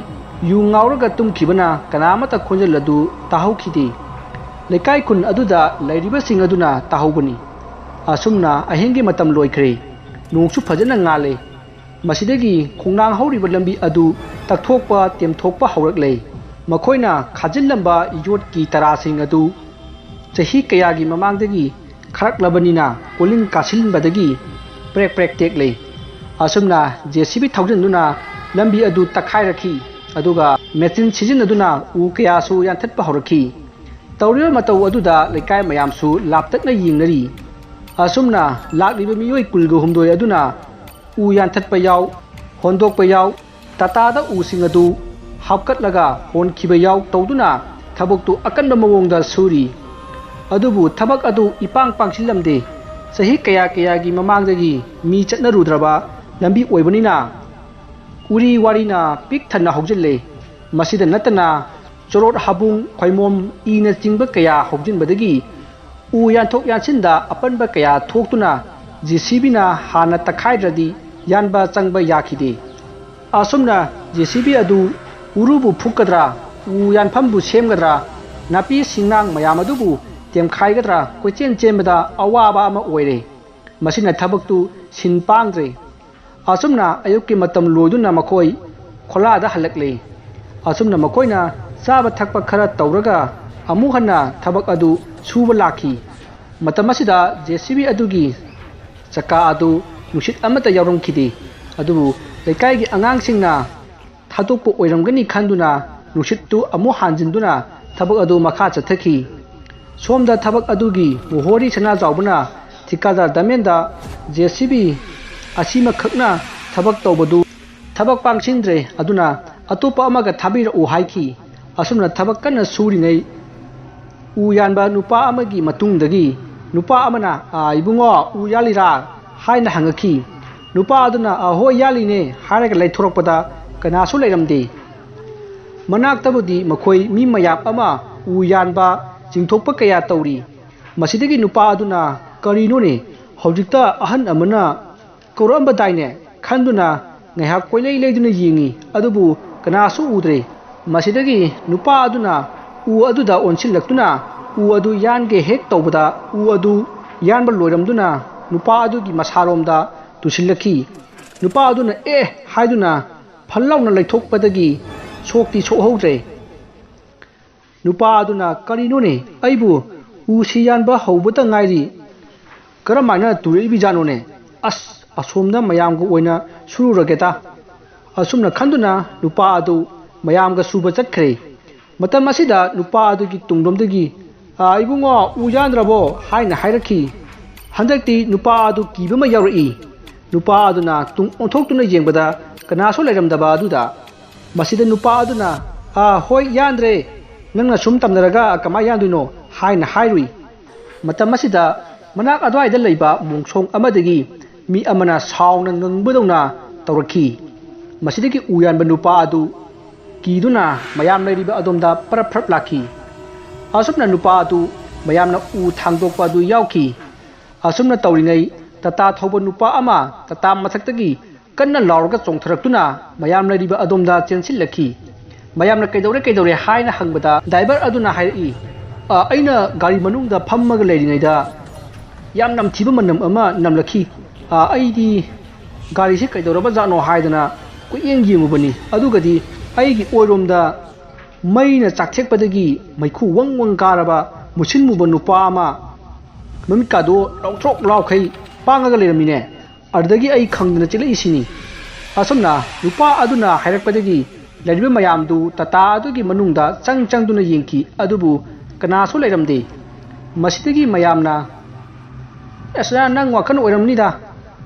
ꯌꯨ ꯉꯥꯎꯔꯒ ꯇꯨꯝꯈꯤꯕꯅ ꯀꯅꯥꯃꯠꯇ ꯈꯣꯟꯖꯦꯜ ꯑꯗꯨ ꯇꯥꯍꯧꯈꯤꯗꯦ꯫ ꯂꯩꯀꯥꯏ ꯈꯨꯟ ꯑꯗꯨꯗ ꯂꯩꯔꯤꯕꯁꯤꯡ ꯑꯗꯨꯅ ꯇꯥꯍꯧꯕꯅꯤ꯫ ꯑꯁꯨꯝꯅ ꯑꯍꯤꯡꯒꯤ ꯃꯇꯝ ꯂꯣꯏꯈ꯭ꯔꯦ꯫ ꯅꯣꯡꯁꯨ ꯐꯖꯅ ꯉꯥꯜꯂꯦ꯫ ꯃꯁꯤꯗꯒꯤ ꯈꯣꯡꯅꯥꯡ ꯍꯧꯔꯤꯕ ꯂꯝꯕꯤ ꯑꯗꯨ ꯇꯛꯊꯣꯛꯄ, ꯇꯦꯝꯊꯣꯛꯄ ꯍꯧꯔꯛꯂꯦ꯫ ꯃꯈꯣꯏꯅ ꯈꯥꯖꯤꯜꯂꯝꯕ ꯌꯣꯠꯀꯤ ꯇꯔꯥꯁꯤꯡ ꯑꯗꯨ ꯆꯍꯤ ꯀꯌꯥꯒꯤ ꯃꯃꯥꯡꯗꯒꯤ ꯈꯥꯔꯛꯂꯕꯅꯤꯅ ꯀꯣꯂꯤꯡ ꯀꯥꯁꯤꯟꯕꯗꯒꯤ ꯄ꯭ꯔꯦꯛ ꯄ꯭ꯔꯦꯛ ꯇꯦꯛꯂꯦ꯫ ꯑꯁꯨꯝꯅ ꯖꯦ ꯁꯤ ꯕꯤ ꯊꯧꯖꯤꯟꯗꯨꯅ ꯂꯝꯕꯤ ꯑꯗꯨ ꯇꯛꯈꯥꯏꯔꯛꯈꯤ, ꯑꯗꯨꯒ ꯃꯦꯆꯤꯟ ꯁꯤꯖꯤꯟꯅꯗꯨꯅ ꯎ ꯀꯌꯥꯁꯨ ꯌꯥꯟꯊꯠꯄ ꯍꯧꯔꯛꯈꯤ꯫ ꯇꯧꯔꯤꯕ ꯃꯇꯧ ꯑꯗꯨꯗ ꯂꯩꯀꯥꯏ ꯃꯌꯥꯝꯁꯨ ꯂꯥꯞꯇꯛꯅ ꯌꯦꯡꯅꯔꯤ꯫ ꯑꯁꯨꯝꯅ ꯂꯥꯛꯂꯤꯕ ꯃꯤꯑꯣꯏ ꯀꯨꯟꯒ ꯍꯨꯝꯗꯣꯏ ꯑꯗꯨꯅ ꯎ ꯌꯥꯟꯊꯠꯄ ꯌꯥꯎ, ꯍꯣꯟꯗꯣꯛꯄ ꯌꯥꯎ, ꯇꯥꯇꯥꯗ ꯎꯁꯤꯡ ꯑꯗꯨ ꯍꯥꯞꯀꯠꯂꯒ ꯍꯣꯟꯈꯤꯕ ꯌꯥꯎ ꯇꯧꯗꯨꯅ ꯊꯕꯛꯇꯨ ꯑꯀꯟꯕ ꯃꯑꯣꯡꯗ ꯁꯨꯔꯤ꯫ ꯑꯗꯨꯕꯨ ꯊꯕꯛ ꯑꯗꯨ ꯏꯄꯥꯡ ꯄꯥꯡꯁꯤꯜꯂꯝꯗꯦ꯫ ꯆꯍꯤ ꯀꯌꯥ ꯀꯌꯥꯒꯤ ꯃꯃꯥꯡꯗꯒꯤ ꯃꯤ ꯆꯠꯅꯔꯨꯗ꯭ꯔꯕ ꯂꯝꯕꯤ ꯑꯣꯏꯕꯅꯤꯅ ꯎꯔꯤ ꯋꯥꯔꯤꯅ ꯄꯤꯛ ꯊꯟꯅ ꯍꯧꯖꯤꯜꯂꯦ꯫ ꯃꯁꯤꯗ ꯅꯠꯇꯅ ꯆꯣꯔꯣꯠ ꯍꯥꯕꯨꯡ, ꯈꯣꯏꯃꯣꯝ, ꯏꯅꯆꯤꯡꯕ ꯀꯌꯥ ꯍꯧꯖꯤꯟꯕꯗꯒꯤ ꯎ ꯌꯥꯟꯊꯣꯛ ꯌꯥꯟꯁꯤꯟꯗ ꯑꯄꯟꯕ ꯀꯌꯥ ꯊꯣꯛꯇꯨꯅ ꯖꯦ ꯁꯤ ꯕꯤꯅ ꯍꯥꯟꯅ ꯇꯛꯈꯥꯏꯗ꯭ꯔꯗꯤ ꯌꯥꯟꯕ ꯆꯪꯕ ꯌꯥꯈꯤꯗꯦ꯫ ꯑꯁꯨꯝꯅ ꯖꯦ ꯁꯤ ꯕꯤ ꯑꯗꯨ ꯎꯔꯨꯕꯨ ꯐꯨꯛꯀꯗ꯭ꯔꯥ, ꯎ ꯌꯥꯟꯐꯝꯕꯨ ꯁꯦꯝꯒꯗ꯭ꯔꯥ, ꯅꯥꯄꯤ ꯁꯤꯡꯅꯥꯡ ꯃꯌꯥꯝ ꯑꯗꯨꯕꯨ ꯇꯦꯝꯈꯥꯏꯒꯗ꯭ꯔꯥ ꯀꯣꯏꯆꯦꯟ ꯆꯦꯟꯕꯗ ꯑꯋꯥꯕ ꯑꯃ ꯑꯣꯏꯔꯦ꯫ ꯃꯁꯤꯅ ꯊꯕꯛꯇꯨ ꯁꯤꯟ ꯄꯥꯡꯗ꯭ꯔꯦ꯫ ꯑꯁꯨꯝꯅ ꯑꯌꯨꯛꯀꯤ ꯃꯇꯝ ꯂꯣꯏꯗꯨꯅ ꯃꯈꯣꯏ ꯈꯣꯂꯥꯗ ꯍꯜꯂꯛꯂꯦ꯫ ꯑꯁꯨꯝꯅ ꯃꯈꯣꯏꯅ ꯆꯥꯕ ꯊꯛꯄ ꯈꯔ ꯇꯧꯔꯒ ꯑꯃꯨꯛ ꯍꯟꯅ ꯊꯕꯛ ꯑꯗꯨ ꯁꯨꯕ ꯂꯥꯛꯈꯤ꯫ ꯃꯇꯝ ꯑꯁꯤꯗ JCB ꯑꯗꯨꯒꯤ ꯆꯀꯥ ꯑꯗꯨ ꯅꯨꯡꯁꯤꯠ ꯑꯃꯠꯇ ꯌꯥꯎꯔꯝꯈꯤꯗꯦ꯫ ꯑꯗꯨꯕꯨ ꯂꯩꯀꯥꯏꯒꯤ ꯑꯉꯥꯡꯁꯤꯡꯅ ꯊꯥꯗꯣꯛꯄ ꯑꯣꯏꯔꯝꯒꯅꯤ ꯈꯟꯗꯨꯅ ꯅꯨꯡꯁꯤꯠꯇꯨ ꯑꯃꯨꯛ ꯍꯥꯟꯖꯤꯟꯗꯨꯅ ꯊꯕꯛ ꯑꯗꯨ ꯃꯈꯥ ꯆꯠꯊꯈꯤ꯫ ꯁꯣꯝꯗ ꯊꯕꯛ ꯑꯗꯨꯒꯤ ꯃꯣꯍꯣꯔꯤ ꯁꯅꯥꯖꯥꯎꯕꯅ ꯊꯤꯀꯥꯗꯥꯔ ꯗꯃꯦꯟꯗ JCB ꯑꯁꯤꯃꯈꯛꯅ ꯊꯕꯛ ꯇꯧꯕꯗꯨ ꯊꯕꯛ ꯄꯥꯡꯁꯤꯟꯗ꯭ꯔꯦ, ꯑꯗꯨꯅ ꯑꯇꯣꯞꯄ ꯑꯃꯒ ꯊꯥꯕꯤꯔꯛꯎ ꯍꯥꯏꯈꯤ꯫ ꯑꯁꯨꯝꯅ ꯊꯕꯛ ꯀꯟꯅ ꯁꯨꯔꯤꯉꯩ ꯎ ꯌꯥꯟꯕ ꯅꯨꯄꯥ ꯑꯃꯒꯤ ꯃꯇꯨꯡꯗꯒꯤ ꯅꯨꯄꯥ ꯑꯃꯅ, "ꯑ, ꯏꯕꯨꯡꯉꯣ, ꯎ ꯌꯥꯜꯂꯤꯔꯥ?" ꯍꯥꯏꯅ ꯍꯪꯉꯛꯈꯤ꯫ ꯅꯨꯄꯥ ꯑꯗꯨꯅ, "ꯑ, ꯍꯣꯏ, ꯌꯥꯜꯂꯤꯅꯦ" ꯍꯥꯏꯔꯒ ꯂꯩꯊꯣꯔꯛꯄꯗ ꯀꯅꯥꯁꯨ ꯂꯩꯔꯝꯗꯦ꯫ ꯃꯅꯥꯛꯇꯕꯨꯗꯤ ꯃꯈꯣꯏ ꯃꯤ ꯃꯌꯥꯝ ꯑꯃ ꯎ ꯌꯥꯟꯕ, ꯆꯤꯡꯊꯣꯛꯄ ꯀꯌꯥ ꯇꯧꯔꯤ꯫ ꯃꯁꯤꯗꯒꯤ ꯅꯨꯄꯥ ꯑꯗꯨꯅ, "ꯀꯔꯤꯅꯣꯅꯦ, ꯍꯧꯖꯤꯛꯇ ꯑꯍꯟ ꯑꯃꯅ ꯀꯧꯔꯛꯑꯝꯕꯗꯥꯏꯅꯦ?" ꯈꯟꯗꯨꯅ ꯉꯥꯏꯍꯥꯛ ꯀꯣꯏꯂꯩ ꯂꯩꯗꯨꯅ ꯌꯦꯡꯉꯤ, ꯑꯗꯨꯕꯨ ꯀꯅꯥꯁꯨ ꯎꯗ꯭ꯔꯦ꯫ ꯃꯁꯤꯗꯒꯤ ꯅꯨꯄꯥ ꯑꯗꯨꯅ ꯎ ꯑꯗꯨꯗ ꯑꯣꯟꯁꯤꯜꯂꯛꯇꯨꯅ ꯎ ꯑꯗꯨ ꯌꯥꯟꯒꯦ ꯍꯦꯛ ꯇꯧꯕꯗ, ꯎ ꯑꯗꯨ ꯌꯥꯟꯕ ꯂꯣꯏꯔꯝꯗꯨꯅ ꯅꯨꯄꯥ ꯑꯗꯨꯒꯤ ꯃꯁꯥꯔꯣꯝꯗ ꯇꯨꯁꯤꯜꯂꯛꯈꯤ꯫ ꯅꯨꯄꯥ ꯑꯗꯨꯅ "ꯑꯦ" ꯍꯥꯏꯗꯨꯅ ꯐꯜ ꯂꯥꯎꯅ ꯂꯩꯊꯣꯛꯄꯗꯒꯤ ꯁꯣꯛꯇꯤ ꯁꯣꯛꯍꯧꯗ꯭ꯔꯦ꯫ ꯅꯨꯄꯥ ꯑꯗꯨꯅ, "ꯀꯔꯤꯅꯣꯅꯦ, ꯑꯩꯕꯨ ꯎꯁꯤ ꯌꯥꯟꯕ ꯍꯧꯕꯇ ꯉꯥꯏꯔꯤ, ꯀꯔꯝꯍꯥꯏꯅ ꯇꯨꯔꯛꯏꯕꯖꯥꯠꯅꯣꯅꯦ? ꯑꯁ, ꯑꯁꯣꯝꯗ ꯃꯌꯥꯝꯒ ꯑꯣꯏꯅ ꯁꯨꯔꯨꯔꯒꯦꯗ"꯫ ꯑꯁꯨꯝꯅ ꯈꯟꯗꯨꯅ ꯅꯨꯄꯥ ꯑꯗꯨ ꯃꯌꯥꯝꯒ ꯁꯨꯕ ꯆꯠꯈ꯭ꯔꯦ꯫ ꯃꯇꯝ ꯑꯁꯤꯗ ꯅꯨꯄꯥ ꯑꯗꯨꯒꯤ ꯇꯨꯡꯂꯣꯝꯗꯒꯤ, "ꯑ, ꯏꯕꯨꯡꯉꯣ, ꯎ ꯌꯥꯟꯗ꯭ꯔꯕꯣ?" ꯍꯥꯏꯅ ꯍꯥꯏꯔꯛꯈꯤ꯫ ꯍꯟꯗꯛꯇꯤ ꯅꯨꯄꯥ ꯑꯗꯨ ꯀꯤꯕ ꯑꯃ ꯌꯥꯎꯔꯛꯏ꯫ ꯅꯨꯄꯥ ꯑꯗꯨꯅ ꯇꯨꯡ ꯑꯣꯟꯊꯣꯛꯇꯨꯅ ꯌꯦꯡꯕꯗ ꯀꯅꯥꯁꯨ ꯂꯩꯔꯝꯗꯕ ꯑꯗꯨꯗ꯫ ꯃꯁꯤꯗ ꯅꯨꯄꯥ ꯑꯗꯨꯅ, "ꯑ, ꯍꯣꯏ, ꯌꯥꯟꯗ꯭ꯔꯦ, ꯅꯪꯅ ꯁꯨꯝ ꯇꯝꯅꯔꯒ ꯀꯃꯥꯏ ꯌꯥꯟꯗꯣꯏꯅꯣ?" ꯍꯥꯏꯅ ꯍꯥꯏꯔꯨꯏ꯫ ꯃꯇꯝ ꯑꯁꯤꯗ ꯃꯅꯥꯛ ꯑꯗꯨꯋꯥꯏꯗ ꯂꯩꯕ ꯃꯣꯡꯁꯣꯡ ꯑꯃꯗꯒꯤ ꯃꯤ ꯑꯃꯅ ꯁꯥꯎꯅ ꯉꯪꯕꯗꯧꯅ ꯇꯧꯔꯛꯈꯤ꯫ ꯃꯁꯤꯗꯒꯤ ꯎ ꯌꯥꯟꯕ ꯅꯨꯄꯥ ꯑꯗꯨ ꯀꯤꯗꯨꯅ ꯃꯌꯥꯝ ꯂꯩꯔꯤꯕ ꯑꯗꯣꯝꯗ ꯄꯔꯞ ꯄꯔꯞ ꯂꯥꯛꯈꯤ꯫ ꯑꯁꯨꯝꯅ ꯅꯨꯄꯥ ꯑꯗꯨ ꯃꯌꯥꯝꯅ ꯎ ꯊꯥꯡꯗꯣꯛꯄ ꯑꯗꯨ ꯌꯥꯎꯈꯤ꯫ ꯑꯁꯨꯝꯅ ꯇꯧꯔꯤꯉꯩ, ꯇꯥꯇꯥ ꯊꯧꯕ ꯅꯨꯄꯥ ꯑꯃ ꯇꯥꯇꯥ ꯃꯊꯛꯇꯒꯤ ꯀꯟꯅ ꯂꯥꯎꯔꯒ ꯆꯣꯡꯊꯔꯛꯇꯨꯅ ꯃꯌꯥꯝ ꯂꯩꯔꯤꯕ ꯑꯗꯣꯝꯗ ꯆꯦꯟꯁꯤꯜꯂꯛꯈꯤ꯫ ꯃꯌꯥꯝꯅ "ꯀꯩꯗꯧꯔꯦ, ꯀꯩꯗꯧꯔꯦ?" ꯍꯥꯏꯅ ꯍꯪꯕꯗ, ꯗ꯭ꯔꯥꯏꯚꯔ ꯑꯗꯨꯅ ꯍꯥꯏꯔꯛꯏ, "ꯑ, ꯑꯩꯅ ꯒꯥꯔꯤ ꯃꯅꯨꯡꯗ ꯐꯝꯃꯒ ꯂꯩꯔꯤꯉꯩꯗ ꯌꯥꯝ ꯅꯝꯊꯤꯕ ꯃꯅꯝ ꯑꯃ ꯅꯝꯂꯛꯈꯤ꯫ ꯑ, ꯑꯩꯗꯤ ꯒꯥꯔꯤꯁꯤ ꯀꯩꯗꯧꯔꯕ ꯖꯥꯠꯅꯣ ꯍꯥꯏꯗꯅ ꯀꯣꯏꯌꯦꯡ ꯌꯦꯡꯉꯨꯕꯅꯤ꯫ ꯑꯗꯨꯒꯗꯤ ꯑꯩꯒꯤ ꯑꯣꯏꯔꯣꯝꯗ ꯃꯩꯅ ꯆꯥꯛꯊꯦꯛꯄꯗꯒꯤ ꯃꯩꯈꯨ ꯋꯪ ꯋꯪ ꯀꯥꯔꯕ ꯃꯨꯁꯤꯟ ꯃꯨꯕ ꯅꯨꯄꯥ ꯑꯃ ꯃꯃꯤꯠꯀꯥꯗꯣ ꯂꯥꯎꯊ꯭ꯔꯣꯛ ꯂꯥꯎꯈꯩ ꯄꯥꯡꯉꯒ ꯂꯩꯔꯝꯃꯤꯅꯦ꯫ ꯑꯗꯨꯗꯒꯤ ꯑꯩ ꯈꯪꯗꯅ ꯆꯦꯜꯂꯛꯏꯁꯤꯅꯤ꯫ ꯑꯁꯨꯝꯅ ꯅꯨꯄꯥ ꯑꯗꯨꯅ ꯍꯥꯏꯔꯛꯄꯗꯒꯤ ꯂꯩꯔꯤꯕ ꯃꯌꯥꯝꯗꯨ ꯇꯥꯇꯥ ꯑꯗꯨꯒꯤ ꯃꯅꯨꯡꯗ ꯆꯪ ꯆꯪꯗꯨꯅ ꯌꯦꯡꯈꯤ, ꯑꯗꯨꯕꯨ ꯀꯅꯥꯁꯨ ꯂꯩꯔꯝꯗꯦ꯫ ꯃꯁꯤꯗꯒꯤ ꯃꯌꯥꯝꯅ, "ꯑꯁ, ꯅꯪ ꯋꯥꯈꯜ ꯑꯣꯏꯔꯝꯅꯤꯗ,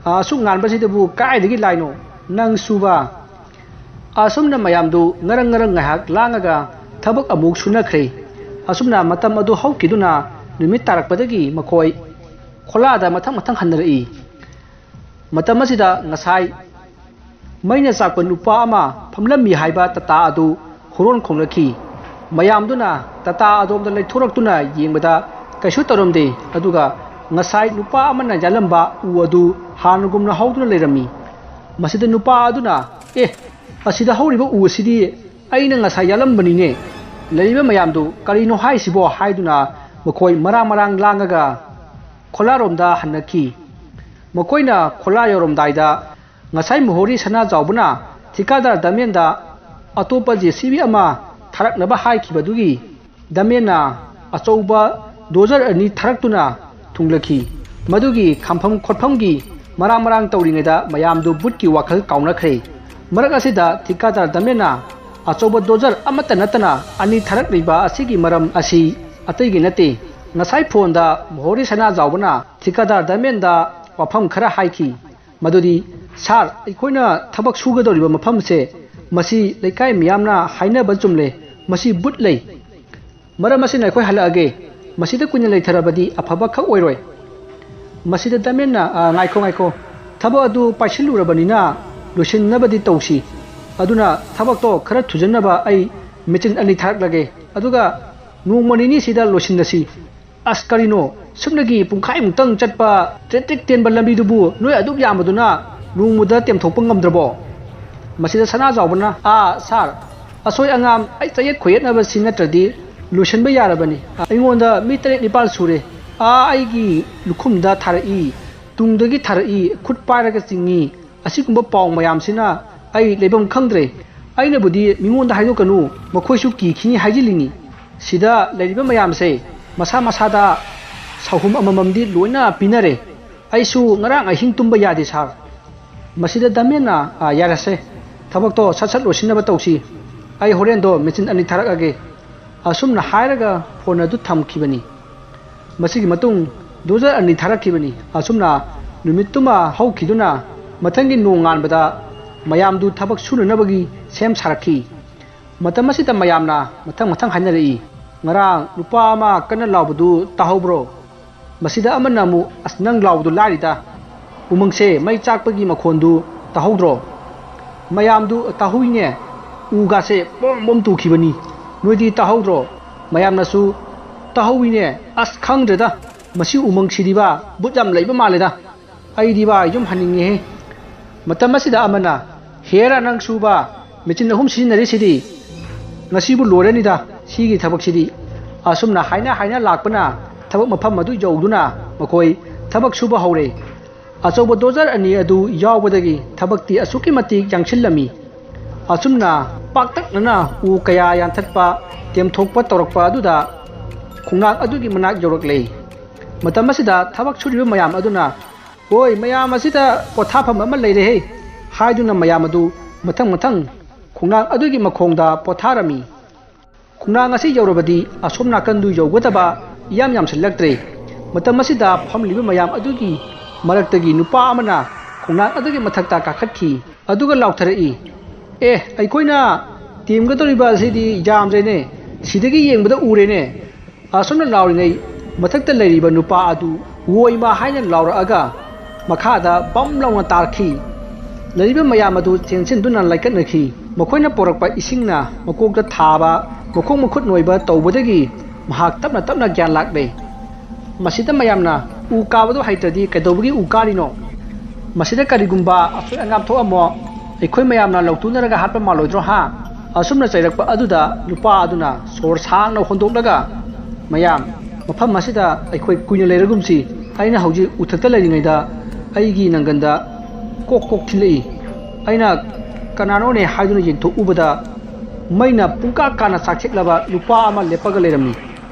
ꯑꯁꯨꯛ ꯉꯥꯟꯕꯁꯤꯗꯕꯨ ꯀꯥꯏꯗꯒꯤ ꯂꯥꯏꯅꯣ? ꯅꯪꯁꯨꯕ?" ꯑꯁꯨꯝꯅ ꯃꯌꯥꯝꯗꯨ ꯉꯔꯪ ꯉꯔꯪ ꯉꯥꯏꯍꯥꯛ ꯂꯥꯡꯉꯒ ꯊꯕꯛ ꯑꯃꯨꯛ ꯁꯨꯅꯈ꯭ꯔꯦ꯫ ꯑꯁꯨꯝꯅ ꯃꯇꯝ ꯑꯗꯨ ꯍꯧꯈꯤꯗꯨꯅ ꯅꯨꯃꯤꯠ ꯇꯥꯔꯛꯄꯗꯒꯤ ꯃꯈꯣꯏ ꯈꯣꯂꯥꯗ ꯃꯊꯪ ꯃꯊꯪ ꯍꯟꯅꯔꯛꯏ꯫ ꯃꯇꯝ ꯑꯁꯤꯗ ꯉꯁꯥꯏ ꯃꯩꯅ ꯆꯥꯛꯄ ꯅꯨꯄꯥ ꯑꯃ ꯐꯝꯂꯝꯃꯤ ꯍꯥꯏꯕ ꯇꯥꯇꯥ ꯑꯗꯨ ꯍꯣꯔꯣꯟ ꯈꯣꯡꯂꯛꯈꯤ꯫ ꯃꯌꯥꯝꯗꯨꯅ ꯇꯥꯇꯥ ꯑꯗꯣꯝꯗ ꯂꯩꯊꯣꯔꯛꯇꯨꯅ ꯌꯦꯡꯕꯗ ꯀꯩꯁꯨ ꯇꯧꯔꯝꯗꯦ, ꯑꯗꯨꯒ ꯉꯁꯥꯏ ꯅꯨꯄꯥ ꯑꯃꯅ ꯌꯥꯜꯂꯝꯕ ꯎ ꯑꯗꯨ ꯍꯥꯟꯅꯒꯨꯝꯅ ꯍꯧꯗꯨꯅ ꯂꯩꯔꯝꯃꯤ꯫ ꯃꯁꯤꯗ ꯅꯨꯄꯥ ꯑꯗꯨꯅ, "ꯑꯦ, ꯑꯁꯤꯗ ꯍꯧꯔꯤꯕ ꯎ ꯑꯁꯤꯗꯤ ꯑꯩꯅ ꯉꯁꯥꯏ ꯌꯥꯜꯂꯝꯕꯅꯤꯅꯦ꯫ ꯂꯩꯔꯤꯕ ꯃꯌꯥꯝꯗꯨ ꯀꯔꯤꯅꯣ ꯍꯥꯏꯁꯤꯕꯣ?" ꯍꯥꯏꯗꯨꯅ ꯃꯈꯣꯏ ꯃꯔꯥꯡ ꯃꯔꯥꯡ ꯂꯥꯡꯉꯒ ꯈꯣꯂꯥꯔꯣꯝꯗ ꯍꯟꯅꯈꯤ꯫ ꯃꯈꯣꯏꯅ ꯈꯣꯂꯥ ꯌꯧꯔꯝꯗꯥꯏꯗ ꯉꯁꯥꯏ ꯃꯣꯍꯣꯔꯤ ꯁꯅꯥꯖꯥꯎꯕꯅ ꯊꯤꯀꯥꯗꯥꯔ ꯗꯥꯃꯦꯟꯗ ꯑꯇꯣꯞꯄ ꯖꯦ ꯁꯤ ꯕꯤ ꯑꯃ ꯊꯥꯔꯛꯅꯕ ꯍꯥꯏꯈꯤꯕꯗꯨꯒꯤ ꯗꯥꯃꯦꯟꯅ ꯑꯆꯧꯕ ꯗꯣꯖꯔ ꯑꯅꯤ ꯊꯥꯔꯛꯇꯨꯅ ꯊꯨꯡꯂꯈꯤ꯫ ꯃꯗꯨꯒꯤ ꯈꯥꯝꯐꯝ ꯈꯣꯠꯐꯝꯒꯤ ꯃꯔꯥꯡ ꯃꯔꯥꯡ ꯇꯧꯔꯤꯉꯩꯗ ꯃꯌꯥꯝꯗꯨ ꯕꯨꯠꯀꯤ ꯋꯥꯈꯜ ꯀꯥꯎꯅꯈ꯭ꯔꯦ꯫ ꯃꯔꯛ ꯑꯁꯤꯗ ꯊꯤꯀꯥꯗꯥꯔ ꯗꯥꯃꯦꯟꯅ ꯑꯆꯧꯕ ꯗꯣꯖꯔ ꯑꯃꯠꯇ ꯅꯠꯇꯅ ꯑꯅꯤ ꯊꯥꯔꯛꯂꯤꯕ ꯑꯁꯤꯒꯤ ꯃꯔꯝ ꯑꯁꯤ ꯑꯇꯩꯒꯤ ꯅꯠꯇꯦ꯫ ꯉꯁꯥꯏ ꯐꯣꯟꯗ ꯃꯣꯍꯣꯔꯤ ꯁꯅꯥꯖꯥꯎꯕꯅ ꯊꯤꯀꯥꯗꯥꯔ ꯗꯥꯃꯦꯟꯗ ꯋꯥꯐꯝ ꯈꯔ ꯍꯥꯏꯈꯤ꯫ ꯃꯗꯨꯗꯤ, "ꯁꯥꯔ, ꯑꯩꯈꯣꯏꯅ ꯊꯕꯛ ꯁꯨꯒꯗꯧꯔꯤꯕ ꯃꯐꯝꯁꯦ, ꯃꯁꯤ ꯂꯩꯀꯥꯏ ꯃꯤꯌꯥꯝꯅ ꯍꯥꯏꯅꯕ ꯆꯨꯝꯂꯦ, ꯃꯁꯤ ꯕꯨꯠ ꯂꯩ꯫ ꯃꯔꯝ ꯑꯁꯤꯅ ꯑꯩꯈꯣꯏ ꯍꯜꯂꯛꯑꯒꯦ꯫ ꯃꯁꯤꯗ ꯀꯨꯏꯅ ꯂꯩꯊꯔꯕꯗꯤ ꯑꯐꯕ ꯈꯛ ꯑꯣꯏꯔꯣꯏ꯫" ꯃꯁꯤꯗ ꯗꯥꯃꯦꯟꯅ, "ꯑ, ꯉꯥꯏꯈꯣ, ꯉꯥꯏꯈꯣ꯫ ꯊꯕꯛ ꯑꯗꯨ ꯄꯥꯏꯁꯤꯜꯂꯨꯔꯕꯅꯤꯅ ꯂꯣꯏꯁꯤꯟꯅꯕꯗꯤ ꯇꯧꯁꯤ꯫ ꯑꯗꯨꯅ ꯊꯕꯛꯇꯣ ꯈꯔ ꯊꯨꯖꯟꯅꯕ ꯑꯩ ꯃꯦꯆꯤꯟ ꯑꯅꯤ ꯊꯥꯔꯛꯂꯒꯦ꯫ ꯑꯗꯨꯒ ꯅꯣꯡꯃ ꯅꯤꯅꯤꯁꯤꯗ ꯂꯣꯏꯁꯤꯜꯂꯁꯤ꯫" "ꯑꯁ, ꯀꯔꯤꯅꯣ? ꯁꯨꯞꯅꯒꯤ ꯄꯨꯡꯈꯥꯏꯃꯨꯛꯇꯪ ꯆꯠꯄ ꯇ꯭ꯔꯦꯠ ꯇ꯭ꯔꯦꯠ ꯇꯦꯟꯕ ꯂꯝꯕꯤꯗꯨꯕꯨ ꯅꯣꯏ ꯑꯗꯨꯛ ꯌꯥꯝꯕꯗꯨꯅ ꯅꯣꯡꯃꯗ ꯇꯦꯝꯊꯣꯛꯄ ꯉꯝꯗ꯭ꯔꯕꯣ?" ꯃꯁꯤꯗ ꯁꯅꯥꯖꯥꯎꯕꯅ, "ꯑꯥ, ꯁꯥꯔ, ꯑꯁꯣꯏ ꯑꯉꯥꯝ, ꯑꯩ ꯆꯌꯦꯠ ꯈꯣꯏꯌꯦꯠꯅꯕꯁꯤ ꯅꯠꯇ꯭ꯔꯗꯤ ꯂꯣꯏꯁꯤꯟꯕ ꯌꯥꯔꯕꯅꯤ꯫ ꯑꯩꯉꯣꯟꯗ ꯃꯤ ꯇꯔꯦꯠ ꯅꯤꯄꯥꯜ ꯁꯨꯔꯦ꯫ ꯑꯥ, ꯑꯩꯒꯤ ꯂꯨꯈꯨꯝꯗ ꯊꯥꯔꯛꯏ, ꯇꯨꯡꯗꯒꯤ ꯊꯥꯔꯛꯏ, ꯈꯨꯠ ꯄꯥꯏꯔꯒ ꯆꯤꯡꯉꯤ꯫ ꯑꯁꯤꯒꯨꯝꯕ ꯄꯥꯎ ꯃꯌꯥꯝꯁꯤꯅ ꯑꯩ ꯂꯩꯐꯝ ꯈꯪꯗ꯭ꯔꯦ꯫ ꯑꯩꯅꯕꯨꯗꯤ ꯃꯤꯉꯣꯟꯗ ꯍꯥꯏꯗꯣꯛꯀꯅꯨ, ꯃꯈꯣꯏꯁꯨ ꯀꯤꯈꯤꯅꯤ ꯍꯥꯏꯖꯤꯜꯂꯤꯅꯤ꯫ ꯁꯤꯗ ꯂꯩꯔꯤꯕ ꯃꯌꯥꯝꯁꯦ ꯃꯁꯥ ꯃꯁꯥꯗ ꯑꯍꯨꯝ ꯑꯃꯃꯝꯗꯤ ꯂꯣꯏꯅ ꯄꯤꯅꯔꯦ꯫ ꯑꯩꯁꯨ ꯉꯔꯥꯡ ꯑꯍꯤꯡ ꯇꯨꯝꯕ ꯌꯥꯗꯦ ꯁꯥꯔ꯫ ꯃꯁꯤꯗ ꯗꯃꯦꯟꯅ, "ꯑꯥ, ꯌꯥꯔꯁꯦ, ꯊꯕꯛꯇꯣ ꯁꯠ ꯁꯠ ꯂꯣꯏꯁꯤꯟꯅꯕ ꯇꯧꯁꯤ꯫ ꯑꯩ ꯍꯣꯔꯦꯟꯗꯣ ꯃꯦꯆꯤꯟ ꯑꯅꯤ ꯊꯥꯔꯛꯑꯒꯦ"꯫ ꯑꯁꯨꯝꯅ ꯍꯥꯏꯔꯒ ꯐꯣꯟ ꯑꯗꯨ ꯊꯝꯈꯤꯕꯅꯤ꯫ ꯃꯁꯤꯒꯤ ꯃꯇꯨꯡ ꯗꯣꯖꯔ ꯑꯅꯤ ꯊꯥꯔꯛꯈꯤꯕꯅꯤ꯫ ꯑꯁꯨꯝꯅ ꯅꯨꯃꯤꯠꯇꯨꯃ ꯍꯧꯈꯤꯗꯨꯅ ꯃꯊꯪꯒꯤ ꯅꯣꯡꯉꯥꯟꯕꯗ ꯃꯌꯥꯝꯗꯨ ꯊꯕꯛ ꯁꯨꯅꯅꯕꯒꯤ ꯁꯦꯝ ꯁꯥꯔꯛꯈꯤ꯫ ꯃꯇꯝ ꯑꯁꯤꯗ ꯃꯌꯥꯝꯅ ꯃꯊꯪ ꯃꯊꯪ ꯍꯥꯏꯅꯔꯛꯏ, "ꯉꯔꯥꯡ ꯅꯨꯄꯥ ꯑꯃ ꯀꯟꯅ ꯂꯥꯎꯕꯗꯨ ꯇꯥꯍꯧꯕ꯭ꯔꯣ?" ꯃꯁꯤꯗ ꯑꯃꯅ ꯑꯃꯨꯛ, "ꯑꯁ, ꯅꯪ ꯂꯥꯎꯕꯗꯨ ꯂꯥꯏꯔꯤꯗ, ꯎꯃꯪꯁꯦ ꯃꯩ ꯆꯥꯛꯄꯒꯤ ꯃꯈꯣꯟꯗꯨ ꯇꯥꯍꯧꯗ꯭ꯔꯣ?" ꯃꯌꯥꯝꯗꯨ, "ꯇꯥꯍꯧꯏꯅꯦ, ꯎꯒꯥꯁꯦ ꯕꯣꯝ ꯕꯣꯝ ꯇꯨꯈꯤꯕꯅꯤ, ꯅꯣꯏꯗꯤ ꯇꯥꯍꯧꯗ꯭ꯔꯣ?" ꯃꯌꯥꯝꯅꯁꯨ, "ꯇꯥꯍꯧꯏꯅꯦ, ꯑꯁ, ꯈꯪꯗ꯭ꯔꯦꯗ, ꯃꯁꯤ ꯎꯃꯪꯁꯤꯗꯤꯕ ꯕꯨꯠ ꯌꯥꯝ ꯂꯩꯕ ꯃꯥꯜꯂꯦꯗ, ꯑꯩꯗꯤꯕ ꯌꯨꯝ ꯍꯟꯅꯤꯡꯉꯦꯍꯦ"꯫ ꯃꯇꯝ ꯑꯁꯤꯗ ꯑꯃꯅ, "ꯍꯦꯔꯥ, ꯅꯪꯁꯨꯕ ꯃꯦꯆꯤꯟ ꯑꯍꯨꯝ ꯁꯤꯖꯤꯟꯅꯔꯤꯁꯤꯗꯤ, ꯉꯁꯤꯕꯨ ꯂꯣꯏꯔꯅꯤꯗ ꯁꯤꯒꯤ ꯊꯕꯛꯁꯤꯗꯤ"꯫ ꯑꯁꯨꯝꯅ ꯍꯥꯏꯅ ꯍꯥꯏꯅ ꯂꯥꯛꯄꯅ ꯊꯕꯛ ꯃꯐꯝ ꯑꯗꯨ ꯌꯧꯗꯨꯅ ꯃꯈꯣꯏ ꯊꯕꯛ ꯁꯨꯕ ꯍꯧꯔꯦ꯫ ꯑꯆꯧꯕ ꯗꯣꯖꯔ ꯑꯅꯤ ꯑꯗꯨ ꯌꯥꯎꯕꯗꯒꯤ ꯊꯕꯛꯇꯤ ꯑꯁꯨꯛꯀꯤ ꯃꯇꯤꯛ ꯌꯥꯡꯁꯤꯜꯂꯝꯃꯤ꯫ ꯑꯁꯨꯝꯅ ꯄꯥꯛꯇꯛꯅꯅ ꯎ ꯀꯌꯥ ꯌꯥꯟꯊꯠꯄ, ꯇꯦꯝꯊꯣꯛꯄ ꯇꯧꯔꯛꯄ ꯑꯗꯨꯗ ꯈꯣꯡꯅꯥꯡ ꯑꯗꯨꯒꯤ ꯃꯅꯥꯛ ꯌꯧꯔꯛꯂꯦ꯫ ꯃꯇꯝ ꯑꯁꯤꯗ ꯊꯕꯛ ꯁꯨꯔꯤꯕ ꯃꯌꯥꯝ ꯑꯗꯨꯅ, "ꯍꯣꯏ, ꯃꯌꯥꯝ ꯑꯁꯤꯗ ꯄꯣꯊꯥꯐꯝ ꯑꯃ ꯂꯩꯔꯦꯍꯦ" ꯍꯥꯏꯗꯨꯅ ꯃꯌꯥꯝ ꯑꯗꯨ ꯃꯊꯪ ꯃꯊꯪ ꯈꯣꯡꯅꯥꯡ ꯑꯗꯨꯒꯤ ꯃꯈꯣꯡꯗ ꯄꯣꯊꯥꯔꯝꯃꯤ꯫ ꯈꯣꯡꯅꯥꯡ ꯑꯁꯤ ꯌꯧꯔꯕꯗꯤ ꯑꯁꯣꯝ ꯅꯥꯀꯟꯗꯨ ꯌꯧꯒꯗꯕ ꯏꯌꯥꯝ ꯌꯥꯝꯁꯤꯜꯂꯛꯇ꯭ꯔꯦ꯫ ꯃꯇꯝ ꯑꯁꯤꯗ ꯐꯝꯂꯤꯕ ꯃꯌꯥꯝ ꯑꯗꯨꯒꯤ ꯃꯔꯛꯇꯒꯤ ꯅꯨꯄꯥ ꯑꯃꯅ ꯈꯣꯡꯅꯥꯡ ꯑꯗꯨꯒꯤ ꯃꯊꯛꯇ ꯀꯥꯈꯠꯈꯤ꯫ ꯑꯗꯨꯒ ꯂꯥꯎꯊꯔꯛꯏ, "ꯑꯦ, ꯑꯩꯈꯣꯏꯅ ꯇꯦꯝꯒꯗꯧꯔꯤꯕ ꯑꯁꯤꯗꯤ ꯌꯥꯝꯗ꯭ꯔꯦꯅꯦ, ꯁꯤꯗꯒꯤ ꯌꯦꯡꯕꯗ ꯎꯔꯦꯅꯦ"꯫ ꯑꯁꯨꯝꯅ ꯂꯥꯎꯔꯤꯉꯩ ꯃꯊꯛꯇ ꯂꯩꯔꯤꯕ ꯅꯨꯄꯥ ꯑꯗꯨ "ꯑꯣꯏꯃ" ꯍꯥꯏꯅ ꯂꯥꯎꯔꯛꯑꯒ ꯃꯈꯥꯗ ꯕꯝ ꯂꯥꯎꯅ ꯇꯥꯔꯛꯈꯤ꯫ ꯂꯩꯔꯤꯕ ꯃꯌꯥꯝ ꯑꯗꯨ ꯆꯦꯟꯁꯤꯟꯗꯨꯅ ꯂꯥꯏꯀꯠꯅꯈꯤ꯫ ꯃꯈꯣꯏꯅ ꯄꯨꯔꯛꯄ ꯏꯁꯤꯡꯅ ꯃꯀꯣꯛꯇ ꯊꯥꯕ, ꯃꯈꯣꯡ ꯃꯈꯨꯠ ꯅꯣꯏꯕ ꯇꯧꯕꯗꯒꯤ ꯃꯍꯥꯛ ꯇꯞꯅ ꯇꯞꯅ ꯒ꯭ꯌꯥꯟ ꯂꯥꯛꯂꯦ꯫ ꯃꯁꯤꯗ ꯃꯌꯥꯝꯅ, "ꯎ ꯀꯥꯕꯗꯣ ꯍꯩꯇ꯭ꯔꯗꯤ ꯀꯩꯗꯧꯕꯒꯤ ꯎ ꯀꯥꯔꯤꯅꯣ? ꯃꯁꯤꯗ ꯀꯔꯤꯒꯨꯝꯕ ꯑꯁꯣꯏ ꯑꯉꯥꯝ ꯊꯣꯛꯑꯝꯃꯣ, ꯑꯩꯈꯣꯏ ꯃꯌꯥꯝꯅ ꯂꯧꯇꯨꯅꯔꯒ ꯍꯥꯠꯄ ꯃꯥꯜꯂꯣꯏꯗ꯭ꯔꯣ ꯍꯥ?" ꯑꯁꯨꯝꯅ ꯆꯩꯔꯛꯄ ꯑꯗꯨꯗ ꯅꯨꯄꯥ ꯑꯗꯨꯅ ꯁꯣꯔ ꯁꯥꯡꯅ ꯍꯣꯟꯗꯣꯛꯂꯒ, "ꯃꯌꯥꯝ, ꯃꯐꯝ ꯑꯁꯤꯗ ꯑꯩꯈꯣꯏ ꯀꯨꯏꯅ ꯂꯩꯔꯒꯨꯝꯁꯤ꯫ ꯑꯩꯅ ꯍꯧꯖꯤꯛ ꯎꯊꯛꯇ ꯂꯩꯔꯤꯉꯩꯗ ꯑꯩꯒꯤ ꯅꯪꯒꯟꯗ ꯀꯣꯛ ꯀꯣꯛ ꯊꯤꯜꯂꯛꯏ꯫ ꯑꯩꯅ ꯀꯅꯥꯅꯣꯅꯦ ꯍꯥꯏꯗꯨꯅ ꯌꯦꯡꯊꯣꯛꯎꯕꯗ ꯃꯩꯅ ꯄꯨꯡꯀꯥ ꯀꯥꯅ ꯆꯥꯛꯊꯦꯛꯂꯕ ꯅꯨꯄꯥ ꯑꯃ ꯂꯦꯞꯄꯒ ꯂꯩꯔꯝꯃꯤ꯫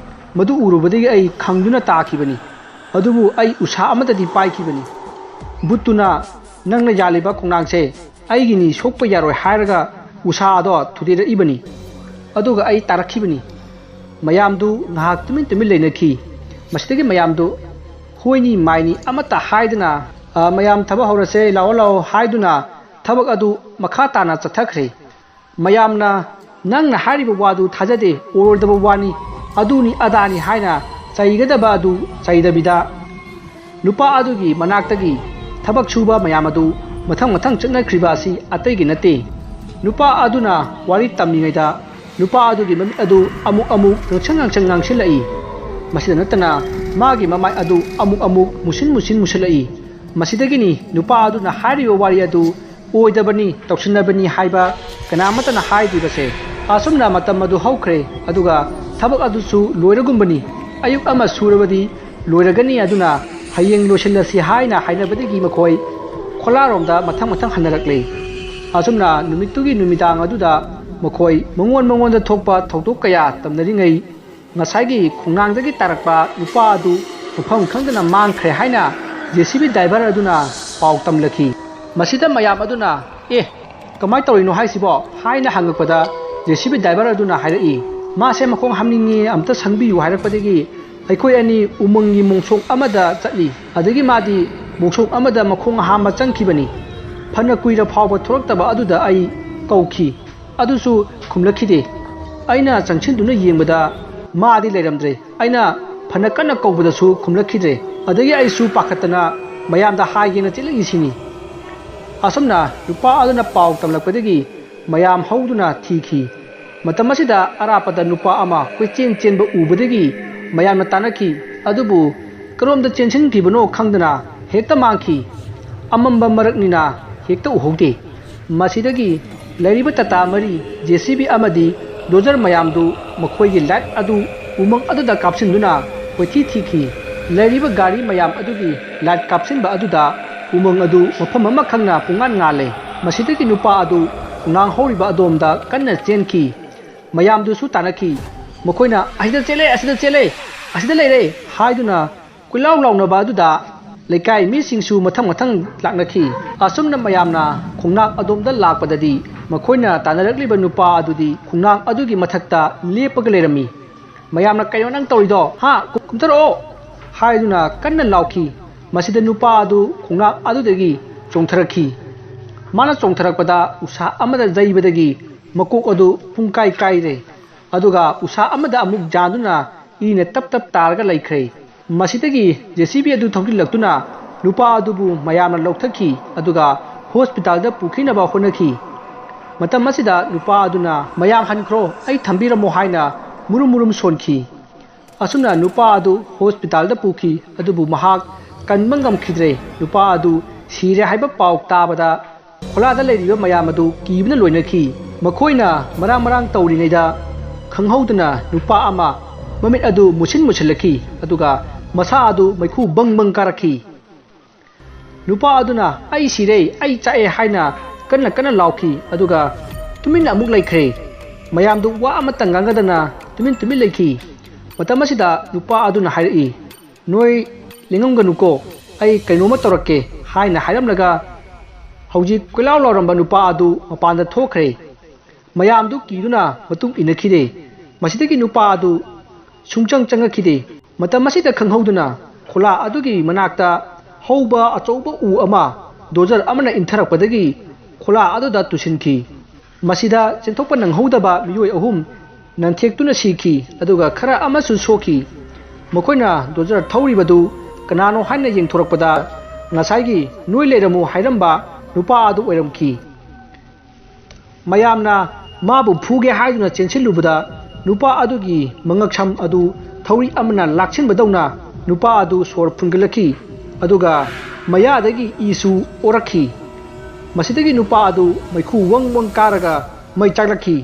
ꯃꯗꯨ ꯎꯔꯨꯕꯗꯒꯤ ꯑꯩ ꯈꯪꯗꯨꯅ ꯇꯥꯈꯤꯕꯅꯤ"꯫ ꯑꯗꯨꯕꯨ ꯑꯩ ꯎꯁꯥ ꯑꯃꯠꯇꯗꯤ ꯄꯥꯏꯈꯤꯕꯅꯤ꯫ ꯕꯨꯠꯇꯨꯅ ꯅꯪꯅ ꯌꯥꯜꯂꯤꯕ ꯈꯣꯡꯅꯥꯡꯁꯦ ꯑꯩꯒꯤꯅꯤ, ꯁꯣꯛꯄ ꯌꯥꯔꯣꯏ ꯍꯥꯏꯔꯒ ꯎꯁꯥ ꯑꯗꯣ ꯊꯨꯗꯦꯔꯛꯏꯕꯅꯤ꯫ ꯑꯗꯨꯒ ꯑꯩ ꯇꯥꯔꯛꯈꯤꯕꯅꯤ꯫ ꯃꯌꯥꯝꯗꯨ ꯉꯥꯏꯍꯥꯛ ꯇꯨꯃꯤꯟ ꯇꯨꯃꯤꯟ ꯂꯩꯅꯈꯤ꯫ ꯃꯁꯤꯗꯒꯤ ꯃꯌꯥꯝꯗꯨ ꯍꯣꯏꯅꯤ ꯃꯥꯏꯅꯤ ꯑꯃꯠꯇ ꯍꯥꯏꯗꯅ, "ꯑ, ꯃꯌꯥꯝ ꯊꯕꯛ ꯍꯧꯔꯁꯦ, ꯂꯥꯛꯑꯣ ꯂꯥꯛꯑꯣ" ꯍꯥꯏꯗꯨꯅ ꯊꯕꯛ ꯑꯗꯨ ꯃꯈꯥ ꯇꯥꯅ ꯆꯠꯊꯈ꯭ꯔꯦ꯫ ꯃꯌꯥꯝꯅ ꯅꯪꯅ ꯍꯥꯏꯔꯤꯕ ꯋꯥꯗꯨ ꯊꯥꯖꯗꯦ, ꯑꯣꯏꯔꯣꯏꯗꯕ ꯋꯥꯅꯤ, ꯑꯗꯨꯅꯤ ꯑꯗꯥꯅꯤ ꯍꯥꯏꯅ ꯆꯩꯒꯗꯕ ꯑꯗꯨ ꯆꯩꯗꯕꯤꯗ, ꯅꯨꯄꯥ ꯑꯗꯨꯒꯤ ꯃꯅꯥꯛꯇꯒꯤ ꯊꯕꯛ ꯁꯨꯕ ꯃꯌꯥꯝ ꯑꯗꯨ ꯃꯊꯪ ꯃꯊꯪ ꯆꯠꯅꯈ꯭ꯔꯤꯕ ꯑꯁꯤ ꯑꯇꯩꯒꯤ ꯅꯠꯇꯦ꯫ ꯅꯨꯄꯥ ꯑꯗꯨꯅ ꯋꯥꯔꯤ ꯇꯝꯂꯤꯉꯩꯗ ꯅꯨꯄꯥ ꯑꯗꯨꯒꯤ ꯃꯃꯤꯠ ꯑꯗꯨ ꯑꯃꯨꯛ ꯑꯃꯨꯛ ꯉꯥꯡꯁꯪ ꯉꯥꯡꯁꯪ ꯉꯥꯡꯁꯤꯜꯂꯛꯏ꯫ ꯃꯁꯤꯗ ꯅꯠꯇꯅ ꯃꯥꯒꯤ ꯃꯃꯥꯏ ꯑꯗꯨ ꯑꯃꯨꯛ ꯑꯃꯨꯛ ꯃꯨꯁꯤꯟ ꯃꯨꯁꯤꯟ ꯃꯨꯁꯤꯜꯂꯛꯏ꯫ ꯃꯁꯤꯗꯒꯤꯅꯤ ꯅꯨꯄꯥ ꯑꯗꯨꯅ ꯍꯥꯏꯔꯤꯕ ꯋꯥꯔꯤ ꯑꯗꯨ ꯑꯣꯏꯗꯕꯅꯤ, ꯇꯧꯁꯤꯟꯅꯕꯅꯤ ꯍꯥꯏꯕ ꯀꯅꯥꯃꯠꯇꯅ ꯍꯥꯏꯗ꯭ꯔꯤꯕꯁꯦ꯫ ꯑꯁꯨꯝꯅ ꯃꯇꯝ ꯑꯗꯨ ꯍꯧꯈ꯭ꯔꯦ, ꯑꯗꯨꯒ ꯊꯕꯛ ꯑꯗꯨꯁꯨ ꯂꯣꯏꯔꯒꯨꯝꯕꯅꯤ꯫ ꯑꯌꯨꯛ ꯑꯃ ꯁꯨꯔꯕꯗꯤ ꯂꯣꯏꯔꯒꯅꯤ, ꯑꯗꯨꯅ ꯍꯌꯦꯡ ꯂꯣꯏꯁꯤꯜꯂꯁꯤ ꯍꯥꯏꯅ ꯍꯥꯏꯅꯕꯗꯒꯤ ꯃꯈꯣꯏ ꯈꯣꯂꯥꯔꯣꯝꯗ ꯃꯊꯪ ꯃꯊꯪ ꯍꯟꯅꯔꯛꯂꯦ꯫ ꯑꯁꯨꯝꯅ ꯅꯨꯃꯤꯠꯇꯨꯒꯤ ꯅꯨꯃꯤꯗꯥꯡ ꯑꯗꯨꯗ ꯃꯈꯣꯏ ꯃꯉꯣꯟ ꯃꯉꯣꯟꯗ ꯊꯣꯛꯄ ꯊꯧꯗꯣꯛ ꯀꯌꯥ ꯇꯝꯅꯔꯤꯉꯩ, ꯉꯁꯥꯏꯒꯤ ꯈꯣꯡꯅꯥꯡꯗꯒꯤ ꯇꯥꯔꯛꯄ ꯅꯨꯄꯥ ꯑꯗꯨ ꯃꯐꯝ ꯈꯪꯗꯅ ꯃꯥꯡꯈ꯭ꯔꯦ ꯍꯥꯏꯅ JCB driver ꯑꯗꯨꯅ ꯄꯥꯎ ꯇꯝꯂꯛꯈꯤ꯫ ꯃꯁꯤꯗ ꯃꯌꯥꯝ ꯑꯗꯨꯅ, "ꯑꯦ, ꯀꯃꯥꯏꯅ ꯇꯧꯔꯤꯅꯣ ꯍꯥꯏꯁꯤꯕꯣ?" ꯍꯥꯏꯅ ꯍꯪꯉꯛꯄꯗ, JCB driver ꯑꯗꯨꯅ ꯍꯥꯏꯔꯛꯏ, "ꯃꯥꯁꯦ ꯃꯈꯣꯡ ꯍꯥꯝꯅꯤꯡꯉꯤ, ꯑꯝꯇ ꯁꯪꯕꯤꯌꯨ" ꯍꯥꯏꯔꯛꯄꯗꯒꯤ ꯑꯩꯈꯣꯏ ꯑꯅꯤ ꯎꯃꯪꯒꯤ ꯃꯣꯡꯁꯣꯡ ꯑꯃꯗ ꯆꯠꯂꯤ꯫ ꯑꯗꯒꯤ ꯃꯥꯗꯤ ꯃꯣꯡꯁꯣꯡ ꯑꯃꯗ ꯃꯈꯣꯡ ꯍꯥꯝꯕ ꯆꯪꯈꯤꯕꯅꯤ꯫ ꯐꯅ ꯀꯨꯏꯔ ꯐꯥꯎꯕ ꯊꯣꯔꯛꯇꯕ ꯑꯗꯨꯗ ꯑꯩ ꯀꯧꯈꯤ꯫ ꯑꯗꯨꯁꯨ ꯈꯨꯝꯂꯛꯈꯤꯗꯦ꯫ ꯑꯩꯅ ꯆꯪꯁꯤꯟꯗꯨꯅ ꯌꯦꯡꯕꯗ ꯃꯥꯗꯤ ꯂꯩꯔꯝꯗ꯭ꯔꯦ꯫ ꯑꯩꯅ ꯐꯅ ꯀꯟꯅ ꯀꯧꯕꯗꯁꯨ ꯈꯨꯝꯂꯛꯈꯤꯗ꯭ꯔꯦ꯫ ꯑꯗꯒꯤ ꯑꯩꯁꯨ ꯄꯥꯈꯠꯇꯅ ꯃꯌꯥꯝꯗ ꯍꯥꯏꯒꯦꯅ ꯆꯦꯜꯂꯛꯏꯁꯤꯅꯤ꯫ ꯑꯁꯨꯝꯅ ꯅꯨꯄꯥ ꯑꯗꯨꯅ ꯄꯥꯎ ꯇꯝꯂꯛꯄꯗꯒꯤ ꯃꯌꯥꯝ ꯍꯧꯗꯨꯅ ꯊꯤꯈꯤ꯫ ꯃꯇꯝ ꯑꯁꯤꯗ ꯑꯔꯥꯞꯄꯗ ꯅꯨꯄꯥ ꯑꯃ ꯀꯣꯏꯆꯦꯟ ꯆꯦꯟꯕ ꯎꯕꯗꯒꯤ ꯃꯌꯥꯝꯅ ꯇꯥꯟꯅꯈꯤ꯫ ꯑꯗꯨꯕꯨ ꯀꯔꯣꯝꯗ ꯆꯦꯟꯁꯤꯟꯈꯤꯕꯅꯣ ꯈꯪꯗꯅ ꯍꯦꯛꯇ ꯃꯥꯡꯈꯤ꯫ ꯑꯃꯝꯕ ꯃꯔꯛꯅꯤꯅ ꯍꯦꯛꯇ ꯎꯍꯧꯗꯦ꯫ ꯃꯁꯤꯗꯒꯤ ꯂꯩꯔꯤꯕ ꯇꯥꯇꯥ ꯃꯔꯤ, JCB ꯑꯃꯗꯤ ꯗꯣꯖꯔ ꯃꯌꯥꯝꯗꯨ ꯃꯈꯣꯏꯒꯤ ꯂꯥꯏꯠ ꯑꯗꯨ ꯎꯃꯪ ꯑꯗꯨꯗ ꯀꯥꯞꯁꯤꯟꯗꯨꯅ ꯀꯣꯏꯊꯤ ꯊꯤꯈꯤ꯫ ꯂꯩꯔꯤꯕ ꯒꯥꯔꯤ ꯃꯌꯥꯝ ꯑꯗꯨꯒꯤ ꯂꯥꯏꯠ ꯀꯥꯞꯁꯤꯟꯕ ꯑꯗꯨꯗ ꯎꯃꯪ ꯑꯗꯨ ꯃꯐꯝ ꯑꯃ ꯈꯪꯅ ꯄꯨꯡꯉꯥꯟ ꯉꯥꯜꯂꯦ꯫ ꯃꯁꯤꯗꯒꯤ ꯅꯨꯄꯥ ꯑꯗꯨ ꯈꯣꯡꯅꯥꯡ ꯍꯧꯔꯤꯕ ꯑꯗꯣꯝꯗ ꯀꯟꯅ ꯆꯦꯟꯈꯤ꯫ ꯃꯌꯥꯝꯗꯨꯁꯨ ꯇꯥꯟꯅꯈꯤ꯫ ꯃꯈꯣꯏꯅ, "ꯑꯁꯤꯗ ꯆꯦꯜꯂꯦ, ꯑꯁꯤꯗ ꯆꯦꯜꯂꯦ, ꯑꯁꯤꯗ ꯂꯩꯔꯦ" ꯍꯥꯏꯗꯨꯅ ꯀꯣꯏꯂꯥꯎ ꯂꯥꯎꯅꯕ ꯑꯗꯨꯗ ꯂꯩꯀꯥꯏ ꯃꯤꯁꯤꯡꯁꯨ ꯃꯊꯪ ꯃꯊꯪ ꯂꯥꯛꯅꯈꯤ꯫ ꯑꯁꯨꯝꯅ ꯃꯌꯥꯝꯅ ꯈꯣꯡꯅꯥꯡ ꯑꯗꯣꯝꯗ ꯂꯥꯛꯄꯗꯗꯤ ꯃꯈꯣꯏꯅ ꯇꯥꯟꯅꯔꯛꯂꯤꯕ ꯅꯨꯄꯥ ꯑꯗꯨꯗꯤ ꯈꯣꯡꯅꯥꯡ ꯑꯗꯨꯒꯤ ꯃꯊꯛꯇ ꯂꯦꯞꯄꯒ ꯂꯩꯔꯝꯃꯤ꯫ ꯃꯌꯥꯝꯅ "ꯀꯩꯅꯣ ꯅꯪ ꯇꯧꯔꯤꯗꯣ? ꯍꯥ? ꯀꯨꯝꯊꯔꯛꯑꯣ!" ꯍꯥꯏꯗꯨꯅ ꯀꯟꯅ ꯂꯥꯎꯈꯤ꯫ ꯃꯁꯤꯗ ꯅꯨꯄꯥ ꯑꯗꯨ ꯈꯣꯡꯅꯥꯡ ꯑꯗꯨꯗꯒꯤ ꯆꯣꯡꯊꯔꯛꯈꯤ꯫ ꯃꯥꯅ ꯆꯣꯡꯊꯔꯛꯄꯗ ꯎꯁꯥ ꯑꯃꯗ ꯌꯩꯕꯗꯒꯤ ꯃꯀꯣꯛ ꯑꯗꯨ ꯄꯨꯡꯀꯥꯏ ꯀꯥꯏꯔꯦ꯫ ꯑꯗꯨꯒ ꯎꯁꯥ ꯑꯃꯗ ꯑꯃꯨꯛ ꯌꯥꯟꯗꯨꯅ ꯏꯅ ꯇꯞ ꯇꯞ ꯇꯥꯔꯒ ꯂꯩꯈ꯭ꯔꯦ꯫ ꯃꯁꯤꯗꯒꯤ ꯖꯦ ꯁꯤ ꯕꯤ ꯑꯗꯨ ꯊꯧꯖꯤꯜꯂꯛꯇꯨꯅ ꯅꯨꯄꯥ ꯑꯗꯨꯕꯨ ꯃꯌꯥꯝꯅ ꯂꯧꯊꯈꯤ, ꯑꯗꯨꯒ ꯍꯣꯁꯄꯤꯇꯥꯜꯗ ꯄꯨꯈꯤꯅꯕ ꯍꯣꯠꯅꯈꯤ꯫ ꯃꯇꯝ ꯑꯁꯤꯗ ꯅꯨꯄꯥ ꯑꯗꯨꯅ, "ꯃꯌꯥꯝ ꯍꯟꯈ꯭ꯔꯣ, ꯑꯩ ꯊꯝꯕꯤꯔꯝꯃꯣ" ꯍꯥꯏꯅ ꯃꯨꯔꯨꯝ ꯃꯨꯔꯨꯝ ꯁꯣꯟꯈꯤ꯫ ꯑꯁꯨꯝꯅ ꯅꯨꯄꯥ ꯑꯗꯨ ꯍꯣꯁꯄꯤꯇꯥꯜꯗ ꯄꯨꯈꯤ, ꯑꯗꯨꯕꯨ ꯃꯍꯥꯛ ꯀꯟꯕ ꯉꯝꯈꯤꯗ꯭ꯔꯦ꯫ ꯅꯨꯄꯥ ꯑꯗꯨ ꯁꯤꯔꯦ ꯍꯥꯏꯕ ꯄꯥꯎ ꯇꯥꯕꯗ ꯈꯣꯂꯥꯗ ꯂꯩꯔꯤꯕ ꯃꯌꯥꯝ ꯑꯗꯨ ꯀꯤꯕꯅ ꯂꯣꯏꯅꯈꯤ꯫ ꯃꯈꯣꯏꯅ ꯃꯔꯥꯡ ꯃꯔꯥꯡ ꯇꯧꯔꯤꯉꯩꯗ ꯈꯪꯍꯧꯗꯅ ꯅꯨꯄꯥ ꯑꯃ ꯃꯃꯤꯠ ꯑꯗꯨ ꯃꯨꯁꯤꯟ ꯃꯨꯁꯤꯜꯂꯛꯈꯤ, ꯑꯗꯨꯒ ꯃꯁꯥ ꯑꯗꯨ ꯃꯩꯈꯨ ꯕꯪ ꯕꯪ ꯀꯥꯔꯛꯈꯤ꯫ ꯅꯨꯄꯥ ꯑꯗꯨꯅ, "ꯑꯩ ꯁꯤꯔꯦ, ꯑꯩ ꯆꯥꯛꯑꯦ" ꯍꯥꯏꯅ ꯀꯟꯅ ꯀꯟꯅ ꯂꯥꯎꯈꯤ, ꯑꯗꯨꯒ ꯇꯨꯃꯤꯟꯅ ꯑꯃꯨꯛ ꯂꯩꯈ꯭ꯔꯦ꯫ ꯃꯌꯥꯝꯗꯨ ꯋꯥ ꯑꯃꯠꯇ ꯉꯥꯡꯅꯗꯅ ꯇꯨꯃꯤꯟ ꯇꯨꯃꯤꯟ ꯂꯩꯈꯤ꯫ ꯃꯇꯝ ꯑꯁꯤꯗ ꯅꯨꯄꯥ ꯑꯗꯨꯅ ꯍꯥꯏꯔꯛꯏ, "ꯅꯣꯏ ꯂꯦꯡꯉꯝꯒꯅꯨꯀꯣ, ꯑꯩ ꯀꯩꯅꯣꯝꯃ ꯇꯧꯔꯛꯀꯦ" ꯍꯥꯏꯅ ꯍꯥꯏꯔꯝꯂꯒ ꯍꯧꯖꯤꯛ ꯀꯣꯏꯂꯥꯎ ꯂꯥꯎꯔꯝꯕ ꯅꯨꯄꯥ ꯑꯗꯨ ꯃꯄꯥꯟꯗ ꯊꯣꯛꯈ꯭ꯔꯦ꯫ ꯃꯌꯥꯝꯗꯨ ꯀꯤꯗꯨꯅ ꯃꯇꯨꯡ ꯏꯟꯅꯈꯤꯗꯦ꯫ ꯃꯁꯤꯗꯒꯤ ꯅꯨꯄꯥ ꯑꯗꯨ ꯁꯨꯡꯆꯪ ꯆꯪꯉꯛꯈꯤꯗꯦ꯫ ꯃꯇꯝ ꯑꯁꯤꯗ ꯈꯪꯍꯧꯗꯅ ꯈꯣꯂꯥ ꯑꯗꯨꯒꯤ ꯃꯅꯥꯛꯇ ꯍꯧꯕ ꯑꯆꯧꯕ ꯎ ꯑꯃ ꯗꯣꯖꯔ ꯑꯃꯅ ꯏꯟꯊꯔꯛꯄꯗꯒꯤ ꯈꯣꯂꯥ ꯑꯗꯨꯗ ꯇꯨꯁꯤꯟꯈꯤ꯫ ꯃꯁꯤꯗ ꯆꯦꯟꯊꯣꯛꯄ ꯅꯪꯍꯧꯗꯕ ꯃꯤꯑꯣꯏ ꯑꯍꯨꯝ ꯅꯟꯊꯦꯛꯇꯨꯅ ꯁꯤꯈꯤ, ꯑꯗꯨꯒ ꯈꯔ ꯑꯃꯁꯨ ꯁꯣꯛꯈꯤ꯫ ꯃꯈꯣꯏꯅ ꯗꯣꯖꯔ ꯊꯧꯔꯤꯕꯗꯨ ꯀꯅꯥꯅꯣ ꯍꯥꯏꯅ ꯌꯦꯡꯊꯣꯔꯛꯄꯗ ꯉꯁꯥꯏꯒꯤ "ꯅꯣꯏ ꯂꯩꯔꯝꯃꯨ" ꯍꯥꯏꯔꯝꯕ ꯅꯨꯄꯥ ꯑꯗꯨ ꯑꯣꯏꯔꯝꯈꯤ꯫ ꯃꯌꯥꯝꯅ ꯃꯥꯕꯨ ꯐꯨꯒꯦ ꯍꯥꯏꯗꯨꯅ ꯆꯦꯟꯁꯤꯜꯂꯨꯕꯗ ꯅꯨꯄꯥ ꯑꯗꯨꯒꯤ ꯃꯉꯛꯁꯝ ꯑꯗꯨ ꯊꯧꯔꯤ ꯑꯃꯅ ꯂꯥꯛꯁꯤꯟꯕꯗꯧꯅ ꯅꯨꯄꯥ ꯑꯗꯨ ꯁꯣꯔ ꯐꯨꯟꯒꯠꯂꯛꯈꯤ, ꯑꯗꯨꯒ ꯃꯌꯥꯗꯒꯤ ꯏꯁꯨ ꯑꯣꯔꯛꯈꯤ꯫ ꯃꯁꯤꯗꯒꯤ ꯅꯨꯄꯥ ꯑꯗꯨ ꯃꯩꯈꯨ ꯋꯪ ꯋꯪ ꯀꯥꯔꯒ ꯃꯩ ꯆꯥꯛꯂꯛꯈꯤ꯫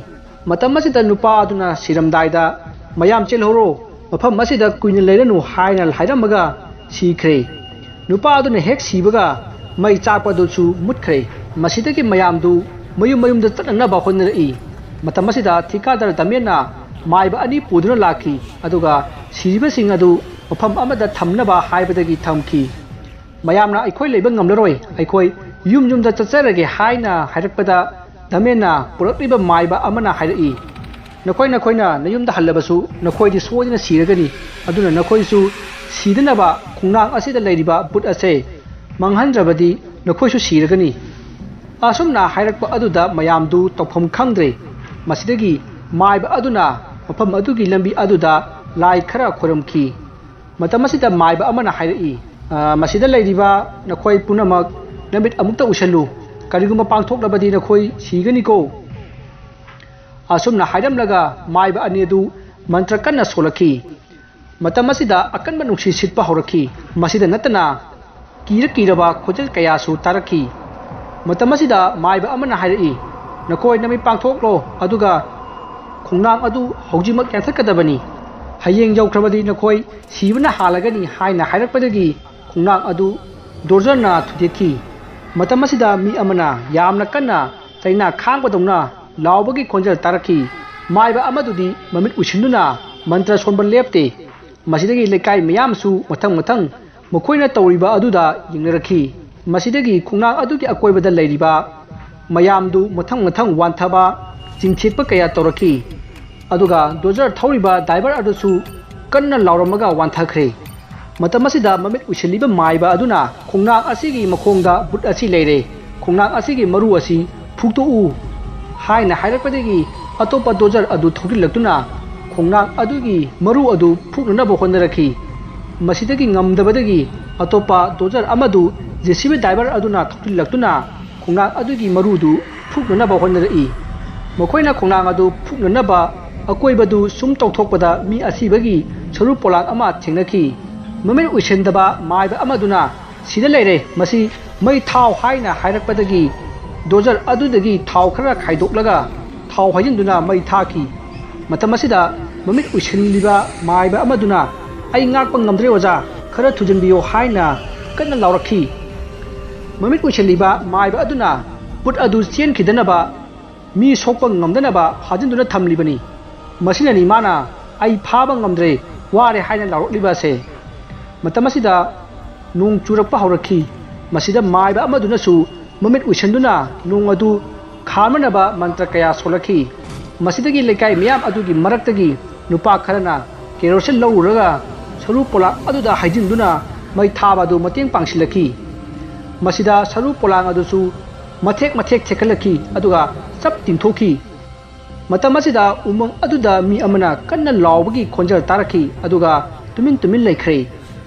ꯃꯇꯝ ꯑꯁꯤꯗ ꯅꯨꯄꯥ ꯑꯗꯨꯅ ꯁꯤꯔꯝꯗꯥꯏꯗ, "ꯃꯌꯥꯝ ꯆꯦꯜꯍꯧꯔꯣ, ꯃꯐꯝ ꯑꯁꯤꯗ ꯀꯨꯏꯅ ꯂꯩꯔꯅꯨ" ꯍꯥꯏꯅ ꯍꯥꯏꯔꯝꯃꯒ ꯁꯤꯈ꯭ꯔꯦ꯫ ꯅꯨꯄꯥ ꯑꯗꯨꯅ ꯍꯦꯛ ꯁꯤꯕꯒ ꯃꯩ ꯆꯥꯛꯄꯗꯨꯁꯨ ꯃꯨꯠꯈ꯭ꯔꯦ꯫ ꯃꯁꯤꯗꯒꯤ ꯃꯌꯥꯝꯗꯨ ꯃꯌꯨꯝ ꯃꯌꯨꯝꯗ ꯆꯠꯅꯅꯕ ꯍꯣꯠꯅꯔꯛꯏ꯫ ꯃꯇꯝ ꯑꯁꯤꯗ ꯊꯤꯀꯥꯗꯔ ꯗꯃꯦꯟꯅ ꯃꯥꯏꯕ ꯑꯅꯤ ꯄꯨꯗꯨꯅ ꯂꯥꯛꯈꯤ, ꯑꯗꯨꯒ ꯁꯤꯔꯤꯕꯁꯤꯡ ꯑꯗꯨ ꯃꯐꯝ ꯑꯃꯗ ꯊꯝꯅꯕ ꯍꯥꯏꯕꯗꯒꯤ ꯊꯝꯈꯤ꯫ ꯃꯌꯥꯝꯅ "ꯑꯩꯈꯣꯏ ꯂꯩꯕ ꯉꯝꯂꯔꯣꯏ, ꯑꯩꯈꯣꯏ ꯌꯨꯝ ꯌꯨꯝꯗ ꯆꯠꯆꯔꯒꯦ" ꯍꯥꯏꯅ ꯍꯥꯏꯔꯛꯄꯗ, ꯗꯃꯦꯟꯅ ꯄꯨꯔꯛꯂꯤꯕ ꯃꯥꯏꯕ ꯑꯃꯅ ꯍꯥꯏꯔꯛꯏ, "ꯅꯈꯣꯏ, ꯅꯈꯣꯏꯅ ꯅꯌꯨꯝꯗ ꯍꯜꯂꯕꯁꯨ ꯅꯈꯣꯏꯗꯤ ꯁꯣꯏꯗꯅ ꯁꯤꯔꯒꯅꯤ꯫ ꯑꯗꯨꯅ ꯅꯈꯣꯏꯁꯨ ꯁꯤꯗꯅꯕ ꯈꯣꯡꯅꯥꯡ ꯑꯁꯤꯗ ꯂꯩꯔꯤꯕ ꯕꯨꯠ ꯑꯁꯦ ꯃꯥꯡꯍꯟꯗ꯭ꯔꯕꯗꯤ ꯅꯈꯣꯏꯁꯨ ꯁꯤꯔꯒꯅꯤ"꯫ ꯑꯁꯨꯝꯅ ꯍꯥꯏꯔꯛꯄ ꯑꯗꯨꯗ ꯃꯌꯥꯝꯗꯨ ꯇꯧꯐꯝ ꯈꯪꯗ꯭ꯔꯦ꯫ ꯃꯁꯤꯗꯒꯤ ꯃꯥꯏꯕ ꯑꯗꯨꯅ ꯃꯐꯝ ꯑꯗꯨꯒꯤ ꯂꯝꯕꯤ ꯑꯗꯨꯗ ꯂꯥꯏ ꯈꯔ ꯈꯣꯏꯔꯝꯈꯤ꯫ ꯃꯇꯝ ꯑꯁꯤꯗ ꯃꯥꯏꯕ ꯑꯃꯅ ꯍꯥꯏꯔꯛꯏ, "ꯑ, ꯃꯁꯤꯗ ꯂꯩꯔꯤꯕ ꯅꯈꯣꯏ ꯄꯨꯝꯅꯃꯛ ꯅꯃꯤꯠ ꯑꯃꯨꯛꯇ ꯎꯏꯁꯜꯂꯨ꯫ ꯀꯔꯤꯒꯨꯝꯕ ꯄꯥꯡꯊꯣꯛꯂꯕꯗꯤ ꯅꯈꯣꯏ ꯁꯤꯒꯅꯤꯀꯣ"꯫ ꯑꯁꯨꯝꯅ ꯍꯥꯏꯔꯝꯂꯒ ꯃꯥꯏꯕ ꯑꯅꯤ ꯑꯗꯨ ꯃꯟꯇ꯭ꯔ ꯀꯟꯅ ꯁꯣꯜꯂꯛꯈꯤ꯫ ꯃꯇꯝ ꯑꯁꯤꯗ ꯑꯀꯟꯕ ꯅꯨꯡꯁꯤꯠ ꯁꯤꯠꯄ ꯍꯧꯔꯛꯈꯤ꯫ ꯃꯁꯤꯗ ꯅꯠꯇꯅ ꯀꯤꯔ ꯀꯤꯔꯕ ꯈꯣꯟꯖꯦꯜ ꯀꯌꯥꯁꯨ ꯇꯥꯔꯛꯈꯤ꯫ ꯃꯇꯝ ꯑꯁꯤꯗ ꯃꯥꯏꯕ ꯑꯃꯅ ꯍꯥꯏꯔꯛꯏ, "ꯅꯈꯣꯏ ꯅꯃꯤꯠ ꯄꯥꯡꯊꯣꯛꯂꯣ, ꯑꯗꯨꯒ ꯈꯣꯡꯅꯥꯡ ꯑꯗꯨ ꯍꯧꯖꯤꯛꯃꯛ ꯌꯥꯟꯊꯠꯀꯗꯕꯅꯤ꯫ ꯍꯌꯦꯡ ꯌꯧꯈ꯭ꯔꯕꯗꯤ ꯅꯈꯣꯏ ꯁꯤꯕꯅ ꯍꯥꯜꯂꯒꯅꯤ" ꯍꯥꯏꯅ ꯍꯥꯏꯔꯛꯄꯗꯒꯤ ꯈꯣꯡꯅꯥꯡ ꯑꯗꯨ ꯗꯣꯖꯔꯅ ꯊꯨꯗꯦꯛꯈꯤ꯫ ꯃꯇꯝ ꯑꯁꯤꯗ ꯃꯤ ꯑꯃꯅ ꯌꯥꯝꯅ ꯀꯟꯅ ꯆꯩꯅꯥ ꯈꯥꯡꯕꯗꯧꯅ ꯂꯥꯎꯕꯒꯤ ꯈꯣꯟꯖꯦꯜ ꯇꯥꯔꯛꯈꯤ꯫ ꯃꯥꯏꯕ ꯑꯃꯗꯨꯗꯤ ꯃꯃꯤꯠ ꯎꯏꯁꯤꯟꯗꯨꯅ ꯃꯟꯇ꯭ꯔ ꯁꯣꯟꯕ ꯂꯦꯞꯇꯦ꯫ ꯃꯁꯤꯗꯒꯤ ꯂꯩꯀꯥꯏ ꯃꯌꯥꯝꯁꯨ ꯃꯊꯪ ꯃꯊꯪ ꯃꯈꯣꯏꯅ ꯇꯧꯔꯤꯕ ꯑꯗꯨꯗ ꯌꯦꯡꯅꯔꯛꯈꯤ꯫ ꯃꯁꯤꯗꯒꯤ ꯈꯣꯡꯅꯥꯡ ꯑꯗꯨꯒꯤ ꯑꯀꯣꯏꯕꯗ ꯂꯩꯔꯤꯕ ꯃꯌꯥꯝꯗꯨ ꯃꯊꯪ ꯃꯊꯪ ꯋꯥꯟꯊꯕ, ꯆꯤꯡꯊꯦꯛꯄ ꯀꯌꯥ ꯇꯧꯔꯛꯈꯤ꯫ ꯑꯗꯨꯒ ꯗꯣꯖꯔ ꯊꯧꯔꯤꯕ ꯗ꯭ꯔꯥꯏꯚꯔ ꯑꯗꯨꯁꯨ ꯀꯟꯅ ꯂꯥꯎꯔꯝꯃꯒ ꯋꯥꯟꯊꯈ꯭ꯔꯦ꯫ ꯃꯇꯝ ꯑꯁꯤꯗ ꯃꯃꯤꯠ ꯎꯏꯁꯤꯜꯂꯤꯕ ꯃꯥꯏꯕ ꯑꯗꯨꯅ, "ꯈꯣꯡꯅꯥꯡ ꯑꯁꯤꯒꯤ ꯃꯈꯣꯡꯗ ꯕꯨꯠ ꯑꯁꯤ ꯂꯩꯔꯦ, ꯈꯣꯡꯅꯥꯡ ꯑꯁꯤꯒꯤ ꯃꯔꯨ ꯑꯁꯤ ꯐꯨꯛꯇꯣꯛꯎ" ꯍꯥꯏꯅ ꯍꯥꯏꯔꯛꯄꯗꯒꯤ ꯑꯇꯣꯞꯄ ꯗꯣꯖꯔ ꯑꯗꯨ ꯊꯧꯖꯤꯜꯂꯛꯇꯨꯅ ꯈꯣꯡꯅꯥꯡ ꯑꯗꯨꯒꯤ ꯃꯔꯨ ꯑꯗꯨ ꯐꯨꯛꯅꯅꯕ ꯍꯣꯠꯅꯔꯛꯈꯤ꯫ ꯃꯁꯤꯗꯒꯤ ꯉꯝꯗꯕꯗꯒꯤ ꯑꯇꯣꯞꯄ ꯗꯣꯖꯔ ꯑꯃꯗꯨ ꯖꯦ ꯁꯤ ꯕꯤ ꯗ꯭ꯔꯥꯏꯚꯔ ꯑꯗꯨꯅ ꯊꯧꯖꯤꯜꯂꯛꯇꯨꯅ ꯈꯣꯡꯅꯥꯡ ꯑꯗꯨꯒꯤ ꯃꯔꯨꯗꯨ ꯐꯨꯛꯅꯅꯕ ꯍꯣꯠꯅꯔꯛꯏ꯫ ꯃꯈꯣꯏꯅ ꯈꯣꯡꯅꯥꯡ ꯑꯗꯨ ꯐꯨꯛꯅꯅꯕ ꯑꯀꯣꯏꯕꯗꯨ ꯁꯨꯝ ꯇꯧꯊꯣꯛꯄꯗ ꯃꯤ ꯑꯁꯤꯕꯒꯤ ꯁꯔꯨ ꯄꯣꯂꯥꯡ ꯑꯃ ꯊꯦꯡꯅꯈꯤ꯫ ꯃꯃꯤꯠ ꯎꯏꯁꯤꯟꯗꯕ ꯃꯥꯏꯕ ꯑꯃꯗꯨꯅ, "ꯁꯤꯗ ꯂꯩꯔꯦ, ꯃꯁꯤ ꯃꯩ ꯊꯥꯎ" ꯍꯥꯏꯅ ꯍꯥꯏꯔꯛꯄꯗꯒꯤ ꯗꯣꯖꯔ ꯑꯗꯨꯗꯒꯤ ꯊꯥꯎ ꯈꯔ ꯈꯥꯏꯗꯣꯛꯂꯒ ꯊꯥꯎ ꯍꯩꯖꯤꯟꯗꯨꯅ ꯃꯩ ꯊꯥꯈꯤ꯫ ꯃꯇꯝ ꯑꯁꯤꯗ ꯃꯃꯤꯠ ꯎꯏꯁꯤꯜꯂꯤꯕ ꯃꯥꯏꯕ ꯑꯃꯗꯨꯅ, "ꯑꯩ ꯉꯥꯛꯄ ꯉꯝꯗ꯭ꯔꯦ ꯑꯣꯖꯥ, ꯈꯔ ꯊꯨꯖꯤꯟꯕꯤꯌꯣ" ꯍꯥꯏꯅ ꯀꯟꯅ ꯂꯥꯎꯔꯛꯈꯤ꯫ ꯃꯃꯤꯠ ꯎꯏꯁꯤꯜꯂꯤꯕ ꯃꯥꯏꯕ ꯑꯗꯨꯅ ꯕꯨꯠ ꯑꯗꯨ ꯆꯦꯟꯈꯤꯗꯅꯕ, ꯃꯤ ꯁꯣꯛꯄ ꯉꯝꯗꯅꯕ ꯐꯥꯖꯤꯟꯗꯨꯅ ꯊꯝꯂꯤꯕꯅꯤ꯫ ꯃꯁꯤꯅꯅꯤ ꯃꯥꯅ "ꯑꯩ ꯐꯥꯕ ꯉꯝꯗ꯭ꯔꯦ, ꯋꯥꯔꯦ ꯍꯥꯏꯅ ꯂꯥꯎꯔꯛꯂꯤꯕ ꯑꯁꯦ꯫ ꯃꯇꯝ ꯑꯁꯤꯗ ꯅꯣꯡ ꯆꯨꯔꯛꯄ ꯍꯧꯔꯛꯈꯤ꯫ ꯃꯁꯤꯗ ꯃꯥꯏꯕ ꯑꯃꯗꯨꯅꯁꯨ ꯃꯃꯤꯠ ꯎꯏꯁꯤꯟꯗꯨꯅ ꯅꯣꯡ ꯑꯗꯨ ꯈꯥꯝꯅꯅꯕ ꯃꯟꯇ꯭ꯔ ꯀꯌꯥ ꯁꯣꯜꯂꯛꯈꯤ꯫ ꯃꯁꯤꯗꯒꯤ ꯂꯩꯀꯥꯏ ꯃꯤꯌꯥꯝ ꯑꯗꯨꯒꯤ ꯃꯔꯛꯇꯒꯤ ꯅꯨꯄꯥ ꯈꯔꯅ ꯀꯦꯔꯣꯁꯤꯟ ꯂꯧꯔꯨꯔꯒ ꯁꯔꯨ ꯄꯣꯂꯥꯡ ꯑꯗꯨꯗ ꯍꯩꯖꯤꯟꯗꯨꯅ ꯃꯩ ꯊꯥꯕ ꯑꯗꯨ ꯃꯇꯦꯡ ꯄꯥꯡꯁꯤꯜꯂꯛꯈꯤ꯫ ꯃꯁꯤꯗ ꯁꯔꯨ ꯄꯣꯂꯥꯡ ꯑꯗꯨꯁꯨ ꯃꯊꯦꯛ ꯃꯊꯦꯛ ꯊꯦꯛꯀꯠꯂꯛꯈꯤ, ꯑꯗꯨꯒ ꯆꯞ ꯇꯤꯡꯊꯣꯛꯈꯤ꯫ ꯃꯇꯝ ꯑꯁꯤꯗ ꯎꯃꯪ ꯑꯗꯨꯗ ꯃꯤ ꯑꯃꯅ ꯀꯟꯅ ꯂꯥꯎꯕꯒꯤ ꯈꯣꯟꯖꯦꯜ ꯇꯥꯔꯛꯈꯤ, ꯑꯗꯨꯒ ꯇꯨꯃꯤꯟ ꯇꯨꯃꯤꯟ ꯂꯩꯈ꯭ꯔꯦ꯫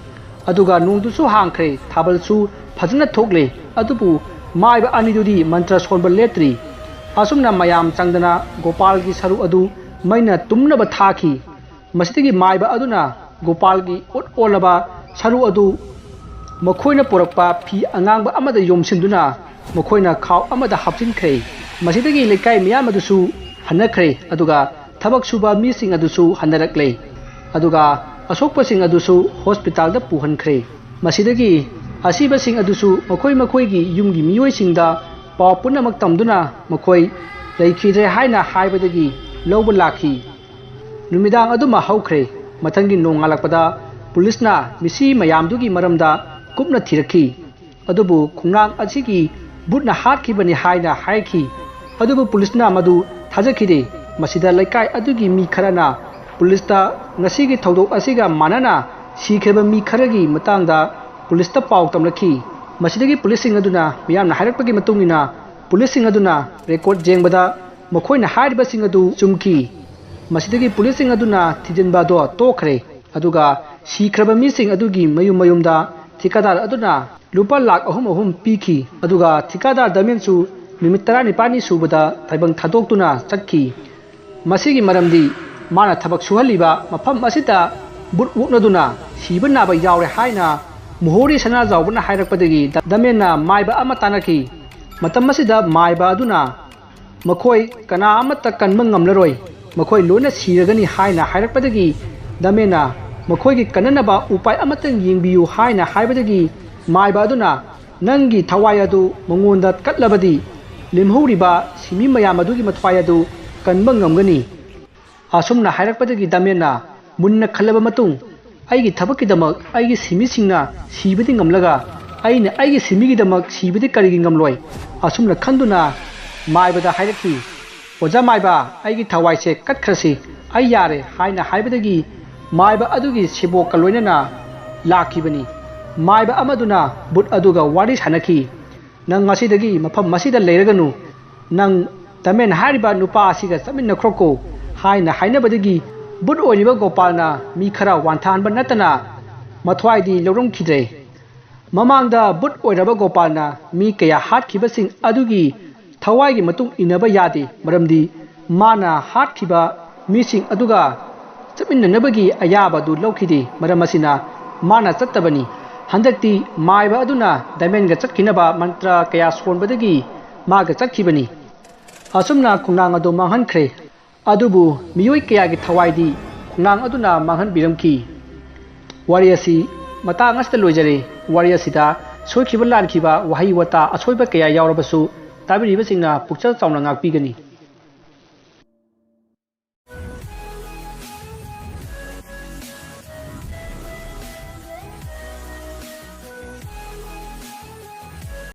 ꯑꯗꯨꯒ ꯅꯣꯡꯗꯨꯁꯨ ꯍꯥꯡꯈ꯭ꯔꯦ, ꯊꯥꯕꯜꯁꯨ ꯐꯖꯅ ꯊꯣꯛꯂꯦ꯫ ꯑꯗꯨꯕꯨ ꯃꯥꯏꯕ ꯑꯅꯤꯗꯨꯗꯤ ꯃꯟꯇ꯭ꯔ ꯁꯣꯟꯕ ꯂꯦꯞꯇ꯭ꯔꯤ꯫ ꯑꯁꯨꯝꯅ ꯃꯌꯥꯝ ꯆꯪꯗꯅ ꯒꯣꯄꯥꯜꯒꯤ ꯁꯔꯨ ꯑꯗꯨ ꯃꯩꯅ ꯇꯨꯝꯅꯕ ꯊꯥꯈꯤ꯫ ꯃꯁꯤꯗꯒꯤ ꯃꯥꯏꯕ ꯑꯗꯨꯅ ꯒꯣꯄꯥꯜꯒꯤ ꯑꯣꯠ ꯑꯣꯜꯂꯕ ꯁꯔꯨ ꯑꯗꯨ ꯃꯈꯣꯏꯅ ꯄꯨꯔꯛꯄ ꯐꯤ ꯑꯉꯥꯡꯕ ꯑꯃꯗ ꯌꯣꯝꯁꯤꯟꯗꯨꯅ ꯃꯈꯣꯏꯅ ꯈꯥꯎ ꯑꯃꯗ ꯍꯥꯞꯆꯤꯟꯈ꯭ꯔꯦ꯫ ꯃꯁꯤꯗꯒꯤ ꯂꯩꯀꯥꯏ ꯃꯤꯌꯥꯝ ꯑꯗꯨꯁꯨ ꯍꯟꯅꯈ꯭ꯔꯦ, ꯑꯗꯨꯒ ꯊꯕꯛ ꯁꯨꯕ ꯃꯤꯁꯤꯡ ꯑꯗꯨꯁꯨ ꯍꯟꯅꯔꯛꯂꯦ꯫ ꯑꯗꯨꯒ ꯑꯁꯣꯛꯄꯁꯤꯡ ꯑꯗꯨꯁꯨ ꯍꯣꯁꯄꯤꯇꯥꯜꯗ ꯄꯨꯍꯟꯈ꯭ꯔꯦ꯫ ꯃꯁꯤꯗꯒꯤ ꯑꯁꯤꯕꯁꯤꯡ ꯑꯗꯨꯁꯨ ꯃꯈꯣꯏ ꯃꯈꯣꯏꯒꯤ ꯌꯨꯝꯒꯤ ꯃꯤꯑꯣꯏꯁꯤꯡꯗ ꯄꯥꯎ ꯄꯨꯝꯅꯃꯛ ꯇꯝꯗꯨꯅ ꯃꯈꯣꯏ ꯂꯩꯈꯤꯗ꯭ꯔꯦ ꯍꯥꯏꯅ ꯍꯥꯏꯕꯗꯒꯤ ꯂꯧꯕ ꯂꯥꯛꯈꯤ꯫ ꯅꯨꯃꯤꯗꯥꯡ ꯑꯗꯨꯃ ꯍꯧꯈ꯭ꯔꯦ꯫ ꯃꯊꯪꯒꯤ ꯅꯣꯡꯉꯥꯜꯂꯛꯄꯗ ꯄꯨꯂꯤꯁꯅ ꯃꯤꯁꯤ ꯃꯌꯥꯝꯗꯨꯒꯤ ꯃꯔꯝꯗ ꯀꯨꯞꯅ ꯊꯤꯔꯛꯈꯤ꯫ ꯑꯗꯨꯕꯨ ꯈꯣꯡꯅꯥꯡ ꯑꯁꯤꯒꯤ ꯕꯨꯠꯅ ꯍꯥꯠꯈꯤꯕꯅꯤ ꯍꯥꯏꯅ ꯍꯥꯏꯈꯤ꯫ ꯑꯗꯨꯕꯨ ꯄꯨꯂꯤꯁꯅ ꯃꯗꯨ ꯊꯥꯖꯈꯤꯗꯦ꯫ ꯃꯁꯤꯗ ꯂꯩꯀꯥꯏ ꯑꯗꯨꯒꯤ ꯃꯤ ꯈꯔꯅ ꯄꯨꯂꯤꯁꯇ ꯉꯁꯤꯒꯤ ꯊꯧꯗꯣꯛ ꯑꯁꯤꯒ ꯃꯥꯟꯅꯅ ꯁꯤꯈ꯭ꯔꯕ ꯃꯤ ꯈꯔꯒꯤ ꯃꯇꯥꯡꯗ ꯄꯨꯂꯤꯁꯇ ꯄꯥꯎ ꯇꯝꯂꯛꯈꯤ꯫ ꯃꯁꯤꯗꯒꯤ ꯄꯨꯂꯤꯁꯁꯤꯡ ꯑꯗꯨꯅ ꯃꯤꯌꯥꯝꯅ ꯍꯥꯏꯔꯛꯄꯒꯤ ꯃꯇꯨꯡ ꯏꯟꯅ ꯄꯨꯂꯤꯁꯁꯤꯡ ꯑꯗꯨꯅ ꯔꯦꯀꯣꯔꯗ ꯌꯦꯡꯕꯗ ꯃꯈꯣꯏꯅ ꯍꯥꯏꯔꯤꯕꯁꯤꯡ ꯑꯗꯨ ꯆꯨꯝꯈꯤ꯫ ꯃꯁꯤꯗꯒꯤ ꯄꯨꯂꯤꯁꯁꯤꯡ ꯑꯗꯨꯅ ꯊꯤꯖꯤꯟꯕ ꯑꯗꯣ ꯇꯣꯛꯈ꯭ꯔꯦ꯫ ꯑꯗꯨꯒ ꯁꯤꯈ꯭ꯔꯕ ꯃꯤꯁꯤꯡ ꯑꯗꯨꯒꯤ ꯃꯌꯨꯝ ꯃꯌꯨꯝꯗ ꯊꯤꯀꯥꯗꯥꯔ ꯑꯗꯨꯅ ꯂꯨꯄꯥ ꯂꯥꯈ ꯑꯍꯨꯝ ꯑꯍꯨꯝ ꯄꯤꯈꯤ꯫ ꯑꯗꯨꯒ ꯊꯤꯀꯥꯗꯥꯔ ꯗꯃꯦꯟꯁꯨ ꯅꯨꯃꯤꯠ ꯇꯔꯥꯅꯤꯄꯥꯜꯅꯤ ꯁꯨꯕꯗ ꯇꯥꯏꯕꯪ ꯊꯥꯗꯣꯛꯇꯨꯅ ꯆꯠꯈꯤ꯫ ꯃꯁꯤꯒꯤ ꯃꯔꯝꯗꯤ ꯃꯥꯅ ꯊꯕꯛ ꯁꯨꯍꯜꯂꯤꯕ ꯃꯐꯝ ꯑꯁꯤꯗ ꯕꯨꯠ ꯑꯣꯛꯅꯗꯨꯅ ꯁꯤꯕ ꯅꯥꯕ ꯌꯥꯎꯔꯦ ꯍꯥꯏꯅ ꯃꯨꯍꯣꯔꯤ ꯁꯅꯥꯖꯥꯎꯕꯅ ꯍꯥꯏꯔꯛꯄꯗꯒꯤ ꯗꯃꯦꯟꯅ ꯃꯥꯏꯕ ꯑꯃ ꯇꯥꯟꯅꯈꯤ꯫ ꯃꯇꯝ ꯑꯁꯤꯗ ꯃꯥꯏꯕ ꯑꯗꯨꯅ ꯃꯈꯣꯏ ꯀꯅꯥ ꯑꯃꯠꯇ ꯀꯟꯕ ꯉꯝꯂꯔꯣꯏ, ꯃꯈꯣꯏ ꯂꯣꯏꯅ ꯁꯤꯔꯒꯅꯤ ꯍꯥꯏꯅ ꯍꯥꯏꯔꯛꯄꯗꯒꯤ ꯗꯃꯦꯟꯅ ꯃꯈꯣꯏꯒꯤ ꯀꯟꯅꯅꯕ ꯎꯄꯥꯏ ꯑꯃꯇꯪ ꯌꯦꯡꯕꯤꯌꯨ ꯍꯥꯏꯅ ꯍꯥꯏꯕꯗꯒꯤ ꯃꯥꯏꯕ ꯑꯗꯨꯅ ꯅꯪꯒꯤ ꯊꯋꯥꯏ ꯑꯗꯨ ꯃꯉꯣꯟꯗ ꯀꯠꯂꯕꯗꯤ ꯂꯦꯝꯍꯧꯔꯤꯕ ꯁꯤꯃꯤ ꯃꯌꯥꯝ ꯑꯗꯨꯒꯤ ꯃꯊ꯭ꯋꯥꯏ ꯑꯗꯨ ꯀꯟꯕ ꯉꯝꯒꯅꯤ꯫ ꯑꯁꯨꯝꯅ ꯍꯥꯏꯔꯛꯄꯗꯒꯤ ꯗꯃꯦꯟꯅ ꯃꯨꯟꯅ ꯈꯜꯂꯕ ꯃꯇꯨꯡ, ꯑꯩꯒꯤ ꯊꯕꯛꯀꯤꯗꯃꯛ ꯑꯩꯒꯤ ꯁꯤꯟꯃꯤꯁꯤꯡꯅ ꯁꯤꯕꯗꯤ ꯉꯝꯂꯒ, ꯑꯩꯅ ꯑꯩꯒꯤ ꯁꯤꯟꯃꯤꯒꯤꯗꯃꯛ ꯁꯤꯕꯗꯤ ꯀꯔꯤꯒꯤ ꯉꯝꯂꯣꯏ? ꯑꯁꯨꯝꯅ ꯈꯟꯗꯨꯅ ꯃꯥꯏꯕꯗ ꯍꯥꯏꯔꯛꯈꯤ, "ꯑꯣꯖꯥ ꯃꯥꯏꯕ, ꯑꯩꯒꯤ ꯊꯋꯥꯏꯁꯦ ꯀꯠꯈ꯭ꯔꯁꯤ, ꯑꯩ ꯌꯥꯔꯦ" ꯍꯥꯏꯅ ꯍꯥꯏꯕꯗꯒꯤ ꯃꯥꯏꯕ ꯑꯗꯨꯒꯤ ꯁꯦꯕꯣꯛꯀ ꯂꯣꯏꯅꯅ ꯂꯥꯛꯈꯤꯕꯅꯤ꯫ ꯃꯥꯏꯕ ꯑꯃꯗꯨꯅ ꯕꯨꯠ ꯑꯗꯨꯒ ꯋꯥꯔꯤ ꯁꯥꯟꯅꯈꯤ꯫ "ꯅꯪ ꯉꯁꯤꯗꯒꯤ ꯃꯐꯝ ꯑꯁꯤꯗ ꯂꯩꯔꯒꯅꯨ꯫ ꯅꯪ ꯗꯃꯦꯟ ꯍꯥꯏꯔꯤꯕ ꯅꯨꯄꯥ ꯑꯁꯤꯒ ꯆꯠꯃꯤꯟꯅꯈ꯭ꯔꯣꯀꯣ" ꯍꯥꯏꯅ ꯍꯥꯏꯅꯕꯗꯒꯤ ꯕꯨꯠ ꯑꯣꯏꯔꯤꯕ ꯒꯣꯄꯥꯜꯅ ꯃꯤ ꯈꯔ ꯋꯥꯟꯊꯍꯟꯕ ꯅꯠꯇꯅ ꯃꯊ꯭ꯋꯥꯏꯗꯤ ꯂꯧꯔꯝꯈꯤꯗ꯭ꯔꯦ꯫ ꯃꯃꯥꯡꯗ ꯕꯨꯠ ꯑꯣꯏꯔꯕ ꯒꯣꯄꯥꯜꯅ ꯃꯤ ꯀꯌꯥ ꯍꯥꯠꯈꯤꯕꯁꯤꯡ ꯑꯗꯨꯒꯤ ꯊꯋꯥꯏꯒꯤ ꯃꯇꯨꯡ ꯏꯟꯅꯕ ꯌꯥꯗꯦ, ꯃꯔꯝꯗꯤ ꯃꯥꯅ ꯍꯥꯠꯈꯤꯕ ꯃꯤꯁꯤꯡ ꯑꯗꯨꯒ ꯆꯠꯃꯤꯟꯅꯅꯕꯒꯤ ꯑꯌꯥꯕ ꯑꯗꯨ ꯂꯧꯈꯤꯗꯦ꯫ ꯃꯔꯝ ꯑꯁꯤꯅ ꯃꯥꯅ ꯆꯠꯇꯕꯅꯤ꯫ ꯍꯟꯗꯛꯇꯤ ꯃꯥꯏꯕ ꯑꯗꯨꯅ ꯗꯥꯏꯃꯟꯒ ꯆꯠꯈꯤꯅꯕ ꯃꯟꯇ꯭ꯔ ꯀꯌꯥ ꯁꯣꯟꯕꯗꯒꯤ ꯃꯥꯒ ꯆꯠꯈꯤꯕꯅꯤ꯫ ꯑꯁꯨꯝꯅ ꯈꯣꯡꯅꯥꯡ ꯑꯗꯨ ꯃꯥꯡꯍꯟꯈ꯭ꯔꯦ꯫ ꯑꯗꯨꯕꯨ ꯃꯤꯑꯣꯏ ꯀꯌꯥꯒꯤ ꯊꯋꯥꯏꯗꯤ ꯈꯣꯡꯅꯥꯡ ꯑꯗꯨꯅ ꯃꯥꯡꯍꯟꯕꯤꯔꯝꯈꯤ꯫ ꯋꯥꯔꯤ ꯑꯁꯤ ꯃꯇꯥꯡ ꯑꯁꯤꯗ ꯂꯣꯏꯖꯔꯦ꯫ ꯋꯥꯔꯤ ꯑꯁꯤꯗ ꯁꯣꯏꯈꯤꯕ ꯂꯥꯟꯈꯤꯕ, ꯋꯥꯍꯩ ꯋꯥꯇꯥ ꯑꯁꯣꯏꯕ ꯀꯌꯥ ꯌꯥꯎꯔꯕꯁꯨ ꯇꯥꯕꯤꯔꯤꯕꯁꯤꯡꯅ ꯄꯨꯛꯆꯦꯜ ꯆꯥꯎꯅ ꯉꯥꯛꯄꯤꯒꯅꯤ꯫